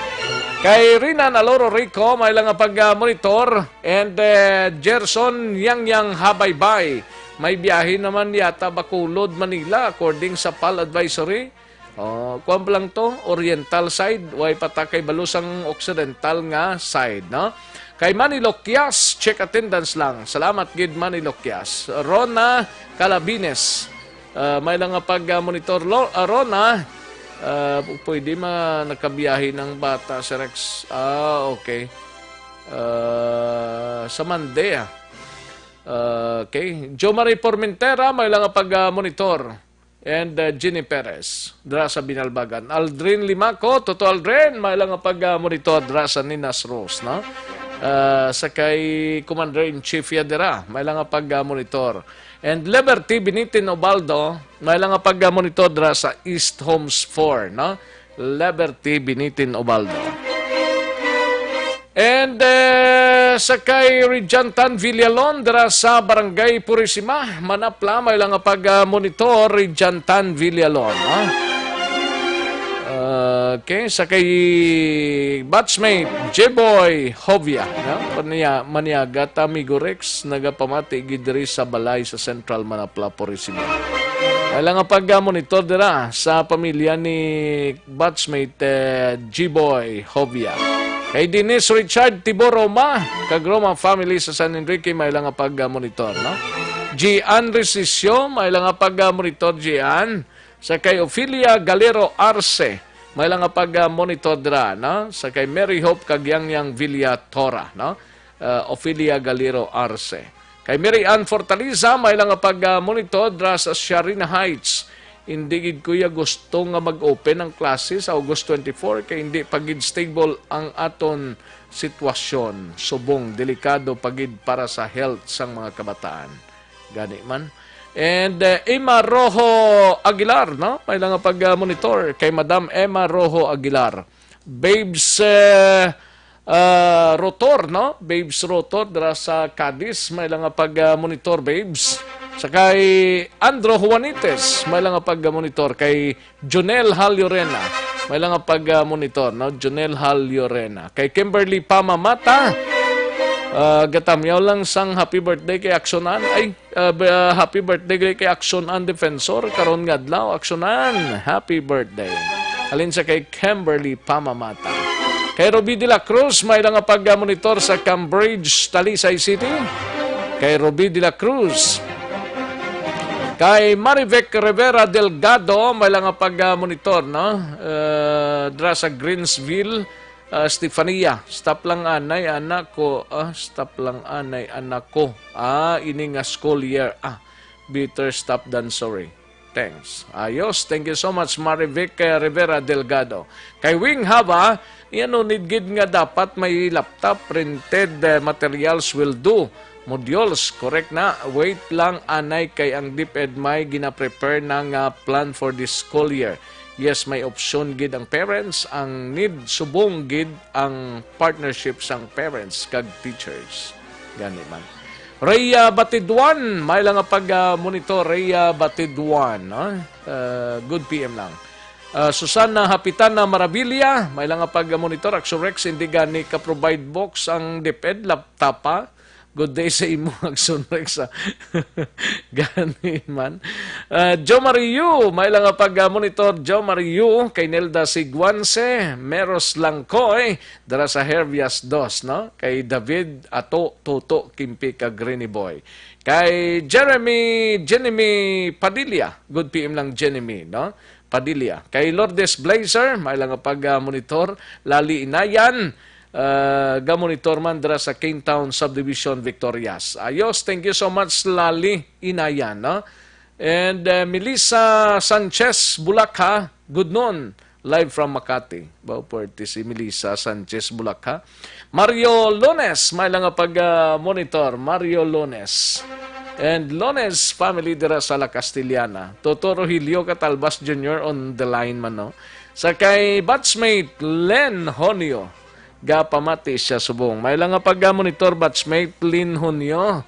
Kay Rina Naloro Rico, may lang nga pag, ah, monitor. And, eh, Gerson Yang Yang Habaybay. May biyahe naman yata Bacolod, Manila, according sa pal advisory. Oh, kuwan pa lang to, oriental side, way pa ta kay balo sang occidental nga side, no? Kay Manny Loquias, check attendance lang. Salamat gid, Manny Loquias. Rona Calabines, ah, may lang nga pag, ah, monitor, lo, ah, Rona. Ah, pu-, pwede ma nakabiyahe ng bata si Rex. Ah, okay. Ah, sa Monday, ah. Ah, okay. Jo Marie Formentera, may lang nga pag, ah, monitor. And, uh, Jenny Perez, dira sa Binalbagan. Aldrin Limaco, Toto Aldrin, may lang nga pag, uh, monitor dira sa Ninas Rose, no? Uh, sa kay Commander-in-Chief ya dira, may lang nga pag, uh, monitor. And Liberty Binitin Obaldo, may lang nga pag, uh, monitor dira sa East Homes four, no? Liberty Binitin Obaldo. And, eh, sa kay Rejantan Villalon, dira sa Barangay Purisima, Manapla, may lang nga pag, ah, monitor, Rejantan Villalon, ha? Ah, Okay, sa kay batchmate J-Boy Hovia, no? Paniya-, Maniaga, Tamigo Rex, nagapamati gid diri sa balay sa Central Manapla, Purisibo. Wala nga pag-monitor dira sa pamilya ni batchmate, eh, G-Boy Hovia. Kay Dennis Richard Tibor Roma, kag Roma family sa San Enrique, may lang nga pag-monitor, no? Gian Resisio, may lang nga pag-monitor, Gian. Sa kay Ophelia Galero Arce, may lang nga pag-monitor dira, no? Sa kay Mary Hope kag Yang Yang Villa Tora, no? Uh, Ophelia Galero Arce. Kay Mary Ann Fortaleza, may lang nga pag-monitor dira sa Sharina Heights. Hindi gid, kuya, gusto nga mag-open ang klase sa August twenty-four kay hindi pa gid stable ang aton sitwasyon. Subong, delikado pa gid para sa health sang mga kabataan. Gani man. And, uh, Emma Rojo Aguilar, no? May lang nga pag-monitor kay Madam Emma Rojo Aguilar. Babes, uh, uh, Rotor, no? Babes Rotor, dira sa Cadiz, may lang nga pag-monitor, Babes. Sa kay Andro Juanites, may lang nga pag-monitor. Kay Jonel Hal Llorena, may lang nga pag-monitor, no? Jonel Hal Llorena. Kay Kimberly Pamamata, uh, gatamyaw lang sang happy birthday kay Action Ann. Ay, uh, b-, uh, happy birthday kay, kay Action Ann Defensor. Karon nga adlaw, Action Ann, happy birthday. Halin sa kay Kimberly Pamamata. Kay Ruby de la Cruz, may lang nga pag-monitor sa Cambridge, Talisay City. Kay Ruby de la Cruz. Kay Marivic Rivera Delgado, may lang nga pag-monitor, no? Uh, dira sa Greensville, uh, Stefania. Stop lang anay, anak ko. Ah, stop lang anay, anak ko. Ah, ini nga school year. Ah, better stop than sorry. Thanks. Ayos. Thank you so much, Marivic, eh, Rivera Delgado. Kay Wing Haba, yan no need gid nga dapat may laptop, printed, eh, materials will do. Modules, correct na. Wait lang, anay, kay ang DepEd may gina-prepare na nga plan for this school year. Yes, may option gid ang parents. Ang need, subong gid ang partnership sang parents kag teachers. Gani man. Rhea Batiduan, may lang nga pag, ah, monitor. Rhea Batiduan, no? Ah, good P M lang. Ah, Susana Hapitana Marabilia, may lang nga pag, ah, monitor. Axorex, hindi gani ka-provide box ang DepEd, laptop pa. Good day sa imo, Axorex, ah. Gani man. Ah, Joe Mario, may lang nga pag, ah, monitor. Joe Mario, kay Nelda Siguanse, Meros Langkoy, dara sa Hervias dos, no? Kay David Ato, Toto, Kimpi, kag Rene Boy. Kay Jeremy, Jeremy Padilla, good P M lang, Jeremy, no? Padilla. Kay Lourdes Blazer, may lang nga pag, ah, monitor. Lali Inayan, ah, ga-monitor man dira sa Kingtown Subdivision, Victorias. Ayos, thank you so much, Lali Inayan, no? And, ah, Melissa Sanchez Bulakha, good noon. Live from Makati. Ba, puwerte si Melissa Sanchez Bulakha. Mario Lones, may lang nga pag, ah, monitor. Mario Lones. And Lones family dira sa La Castellana. Toto Rogelio Catalbas Junior on the line man, no? Sa kay batchmate Len Honio, gapamati siya subong. May lang nga pag, ah, monitor, batchmate Len Honio.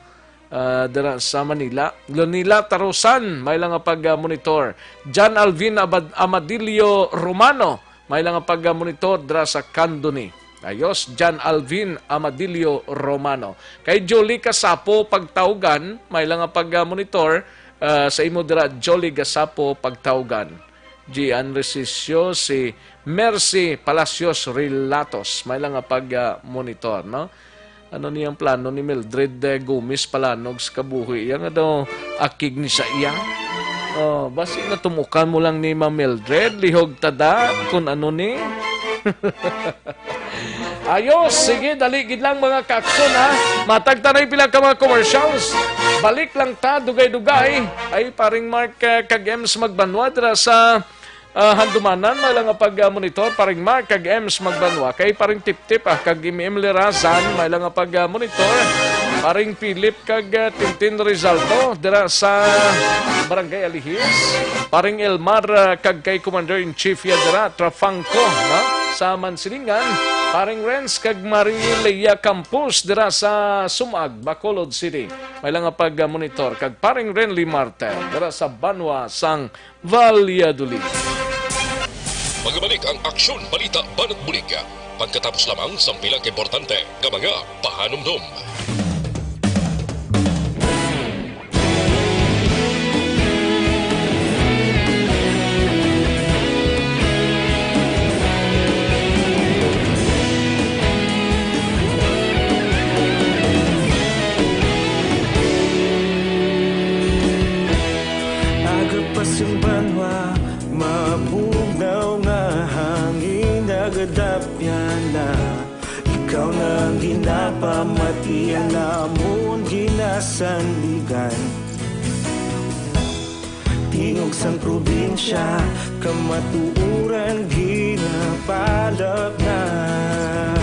Ah, dira sa Manila. Lunila Tarusan, may lang nga pag, ah, monitor. John Alvin Abad-, Amadillo Romano, may lang nga pag, ah, monitor dira sa Candoni. Ayos, John Alvin Amadillo Romano. Kay Jolie Kasapo Pagtaugan, may lang nga pag, ah, monitor, ah, sa imo dira, Jolie Kasapo Pagtaugan. Gian Resisio, si Mercy Palacios Relatos. May lang nga pag, ah, monitor, no? Ano niyang plano ni Mildred, eh, Gomez Palanog sa kabuhi? Iya nga daw akig ni sa iya. Oh, basi natumukan mo lang ni Ma'am Mildred, lihog tada, kung ano ni. Ayos, sige, dali gid lang, mga kaaksyon, ha. Matag ta na pila ka mga commercials. Balik lang ta, dugay-dugay. Ay, paring Mark, eh, kag Ems Magbanwa dira sa, ah, Handumanan, may lang nga pag-monitor. Paring Mark kag Ems Magbanwa. Kay paring Tiptip, ah, kag M M Lirazan, may lang nga pag-monitor. Paring Philip kag, ah, Tintin Rizaldo dira sa Barangay Alihis. Paring Elmar, ah, kag kay Commander-in-Chief ya dira, Trafangco, no? Sa Mansilingan. Paring Renz kag Marie Lea Campos dira sa Sumag, Bacolod City. May lang nga pag-monitor kag paring Renly Martel dira sa Banwa sang Valladolid. Pagabalik ang Aksyon Balita Banat Bulig, pagkatapos lamang sang pila ka importante nga mga pahanumdom. Aga pa sing banwa, mabugnaw nga hangin nagadapyan na. Ikaw na ang ginapamatian namon ginasandigan. Tingog sang probinsya, kamatuoran ginapalapnag.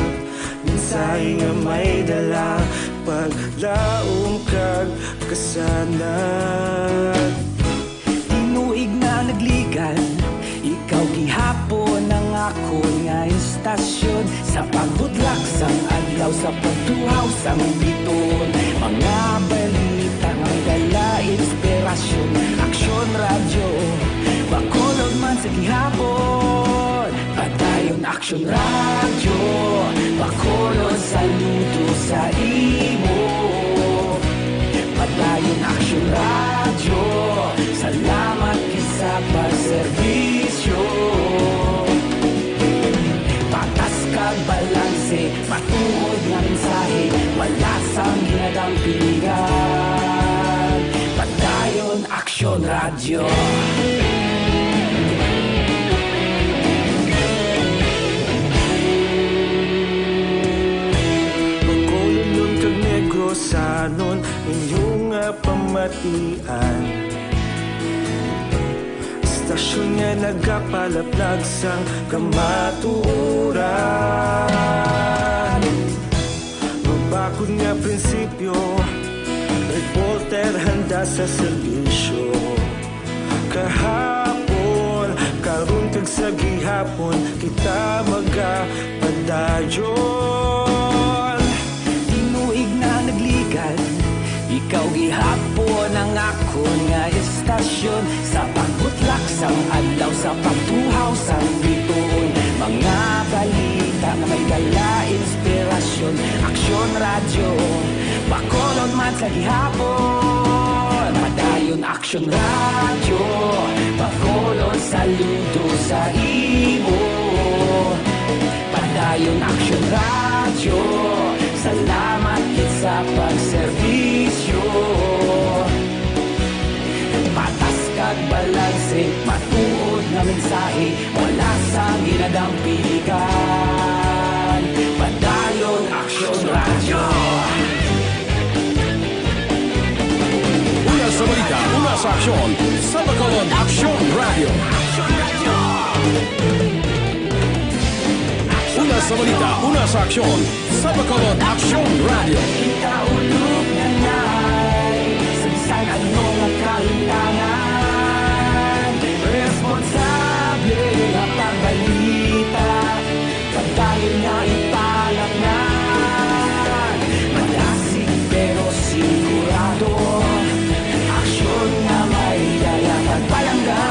Mensahe nga may dala, paglaom kag kasanag. Tinuig na nagligan, ikaw gihapon ang akon nga istasyon. Sa pagbutlak sang adlaw, sa pagtuhaw sang biton, mga balita nga may dala inspirasyon. Aksyon Radyo, Bacolod man sa gihapon. Padayon Aksyon Radyo, Bacolod, saludo sa imo. Padayon Aksyon Radyo, salamat gid sa pagserbisyo. Patas kag balanse, matuod nga mensahe, wala sang ginadampigan. Padayon Aksyon Radyo. Bacolodnon kag Negrosanon, inyo nga pamatian. Istasyon nga nagapalaplag sang kamatuoran. Mabakod nga prinsipyo, reporter handa sa serbisyo. Kahapon, karon kag sa gihapon, kita magapadayon. Tinuig na nagligan, ikaw gihapon ang akon nga istasyon. Sa pagbutlak sang adlaw, sa pagtuhaw sang bituon, mga balita nga may dala inspirasyon. Aksyon Radyo, Bacolod man sa gihapon. Padayon Aksyon Radyo, Bacolod, saludo sa imo. Padayon Aksyon Radyo, salamat gid sa pagserbisyo. Patas kag balanse, matuod nga mensahe, wala sang ginadampigan. Padayon Aksyon Radyo. Una sa balita, una sa aksyon, sa Bacolod Aksyon Radyo. Una sa balita, una sa aksyon, sa Bacolod Aksyon Radyo. Kita ulog nanay sa bisan ano nga kahintangan. Responsable nga pagbalita, padayon nga ipalapngan. Madasig pero sigurado, aksyon nga may dala pagpalangga.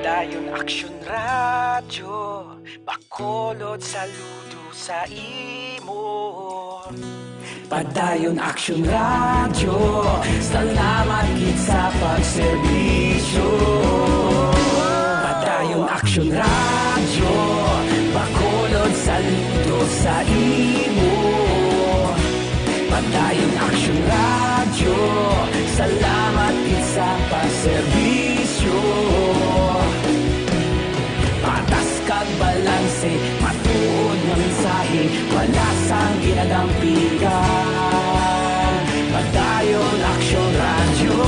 Padayon Aksyon Radyo, Bacolod, saludo sa imo. Padayon Aksyon Radyo, salamat gid sa pagserbisyo. Padayon Aksyon Radyo, Bacolod, saludo sa imo. Padayon Aksyon Radyo, salamat gid sa pagserbisyo. Patas kag balanse, matuod nga mensahe, wala sang ginadampigan. Padayon Aksyon Radyo.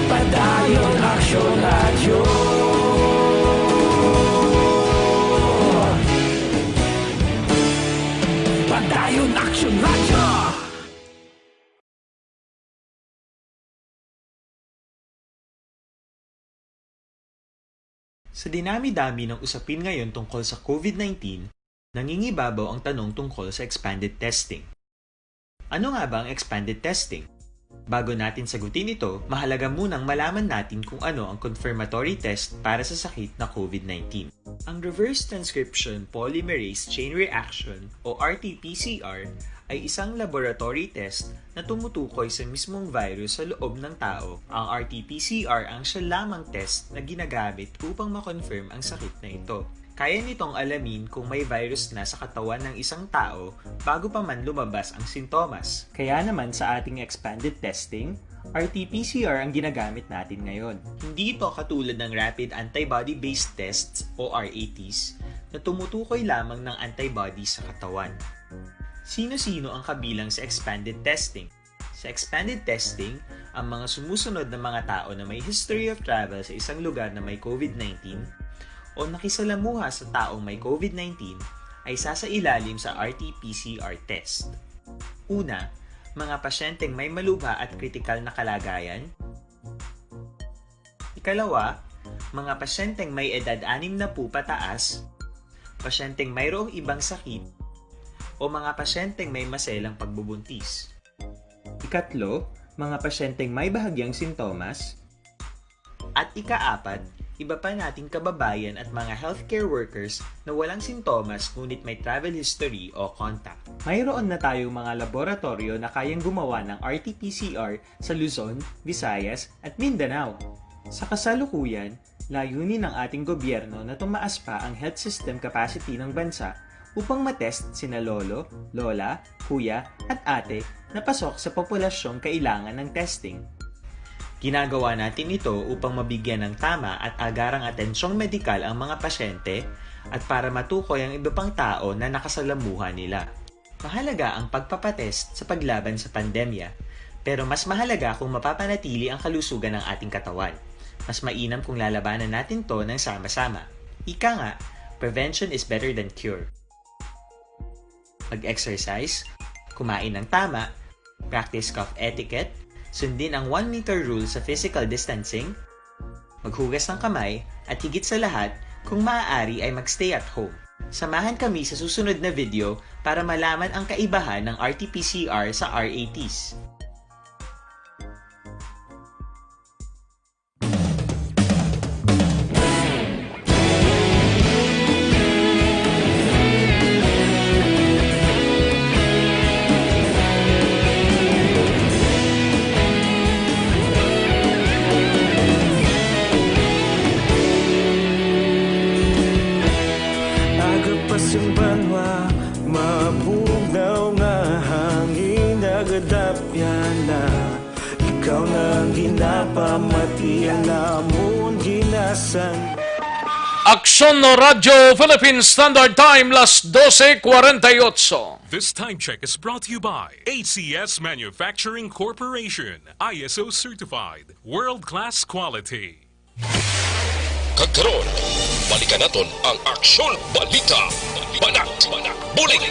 Padayon Aksyon Radyo. Padayon Aksyon Radyo. Sa dinami-dami ng usapin ngayon tungkol sa COVID nineteen, nangingibabaw ang tanong tungkol sa expanded testing. Ano nga ba ang expanded testing? Bago natin sagutin ito, mahalaga munang malaman natin kung ano ang confirmatory test para sa sakit na COVID nineteen. Ang reverse transcription polymerase chain reaction o R T P C R ay isang laboratory test na tumutukoy sa mismong virus sa loob ng tao. Ang R T P C R ang siya lamang test na ginagamit upang ma-confirm ang sakit na ito. Kaya nitong alamin kung may virus na sa katawan ng isang tao bago pa man lumabas ang sintomas. Kaya naman sa ating expanded testing, R T P C R ang ginagamit natin ngayon. Hindi ito katulad ng rapid antibody-based tests o R A Ts na tumutukoy lamang ng antibody sa katawan. Sino-sino ang kabilang sa expanded testing? Sa expanded testing, ang mga sumusunod na mga tao na may history of travel sa isang lugar na may COVID nineteen o nakisalamuha sa taong may COVID nineteen ay sasailalim sa R T P C R test. Una, mga pasyenteng may malubha at kritikal na kalagayan. Ikalawa, mga pasyenteng may edad anim na po pataas, pasyenteng mayroong ibang sakit, o mga pasyenteng may maselang pagbubuntis. Ikatlo, mga pasyenteng may bahagyang sintomas. At ikaapat, iba pa nating kababayan at mga healthcare workers na walang sintomas ngunit may travel history o contact. Mayroon na tayong mga laboratoryo na kayang gumawa ng R T P C R sa Luzon, Visayas, at Mindanao. Sa kasalukuyan, layunin ng ating gobyerno na tumaas pa ang health system capacity ng bansa upang matest sina lolo, lola, kuya, at ate na pasok sa populasyong kailangan ng testing. Ginagawa natin ito upang mabigyan ng tama at agarang atensyong medikal ang mga pasyente at para matukoy ang iba pang tao na nakasalamuha nila. Mahalaga ang pagpapatest sa paglaban sa pandemya, pero mas mahalaga kung mapapanatili ang kalusugan ng ating katawan. Mas mainam kung lalabanan natin 'to ng sama-sama. Ika nga, prevention is better than cure. Mag-exercise, kumain ng tama, practice cough etiquette, sundin ang one meter rule sa physical distancing, maghugas ng kamay, at higit sa lahat, kung maaari ay mag-stay at home. Samahan kami sa susunod na video para malaman ang kaibahan ng R T P C R sa R A Ts. Agapas ang banwa, mabugnaw nga hangin, nagadapya na. Ikaw na ang ginapamati, ang amon ginasan. Aksyon Radyo Philippine Standard Time, las doce cuarenta y ocho. This time check is brought to you by A C S Manufacturing Corporation, I S O certified, world-class quality. Kag karon, balikan naton ang Aksyon Balita, Banat, Bulig.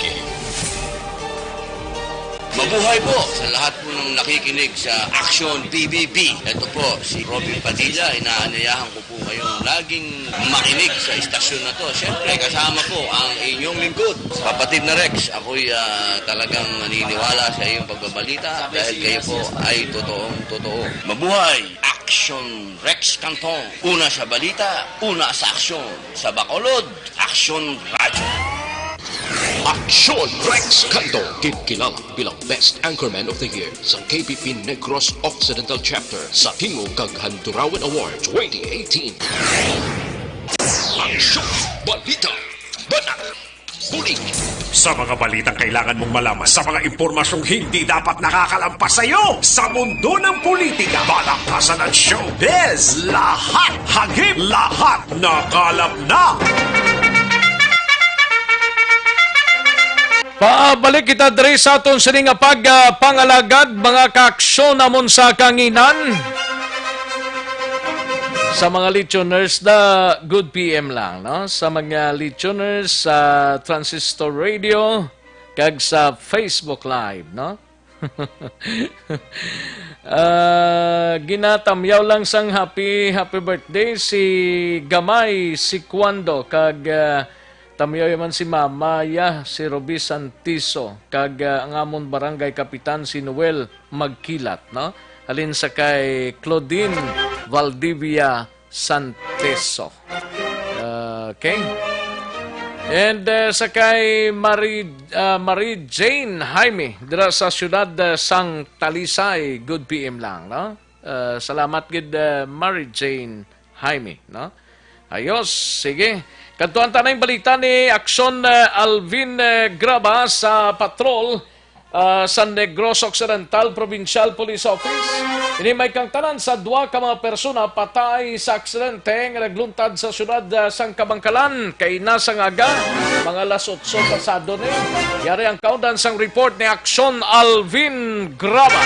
Mabuhay po sa lahat po ng nakikinig sa Aksyon P B B. Ito po si Robin Padilla, inaanyayahan ko po kayong laging makinig sa istasyon na 'to. Siyempre, kasama ko ang inyong lingkod, kapatid na Rex. Ako'y, ah, talagang naniniwala sa iyong pagbabalita dahil kayo po ay totoong totoo. Mabuhay! Aksyon Rex Cantong. Una sa balita, una sa aksyon. Sa Bacolod, Aksyon Radyo. Aksyon Rex Cantong, ginkilala bilang Best Anchorman of the Year sa K B P Negros Occidental Chapter sa Tingog kag Handurawan Award twenty eighteen. Aksyon, balita, banat, bulig. Sa mga balitang kailangan mong malaman, sa mga impormasyong hindi dapat nakakalampas sa iyo, sa mundo ng politika, palakpasan at showbiz, lahat hagip, lahat nakalap na. Pabalik kita diri sa aton sini nga pag, ah, pangalagad, mga kaaksyon namon sa kanginan. Sa mga listeners na good P M lang, no? Sa mga listeners sa Transistor Radio kag sa Facebook Live, no? Ah, ginatamyaw lang sang happy, happy birthday si Gamay, si Cuando, kag, ah, tamyaw man si Mama, ya, si Ruby Santiso, kag, ah, ang amon barangay kapitan si Noel Magkilat, no? Halin sa kay Claudine Valdivia Santeso. Okay. And, uh, sa kay Marie, uh, Marie Jane Jaime, dira sa siyudad, uh, sang Talisay, good P M lang, no? Uh, salamat gid, uh, Marie Jane Jaime, no? Ayos, sige. Kadtuan ta na yung balita ni Aksyon, uh, Alvin, uh, Graba sa patrol, ah, sa Negros Occidental Provincial Police Office. Ini may kangtanan sa duha ka mga persona patay sa aksidente nga nagluntad sa siyudad, ah, sang Kabangkalan kay nasa nga aga, mga alas otso pasado ni. Yari ang kaundan sang report ni Aksyon Alvin Graba.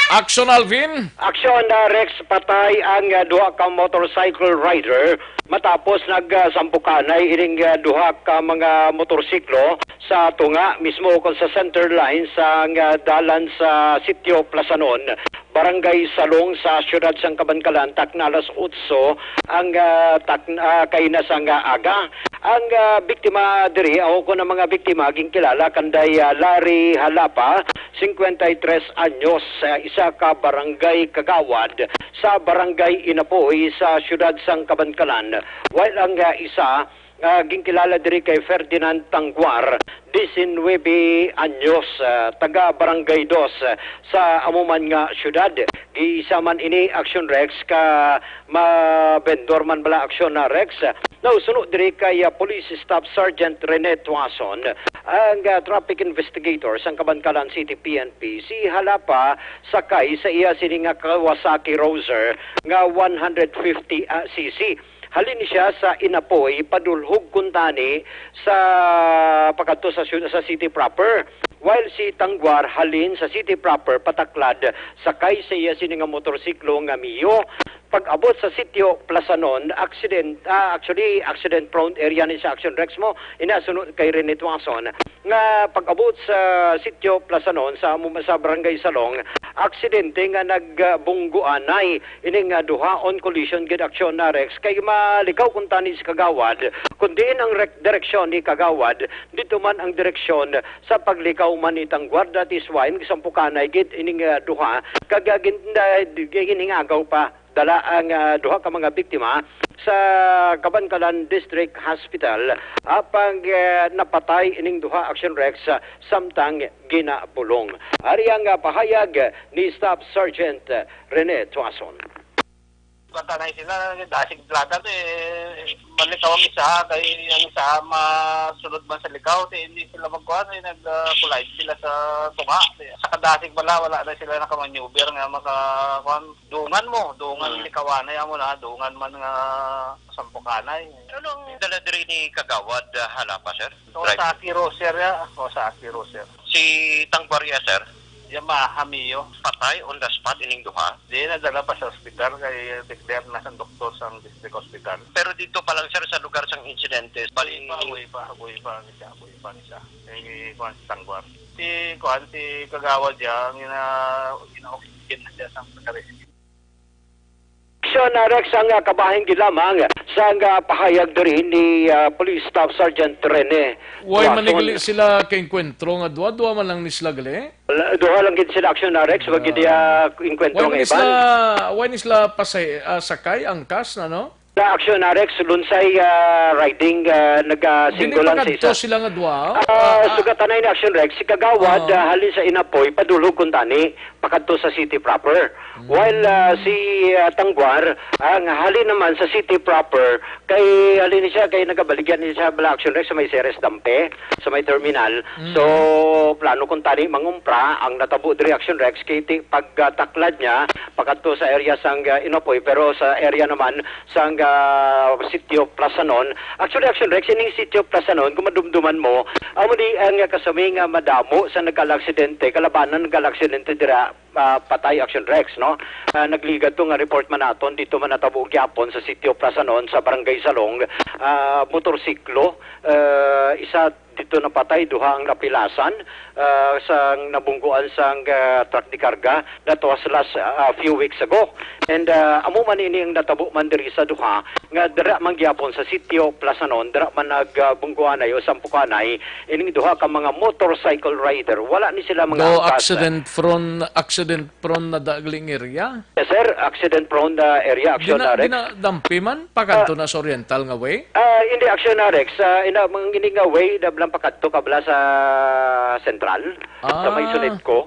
Aksyon Alvin. Aksyon, ah, Rex, patay ang, ah, duha ka motorcycle rider matapos nagsampukanay ining, ah, duha ka mga motorsiklo sa tunga mismo kon sa center line sang, ah, dalan sa Sitio Plasanon, Barangay Salong sa siyudad sang Kabankalan, takna alas otso ang, ah, tak-, ah, kaina sang, ah, aga. Ang, ah, biktima diri, o kon ang mga biktima, ginkilala kanday, ah, Larry Halapa, cincuenta y tres anyos, ah, isa ka barangay kagawad sa Barangay Inapoy sa siyudad sang Kabankalan, while ang, ah, isa, ah, ginkilala diri kay Ferdinand Tangguar, diecinuebe anyos, ah, taga Barangay Dos, ah, sa amo man nga siyudad. Giisa man ini, Action Rex, ka ma-vendor man bala, Action na Rex. Nausuno diri kay, ah, Police Staff Sergeant Rene Tuason, ang, ah, traffic investigator sang Kabankalan City P N P, si Halapa sakay sa iya sini nga Kawasaki Roser nga one hundred fifty, ah, C C. Halin siya sa Inapoy, padulhog kuntani sa pakadto sa syu-, sa city proper. While si Tangguar halin sa city proper, pataklad, sakay sa iya sini nga motorsiklo nga Mio. Pag-abot sa sitio Plasanon, accident, ah, actually, accident-prone area ni sa Action Rex mo, ina sunod kay Rene Tuason, nga pag-abot sa sitio Plasanon sa, sa Barangay Salong, aksidente nga nagbungguanay ini nga duha on collision gid, Action na Rex, kay malikaw kuntani si Kagawad, kun diin ang rek-, direksyon ni Kagawad, dito man ang direksyon sa paglikaw man ni Tangguar. That is why gisampukanay gid ini nga duha, kag, ah, gin-, ah, ginhingagaw pa dala ang, ah, duha ka mga biktima sa Kabankalan District Hospital, apang, eh, napatay ining duha, Action Rex, ah, samtang ginabulong. Ari ang, ah, pahayag ni Staff Sergeant, eh, Rene Tuason. Batanay sila, dasig plakat eh. Balik ang isa, kay ang isa masulod man sa likaw, ti hindi sila magkuhan, eh, nag, ah, collide sila sa tunga. Sa kadasig pala, wala na sila nakamaneuver nga maka, kuhan, dungan mo, dungan Mm. likawanay amo na, dungan man nga sampukanay. Ano ang dala diri ni Kagawad, ah, Halapa, sir? Drive. Kawasaki Roser, ya. Kawasaki Roser. Si Tangguar ya, sir? Yamaha Mio. Patay on the spot ining duha? Di, nadala pa sa ospital kay declare na sa doktor sa district hospital. Pero dito pa lang, sir, sa lugar sang insidente, bali Buhi pa, buhi pa, buhi pa ni siya, buhi pa ni siya. Eh, kuwan si Tangguar. Si, kuwan, si Kagawad ya, ang ina-, ina-oxygen na siya sa pagka-rescue. Action, ah, Rex, ang, ah, kabahin gid lamang sang, ah, pahayag diri ni, ah, Police Staff Sergeant Rene Why Tuason. Manigali sila kaengkwentro nga duha-duha man lang ni sila gali? Wala, duha lang gid sila, Action na Rex, wag gid, ah, engkwentro Why nga ni iban. Sila, why ni sila pasay, ah, sakay, angkas na, no? Na Action na Rex, Lunsay, ah, riding, ah, nag, ah, Dili single lang sa pakadto isa. Sila nga duha? Ah, Ah, ah. Sugatanay ni Action Rex, si Kagawad, Ah. ah, halin sa Inapoy, padulhog kuntani, pakadto sa city proper. Mm. While, ah, si, ah, Tangguar, ang halin naman sa city proper, kay halin siya, kay nagabaligyan ni siya bala, Action Rex, sa may Ceres Dampe, sa may terminal. Mm. So, plano kuntani mangumpra, ang natabo diri, Action Rex, kay ti-, pagtaklad niya pakadto sa area sang, ah, Inapoy, pero sa area naman sang, ah, Sitio Plasanon. Actually, Action Rex, ining Sitio Plasanon, kung madumduman mo, amo ni ang kasami nga madamo sa nagkalaaksidente, kalabanan nagkalaaksidente dira, ah, patay, Action Rex, no? Ah, nagligad to nga report man naton, dito man natabo gyapon sa Sitio Plasanon, sa Barangay Salong, ah, motorsiklo, ah, isa dito napatay, duha ang napilasan, ah, sang nabungguan sang, ah, truck de carga. That was last, ah, few weeks ago. And, ah, amo man ini ang natabo man diri sa duha, nga dira man gyapon sa sitio Plasanon, dira man nagbungguanay o sampukanay ining duha ka mga motorcycle rider. Wala ni sila mga Daw angkas. accident prone, accident prone na da-, galing area? Yes, sir. Accident prone na area, Action Gina-, Rex. ginadampi man, pakanto Ah. na sa oriental nga way? Ah, hindi, Action Rex. Ah, ina, mga ini nga way, da lang pakadto ka bala sa sentral, sa may Ah. Sunetco.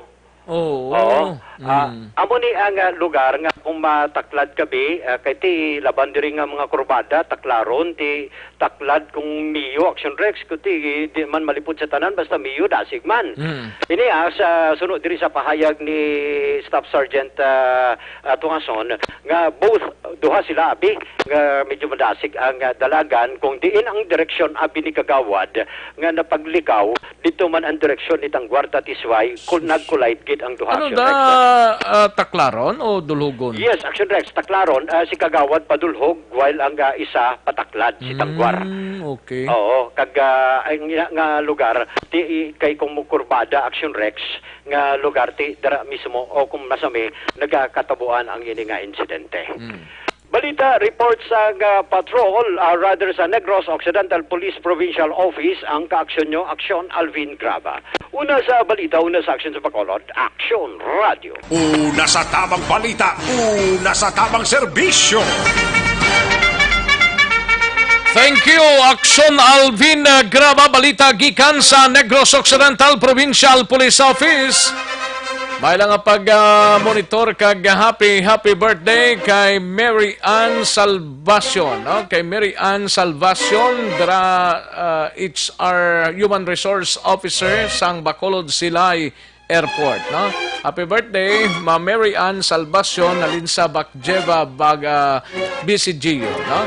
Oo. Oo. Ah, Mm. amo ni ang, ah, lugar nga kung mataklad ka bi, ah, kay ti laban diri nga mga kurbada, taklaron, ti taklad kung miyo, Action Rex, kung ti di man malipod sa tanan, basta miyo, dasig man. Mm. Ini, ah, sa suno diri sa pahayag ni Staff Sergeant, ah, ah, Tungason, nga both, duha sila, abi, nga medyo madasig ang, ah, dalagan, kung diin ang direksyon, abi, ni Kagawad, nga napaglikaw, dito man ang direksyon ni Tangguarta Tisway, kung nag-collide gid ang duha, Ano Action da, Rex. ah, taklaron o dulhugon? Yes, Action Rex, taklaron, ah, si Kagawad padulhog, while ang, ah, isa pataklad, si Tangguar. Mm, okay. Oo, kag, ah, ang ina nga lugar, ti, i-, kay kung mukurbada, Action Rex, nga lugar, ti, dira mismo, o kung masami, nagakatabuan ang ini nga insidente. Mm. Balita, report sa, ah, patrol, ah, rather sa Negros Occidental Police Provincial Office, ang kaaksyon nyo, Aksyon Alvin Graba. Una sa balita, una sa aksyon sa Bacolod, Aksyon Radio. Una sa tabang balita, una sa tabang serbisyo. Thank you, Aksyon Alvin, uh, Graba. Balita gikan sa Negros Occidental Provincial Police Office. May lang nga pag, ah, monitor kag happy, happy birthday kay Mary Ann Salvacion, no? Kay Mary Ann Salvacion, dra, ah, H R Human Resource Officer sang Bacolod Silay Airport, no? Happy birthday, Ma Mary Ann Salvacion, Nalinsa Bakjeva, Baga, B C G U, no?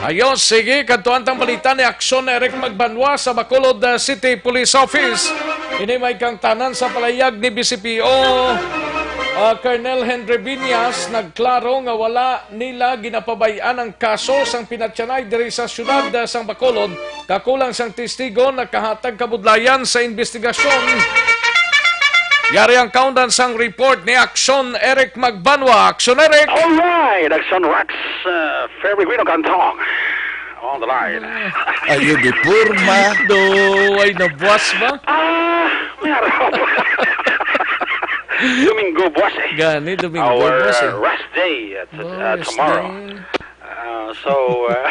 Ayo, sige, kadtuan tang balita ni Aksyon Eric Magbanwa sa Bacolod, uh, City Police Office. Ini may kangtanan sa palayag ni B C P O, uh, Colonel Henry Viñas, nagklaro nga wala nila ginapabay-an ang kaso sang pinatyanay diri sa siyudad, uh, sang Bacolod. Kakulang sang testigo nakahatag kabudlayan sa investigasyon. Yari ang kaundan sang report ni Aksyon Eric Magbanwa. Aksyon Eric! Alright, Aksyon Rex, uh, Ferry Guino Cantong on the line. Ayo di porma. Do, ay nabuas ba? Ah, may araw. Domingo buwas eh. Gani, Domingo Our, buwas eh. uh, rest day at, Oh, uh, rest tomorrow. day. Ah, so, uh,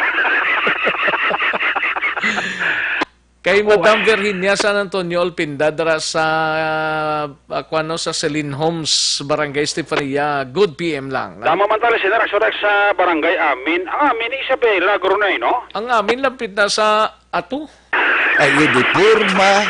Kay Ako, Madam ah. Virginia San Antonio Olpinda dira sa, ah, kuno sa Celine Homes, Barangay Estefania, good P M lang, no? Tama man tali, Sir Rex, sa Barangay Amin. Ang Amin, Isabela, Gurunay, no? Ang Amin, lapit na sa ato. Ay, di porma.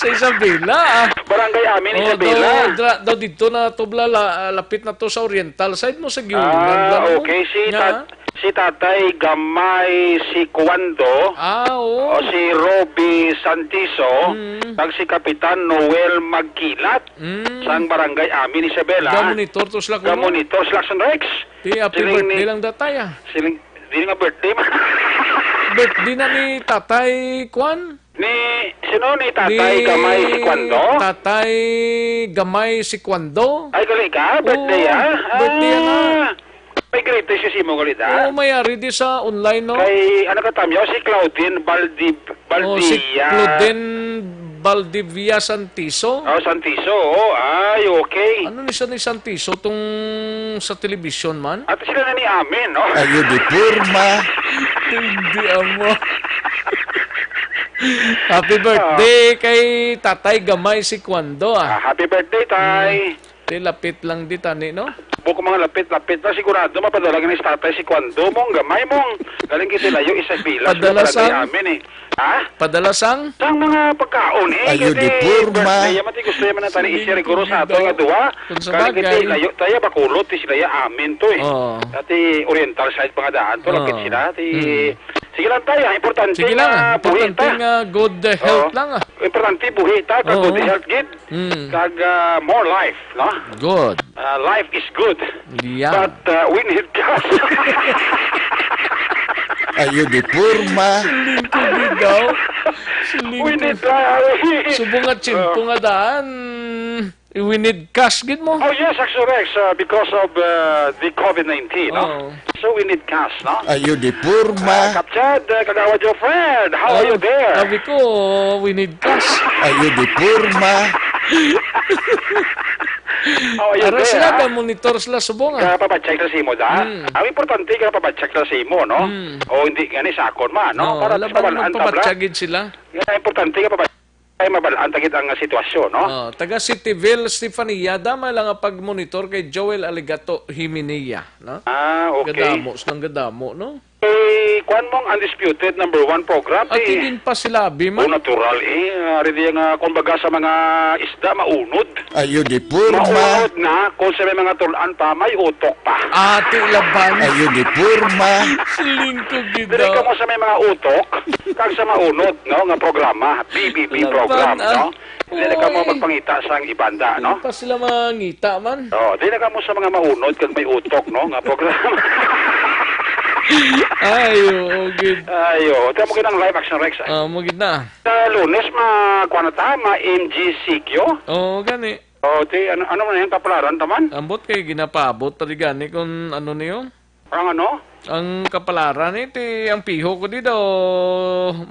Sa Isabela, ah. Barangay Amin, Oh, Isabela. daw, dra-, daw dito na to, bla-, la-, lapit na to sa Oriental side mo sa Giunan, Ah, bla-, no? okay. Si Nga. Tat-, Si Tatay Gamay Sicuando, Ah, oo. o si Roby Santiso, Mm. kag si Kapitan Noel Magkilat, Mm. sang Barangay Amin, Isabela. Gamonitor to sila kuno. Gamonitor sila, Aksyon Rex. Ti, happy Siling birthday ni lang datay, ah. Siling, di nga birthday man. Birthday na ni Tatay Kwan? Ni, sino ni Tatay Ni Gamay Sicuando? Tatay Gamay Sicuando. Ay, gali ka? Birthday, Oo, ah? birthday, ah. Ah. May greetings si Simo gali, da? Oo, may ari di sa online, no? Kay, ano ka, Tamyaw? Si Claudine Baldi-, Oh, si Baldia. Claudine Baldivia Santiso. Oh, Santiso, oh. Ay, okay. Ano ni siya ni Santiso tong sa television man? At sila na ni Amin, no? Ayo di porma. Hindi, amo. Happy birthday kay Tatay Gamay Sicuando, ah. Ah, happy birthday, Tay. Mm. Di lapit lang di tani, no? Buko mga lapit-lapit na, sigurado mapadala gani si Tatay Sicuando mong gamay mong galing kiti layo, isa pila Padala sa sang? Amin, eh. Ha? Padala sang? Sang mga pagkaon, eh. Ayo, Kaya di porma. Birthday, yaman ti gusto yaman na tani Sige, i-share, guro sa ato daw. Nga duha. Kung sa Galing kiti bagay. Layo tayo, Bacolod, ti sila ya Amin to, eh. Oo. Dati Oriental side pa nga daan to, lapit Oo. Sila. Ti, Mm. Sige lang tayo, importante Sige lang, nga buhi importante ta. Nga good health Oo. Lang, ah. Importante buhi ta, ka Oo. Good health gid. Mm. Kag, ah, more life, no? Good. Ah, life is good. Yeah. But, ah, we need gas. Ayo di porma. Lingkod ni daw. We need, uh, subong nga tiyempo nga daan, we need cash gid mo. Oh, yes, Action Rex, uh, because of, uh, the COVID nineteen, no? Oo. So we need cash, no? Ayo di purma. Uh, Kapchad, uh, Kagawad Joe Fred, how are you there? Sabi ko, we need cash. Ayo di purma. How are you there, sila, ha? Monitor sila subong, ah. Ka pabatsyag sila sa imo, da? Hmm. Ang importante ka pabatsyag sila sa imo, no? Hmm. O hindi gani sa akon man, no? No, para laban sa balaan ta, bla. Magpabatsyag gid sila. Nga importante ka pabatsyag. Ay, mabalaan ta gid ang sitwasyon, no? Oh, taga Cityville, Stefania, damay lang ang pagmonitor kay Joel Aligato Himinea, no? Ah, okay. Gadamo, silang gadamo, no? Eh, kuwan mo ang undisputed number one program, eh. Ati din pa sila, abi man. Oh, natural, eh. Ah, ready nga, kumbaga, sa mga isda, maunod. Ayo di purma. Maunod na, kung sa may mga tulan pa, may utok pa. Ati laban. Ayo di purma. Siling ko gid. Diri ka mo sa may mga utok, kag sa maunod, no, nga programa, B B B program, ah. Laban, no? Dili ka mo magpangita sang ibanda, no? Di pa sila mangita man. Oh, dili ka mo sa mga maunod kag may utok, no, nga programa. Ay, oo, gid. Ay, oo. Tamo gid ang live action, Rex, eh. Ah, mo gid na. Sa Lunes, ma-, kuwan na ta, ma-M G C Q. Oo, gani. Oh, ti, ano, ano man yung kapalaran ta man? Ambot kay ginapaabot pa di gani kung ano niyo? Ang ano? Ang kapalaran, eh, ti, ang piho ko di daw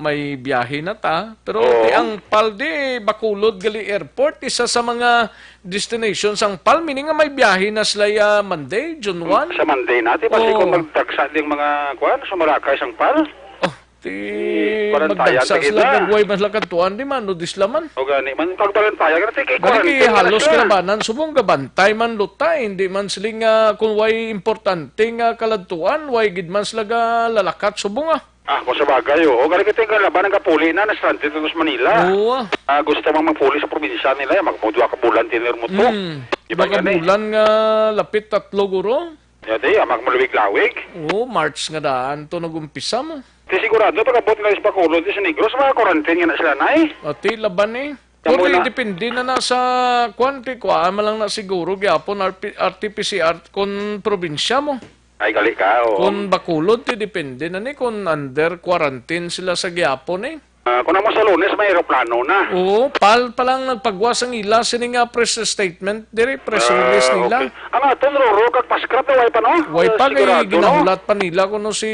may biyahe na ta. Pero ti, ang pal di, Bacolod gali airport, isa sa mga destinations ang pal, meaning nga may biyahe na sila, ah, Monday, June one. Sa Monday na, ti, basi kung magdagsa ding mga, kuwan, sumarakay sang pal. Oh, ti, magdagsa sila, kag way man sila kadtuan, di man, no, di sila man. O gani man, pagbalantayan, gani, ti, kay quarantine na sila. Halos kalabanan, subong gabantay man luta, hindi man sila nga, kung way importante nga kaladtuan, way gid man sila ga lalakat, subong, ah. Ah, kung sa bagay, oo. Gani, kay ti, kalabanan, gapuli na, na-stranded na sa Manila. Oo, ah. Ah, gusto mang magpuli sa probinsya nila, eh, magmudwa ka bulan, tinir mo to. Hmm. Di ba gani? Bulan nga lapit tatlo, guro. Ya, di, amag malawig-lawig. Oo, March nga daan to nag-umpisa mo. Di sigurado, pag-abot nila sa Bacolod, di sa Negros, mga quarantine nga na sila, nay. Ati, laban eh. Pero depende na na sa, kwan, ti, kuhaan man lang na siguro, gyapon, R P, R T P C R, kung probinsya mo. Ay, gali ka, oo. Kung Bacolod, ti, depende na ni, kung under quarantine sila sa gyapon eh. Ah, kung amo sa Lunes, may eroplano na. Oo, pal pa lang nagpagwa sang ila sini nga press statement diri, press release nila. Ah, okay. Ang aton Roro kag Pascrap na way pa, no? Way pa, kay ginahulat pa nila kuno si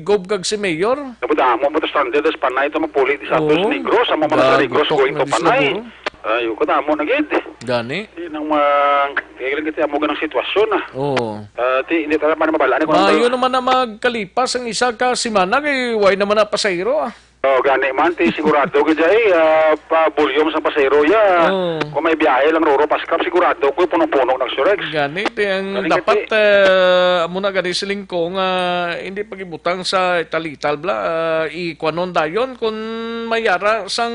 Gob kag si Mayor. Damo-damo mo to stranded, tas Panay to magpuli di sa aton sa Negros, amo man sa Negros, going to Panay. Ay, kadamo na gid. Gani. Di nang ma-, kaya lang kita amo ganang sitwasyon, ah. Oo. Ah, ti, hindi talaga man mabala ni kung maayo naman na magkalipas ang isa ka semana kay way naman na pasahero, ah. Oh, gani man, ti sigurado gid ay, ah, pa volume sa pasahero ya. Oh. Kung may biyahe lang Roro Pascrap, sigurado ko punong-puno ng Surex. Gani, ti ang dapat, eh, amo na gani siling ko nga hindi pagibutang sa ital-ital bla, ah, ikwanon dayon kung mayara sang,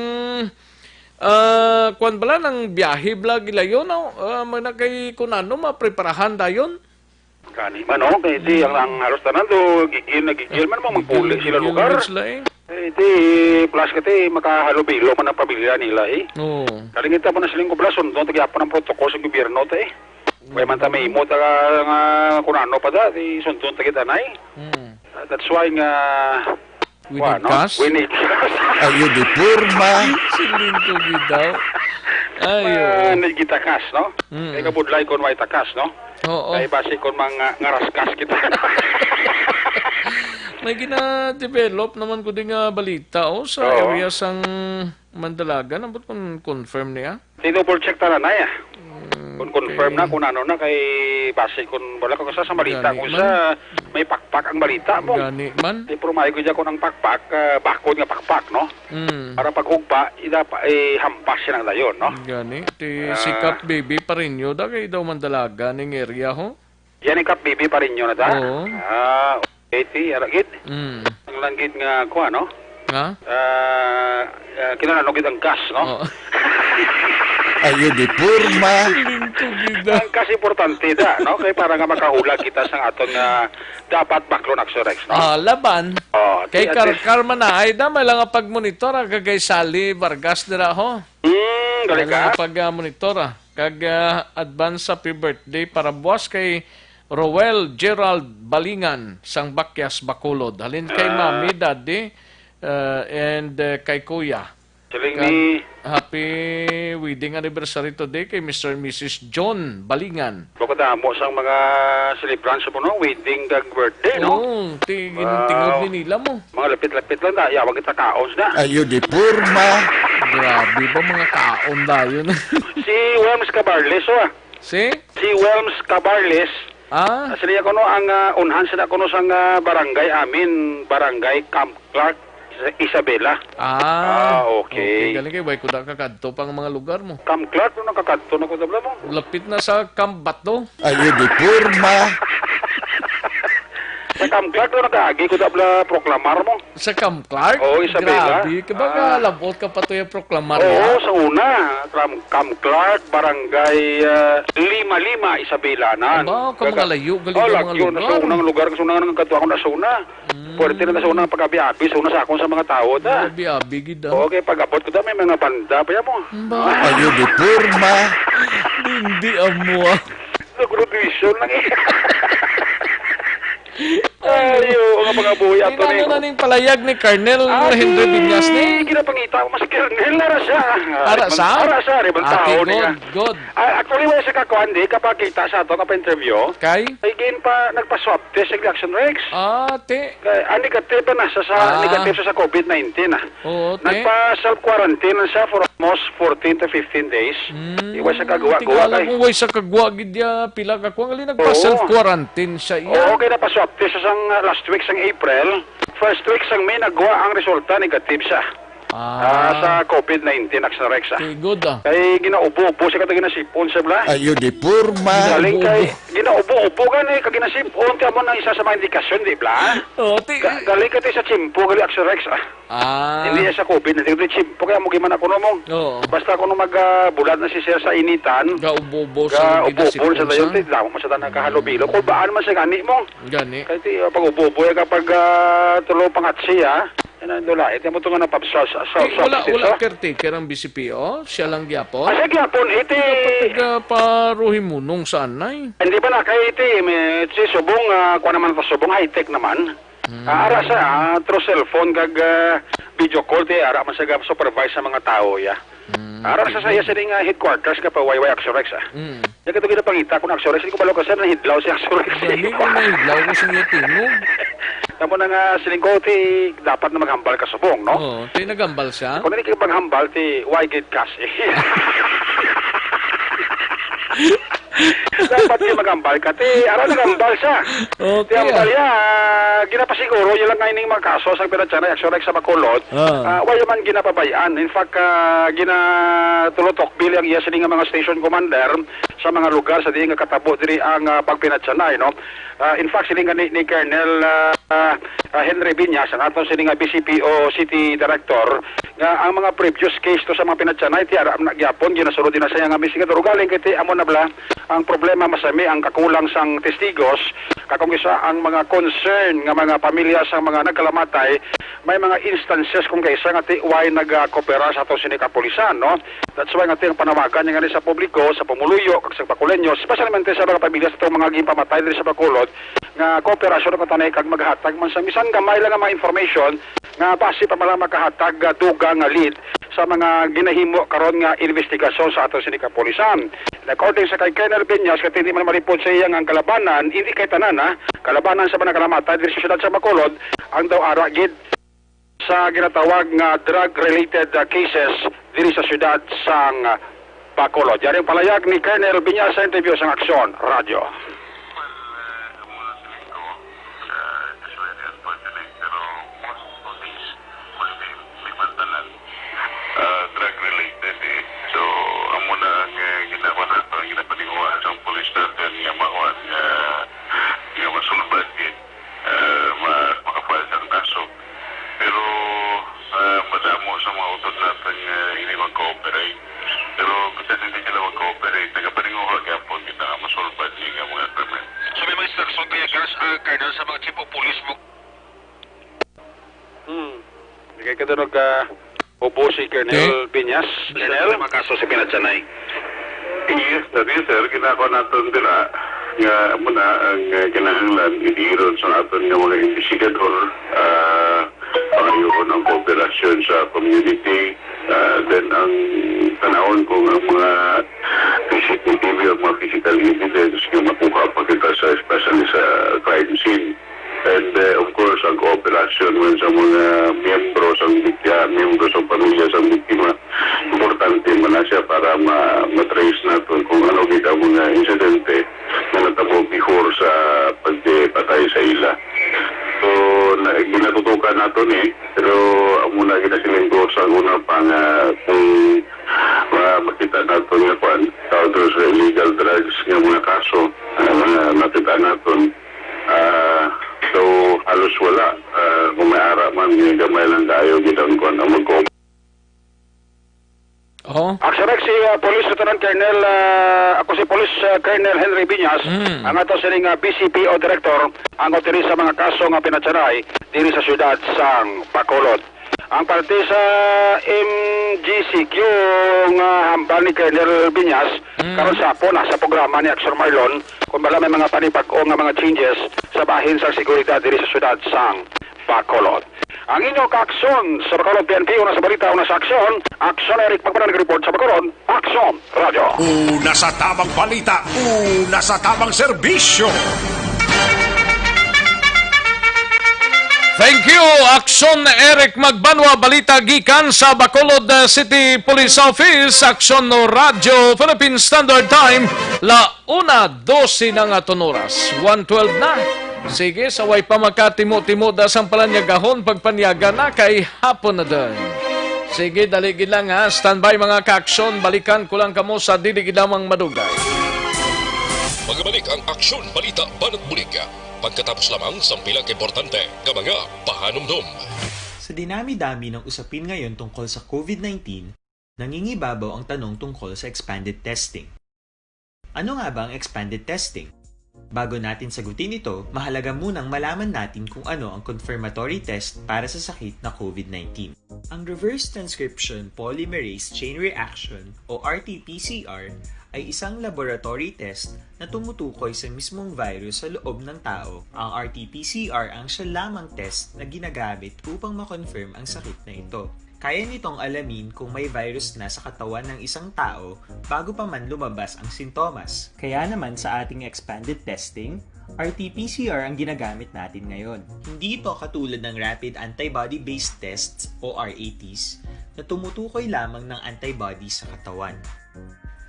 ah, kwan bala nang biyahe bla gilayo, no? Ah, may na kay kun ano mapreparahan dayon. Gani man, no? Kay di ang, ang halos tanan do, gigil na gigil man mo, magpuli sila lugar. Gigil sila, eh. Eh, di, plus ka, ti, makahalubilo man ang pamilya nila, eh. Oo. Kalingita mo na siling ko, bla, sundon, ta gyapon ang protocol sa gobyerno, ta, eh. Kaya man ta may imo, ta, nga, kung ano pa, ta, di, sundon, ta, kita, nay. Hmm. Uh, that's why nga, We need cash? We need cash. Ayo di purma. Siling ko gid daw. Ayo. Ah, need kita cash, no? Mm. Kay kabudlay kon way ta cash, no? Oo. Kay basi kon mga ngaraskas kita. May gina-develop naman ko din nga balita, oh, sa area sang Mandalagan. Ambot kung confirm niya. Di-double check ta na, nay, ah. Mm, kung confirm na, okay, kung ano na, kay base kung wala ko sa, sa balita, gani kung man, sa may pakpak ang balita mo. Gani man. Di, pero maayo ko dyan kung ang pakpak, ah, bakod nga pakpak, no? Mm. Para paghugpa, ida pa, eh, hampas siya ng dayon, no? Gani. Ti, ah, si Kap Bibi Parinyo, da kay daw Mandalaga ning area, ho? Yan ang Kap Bibi Parinyo na ta? Oo. Ah, okay, ti, ara gid. Mm. Ang langgit nga, kuha, no? Nga? Ah, ah, kinahanglan gid ang gas, no? Oo. Ayo di purma. Lingkod gid, ah. Ang gas importante da, no? Kay para nga makahulag kita sa aton nga dapat baklon, Axel Rex, no? Ah, laban. Oh, kay ti, at least karkar man na, ay da, may lang nga pagmonitor, ah, kagay Sally Vargas dira, ho. Hmm, gali ka. May lang nga pag, ah, monitor, ah. Kag, ah, advance happy birthday para buwas kay Roel Gerald Balingan sang Bakyas, Bacolod. Halin kay, ah, Mami, Daddy, Uh, and uh, kay Kuya. Siling Kan-, ni happy wedding anniversary today kay Mister and Missus John Balingan. Bako damo sang mga celebrants mo, no? Wedding kag birthday, no? Oo, ti-, Wow. tingog ni nila mo. Mga lapit-lapit lang, da. Yawag kita kaon na. Ayo di porma. Grabe ba mga kaon dayon? Si Welms Cabarles, oh. Si? Si Welms Cabarles. Ah? Ah, sila kuno ang, ah, unhan sila kuno sang, ah, barangay amin, barangay Camp Clark, Isa-, Isabela. Ah, Ah, okay. okay. Galing kay, way ko da kakadto pang mga lugar mo. Camp Clark, no, nakakadto na ko, tabla mo. Lapit na sa Camp Bato. Ayo di porma. Sa Camp Clark, no, nakaagi ko, tabla, proklamar mo. Sa Camp Clark? Oo, Isabela. Grabe, ka ba Ah. nga labot ka pa to yung proklamar Oo, niya? sa una. Camp, Camp Clark, Barangay, ah, Lima Lima, Isabela, nan. Aba, ka Kaga-, mga layo, gali oh, ka mga lagyo na sa lugar. unang lugar, sa unang nagkadto ako na sa una. Mm. Pwerte na sa unang pag-abi-abi, sa una sa akon sa mga tao, ta. Abi-abi, gid, ah. Okay, pag-abot ko ta, may mga banda pa yan mo. Ba? Ayo, di porma. Hindi, amo, ah. Sa graduation lang, eh. Ayo, nga mga buhay ato Inano ni. na ning palayag ni Colonel Ah, Henry di, Viñas ni? ginapangita ko, mas Colonel, ara siya. Ara Riban-, sa? ara siya, riban Ate, tao niya. good, good. Ah, actually, wala siya kakuan, di, kapakita sa ato, kapa-interview. Kay? Ay, gin pa, nagpa-swab test sa Action Rex. Ah, ti. Kay, ah, negative na sa, sa, Ah. negative siya sa covid nineteen, ah. Oo, te. Nagpa-self-quarantine lang siya for almost fourteen to fifteen days. Mm, Iwas sa kagwa-gwa tingala kay kung way sa kagwa gid ya, pila ka kuwan, gali Oo. nagpa-self-quarantine siya iya. Oo, kay napa-swab test siya sang, uh, last week sang April. First week sang May, nagwa ang resulta, negative siya. Ah. Ah, sa covid nineteen, Action Rex, ah. Okay, good, ah. Kay ginaubo-ubo siya, katong ginasipon siya, bla. Ayo, di porma. Galing kay, Ubo-ubo. ginaubo-ubo gani, kag ginasipon, kay amo na isa sa mga indikasyon, di, bla? Oo, ti- Ga-, galing ka, ti, sa tiyempo, gali, Action Rex, ah. Ah. Hindi sa covid, hindi ko tiyempo, kaya mo gimana kuno mo. Oo. Basta kuno mag, ah, bulat na si sir sa initan, Gaubo-ubo sa ga-ubo-ubo ginasipon sa dayon, sa? ti, damo man sa tanan kahalubilo. Mm. Kulbaan man sa gani mo. Gani. Kay ti, ah, pag-ubo-ubo, eh, kapag, ah, tulo pangatsi, ah. Yan ang dula. Ito mo ito nga napabsas, sa, Ti, sa wala, wala sa caretaker ang B C P O? Siya lang gyapon? Ah, siya gyapon, iti Dapat taga paruhimunong sa anay. Hindi ba na kay iti, may, si Subong, ah, kuha naman ito, Subong, high-tech naman. Hmm. Ah, ara sa, ah, through cellphone kag, ah, video call, ti, ara man sa ga-supervise sa mga tao, ya. Hmm, Ara sa sige. saya sini nga headquarters nga pa Y Y Axorex, ah. Hmm. Yan kato ginapangita ko na Axorex, hindi ko balo ka, sir, nahidlaw si Axorex. Dali ko nahidlaw ko sa iya tingog. Tamo na nga, siling ko, ti, dapat na maghambal ka, Subong, no? Oo, ti, naghambal siya? Kung hindi ka maghambal, ti, why gid kasi? Dapat di magambal ka. Ti, ara nagambal siya. Okay, Ti ambal ah. ya, ah, ginapasiguro niya lang nga ining mga kaso sa pinatsanay aksyon sa Bacolod. Ah. Ah, wala man ginapabayan. In fact, ah, ginatulotokbil ang iya sini nga mga station commander sa mga lugar sa diin nga katabo diri ang, ah, pagpinatsanay, no? Ah, in fact, siling gani ni Colonel, ah, ah, ah, Henry Viñas, ang aton sini nga B C P O City Director, nga ang mga previous case to sa mga pinatsanay, ti ara na gyapon, ginasulod din na sa iyang investigador. Ugaling kay ti amo na bala ang problema, masami ang kakulang sang testigos, kag kung isa ang mga concern nga mga pamilya sang mga nagkalamatay, may mga instances kung kaisa nga ti way nagakooperar sa ato sini kapulisan, no? That's why nga ti ang panawagan niya ngani sa publiko, sa pumuluyo, kag sa Bacoleños, especialmente sa mga pamilya sa atong mga ginpamatay diri sa Bacolod, nga kooperasyon ang kanunay kag maghatag man sa bisan gamay lang nga mga information nga basi pa man lang makahatag, ah, dugang nga lead sa mga ginahimo karon nga investigasyon sa ato sini kapulisan. According sa kay Colonel Viñas, kay hindi man malipod sa iya nga ang kalabanan, hindi kay tanan, ha, kalabanan sa mga nagkalamatay diri sa siyudad sa Bacolod, ang daw ara gid sa ginatawag nga drug-related, ah, cases diri sa siyudad sang, ah, Bacolod. Yari ang palayag ni Colonel Viñas sa interview sang Aksyon Radyo. Well, uh, amo na siling ko, uh, it's very unfortunate, pero most of these will be, di man tanan, uh, drug-related, eh. So, amo na ang, uh, ginagawa nato, ang ginapaninguha sang pulis natin nga makuha, nga, nga masulbad, eh. Ah, ma-, makapal sang kaso. Pero, ah, madamo sa mga utod natin nga hindi mag-cooperate. Pero bisan hindi sila mag-cooperate, nagapaninguha gyapon kita nga masulbad ni nga mga krimen. So, may mga instruction kaya, Gas-, ah, Colonel, sa mga chief of police mo? Hmm. Bigay ka doon og, ah, Ubo si Colonel Okay. Viñas. Colonel? Sa mga kaso sa pinatsanay. Yes, that is, sir. Ginako naton dira nga amo na ang, uh, kinahanglan idiron sa aton nga mga investigador, ah, pangayoon ang operasyon man sa mga miyembro sa biktima, miyembro sa pamilya sa biktima. Importante man na siya para ma-, ma-trace naton kung ano gid ang mga insidente nga natabo before sa pagpatay sa ila. So, na, ginatutukan nato ni, pero amo na ginasiling ko sa una pa nga kung ma-, makita nato nga kwan, tawag to sa illegal drugs nga mga kaso, ah, nga nakita naton. Ah, so, halos wala. Ah, kung may ara man, gamay lang kayo gid ang kwan, ang magko-, Oh. Action X, si ah, Police Lieutenant Colonel, ah, ako si Police ah, Colonel Henry Binyas, Mm. ang ato sining ah, B C P O Director, ang authority sa mga kaso nga pinatsaray diri sa siyudad sang Bacolod. Ang parte sa M G C Q nga hambal ni Colonel Binyas, Mm. karon sa hapon na sa programa ni Action Marlon, kung bala may mga panibag-o nga mga changes sa bahin sang seguridad diri sa siyudad sang Bacolod. Ang inyo kaaksyon sa Bacolod P N P, una sa balita, una sa aksyon. Aksyon, Eric Magbanal nag-report sa Bacolod. Aksyon, Radyo. Una sa tabang balita, una sa tabang serbisyo. Thank you, Aksyon Eric Magbanwa. Balita gikan sa Bacolod uh, City Police Office. Aksyon no Radyo Philippine Standard Time, la una dose na nga tun oras. One twelve na. Sige, sa way pa makatimo-timo da sang palanyagahon, pagpanyaga na kay hapon na din. Sige, dali gid lang ha. Standby mga kaaksyon, balikan ko lang kamo sa dili gid lamang madugay. Magabalik ang Aksyon Balita Banat Bulig pagkatapos lamang sang pila ka importante nga mga pahanumdom. Sa dinami-dami ng usapin ngayon tungkol sa COVID nineteen, nangingibabaw ang tanong tungkol sa expanded testing. Ano nga ba ang expanded testing? Bago natin sagutin ito, mahalaga munang malaman natin kung ano ang confirmatory test para sa sakit na COVID nineteen. Ang reverse transcription polymerase chain reaction o R T P C R ay isang laboratory test na tumutukoy sa mismong virus sa loob ng tao. Ang R T P C R ang siya lamang test na ginagamit upang ma-confirm ang sakit na ito. Kaya nitong alamin kung may virus na sa katawan ng isang tao bago pa man lumabas ang sintomas. Kaya naman sa ating expanded testing, R T P C R ang ginagamit natin ngayon. Hindi ito katulad ng rapid antibody-based tests o R A Ts na tumutukoy lamang ng antibody sa katawan.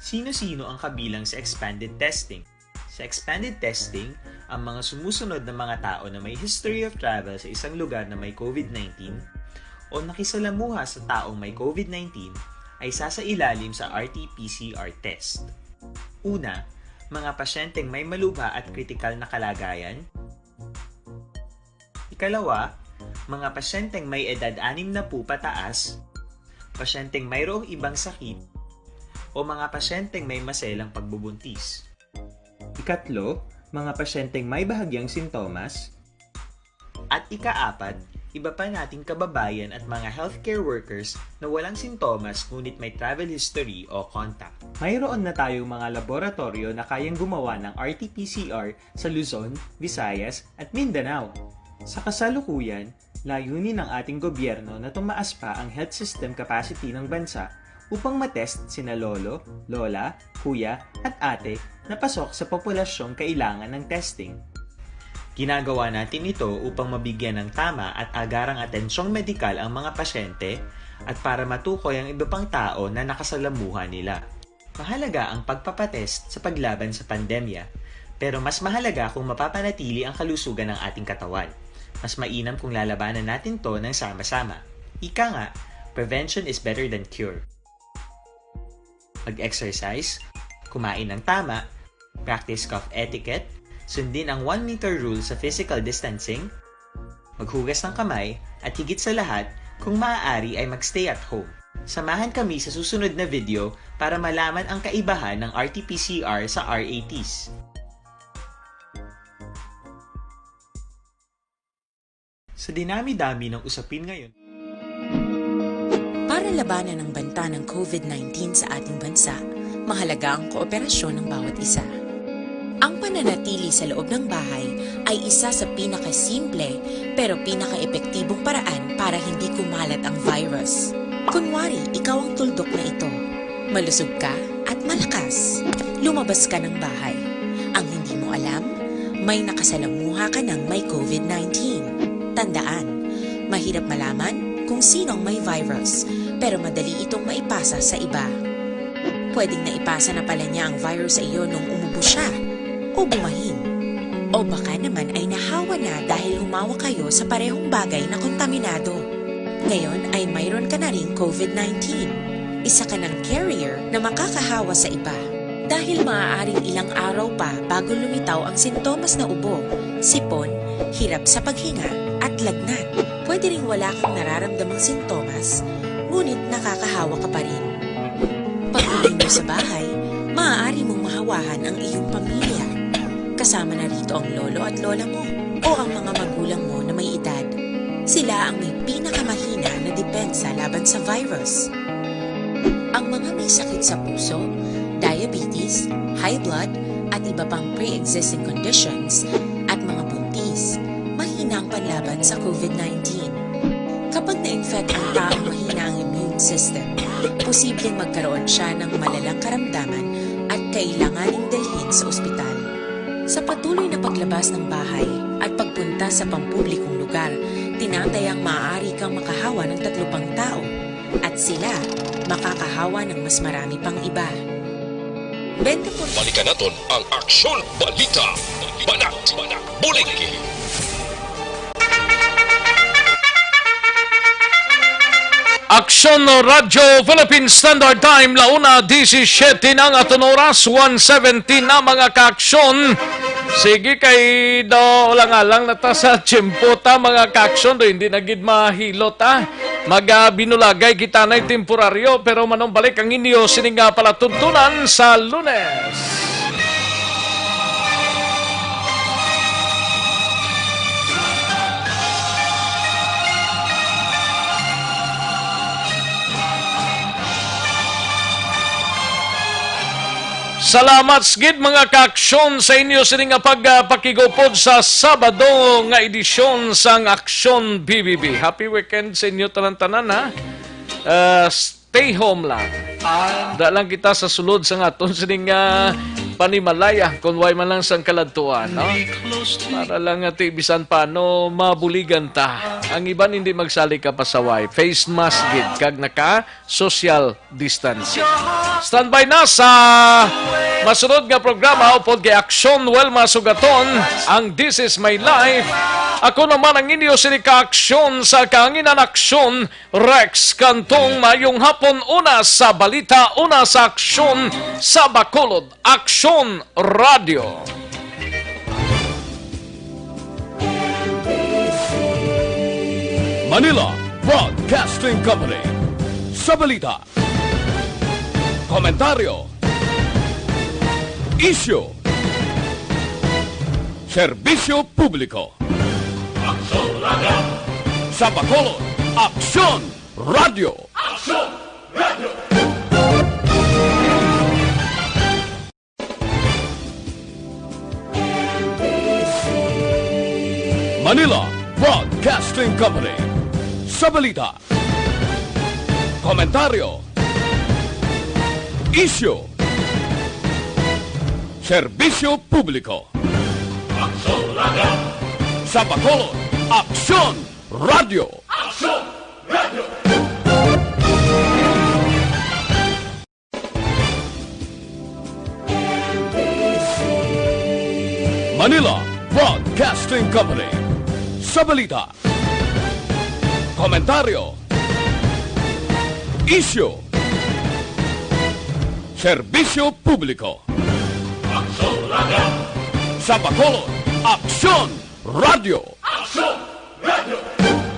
Sino-sino ang kabilang sa expanded testing? Sa expanded testing, ang mga sumusunod na mga tao na may history of travel sa isang lugar na may COVID nineteen o nakisalamuha sa taong may COVID nineteen ay sasailalim sa R T P C R test. Una, mga pasyenteng may malubha at kritikal na kalagayan. Ikalawa, mga pasyenteng may edad anim na po pataas, pasyenteng mayroong ibang sakit, o mga pasyenteng may maselang pagbubuntis. Ikatlo, mga pasyenteng may bahagyang sintomas. At ikaapat, iba pa nating kababayan at mga healthcare workers na walang sintomas ngunit may travel history o contact. Mayroon na tayong mga laboratoryo na kayang gumawa ng R T P C R sa Luzon, Visayas, at Mindanao. Sa kasalukuyan, layunin ng ating gobyerno na tumaas pa ang health system capacity ng bansa upang matest sina lolo, lola, kuya, at ate na pasok sa populasyong kailangan ng testing. Ginagawa natin ito upang mabigyan ng tama at agarang atensyong medikal ang mga pasyente at para matukoy ang iba pang tao na nakasalamuha nila. Mahalaga ang pagpapatest sa paglaban sa pandemya, pero mas mahalaga kung mapapanatili ang kalusugan ng ating katawan. Mas mainam kung lalabanan natin 'to ng sama-sama. Ika nga, prevention is better than cure. Mag-exercise, kumain ng tama, practice cough etiquette, sundin ang one meter rule sa physical distancing, maghugas ng kamay, at higit sa lahat, kung maaari ay mag-stay at home. Samahan kami sa susunod na video para malaman ang kaibahan ng R T P C R sa R A Ts. Sa dinami-dami ng usapin ngayon, Para labanan ang banta ng COVID nineteen sa ating bansa, mahalaga ang kooperasyon ng bawat isa. Ang pananatili sa loob ng bahay ay isa sa pinakasimple pero pinakaepektibong paraan para hindi kumalat ang virus. Kunwari, ikaw ang tuldok na ito. Malusog ka at malakas. Lumabas ka ng bahay. Ang hindi mo alam, may nakasalamuha ka ng may COVID nineteen. Tandaan, mahirap malaman kung sino ang may virus, pero madali itong maipasa sa iba. Pwedeng naipasa na pala niya ang virus sa iyo nung umubo siya, o bumahin. O baka naman ay nahawa na dahil humawak kayo sa parehong bagay na kontaminado. Ngayon ay mayroon ka na ring COVID nineteen. Isa ka ng carrier na makakahawa sa iba. Dahil maaaring ilang araw pa bago lumitaw ang sintomas na ubo, sipon, hirap sa paghinga, at lagnat. Pwede ring wala kang nararamdamang sintomas, ngunit nakakahawa ka pa rin. Pag-uwi mo sa bahay, maaari mong mahawahan ang iyong pamilya. Kasama na rito ang lolo at lola mo o ang mga magulang mo na may edad. Sila ang may pinakamahina na depensa laban sa virus. Ang mga may sakit sa puso, diabetes, high blood, at iba pang pre-existing conditions, at mga buntis, mahina ang panlaban sa COVID nineteen. Kapag na-infect ang taong mahina ang immune system, posibleng magkaroon siya ng malalang karamdaman at kailanganing dalhin sa ospital. Sa patuloy na paglabas ng bahay at pagpunta sa pampublikong lugar, tinatayang maaari kang makahawa ng tatlo pang tao, at sila makakahawa ng mas marami pang iba. Bente por Balikan naton ang Aksyon Balita. Banat, Buliki. Aksyon Radyo Philippine Standard Time, la una disisiete na ang aton oras, one seventeen na, mga kaaksyon. Sige, kay daw lang-alang na ta sa tiyempo ta, mga kaaksyon, do hindi na gid mahilot, ah. Mag, ah, binulagay kita na temporaryo, pero manumbalik ang inyo sining nga palatuntunan sa Lunes. Salamat gid, mga kaaksyon, sa inyo sini nga pag, ah, pakigupod sa Sabado nga edisyon sang Aksyon B B B. Happy weekend sa inyo tanan-tanan, ha? Ah, stay home lang. Da lang kita sa sulod sa aton sining, ah, panimalaya, kung way man lang sang kaladtuan, no? Para lang nga ti bisan paano mabuligan ta. Ang iban hindi magsali ka pasaway. Face mask gid kag naka social distance. Standby na sa masunod nga programa upod kay Aksyon Wilma Sugaton, ang This Is My Life. Ako naman ang inyo sini ka-aksyon sa kahanginan, Aksyon Rex Cantong. Mayong hapon, una sa balita, una sa aksyon sa Bacolod, Aksyon Radyo. Manila Broadcasting Company. Sa balita, komentaryo, isyu, serbisyo publiko. Aksyon Radyo. Sa Bacolod, Aksyon Radyo. Aksyon Radyo. Manila Broadcasting Company. Sa balita, komentaryo, isyu, serbisyo publiko. Aksyon Radyo. Sa Bacolod, Aksyon Radyo. Aksyon Radyo. Manila Broadcasting Company. Sa balita, komentaryo, isyu, serbisyo publiko. Aksyon Radyo. Sa Bacolod, Aksyon Radyo.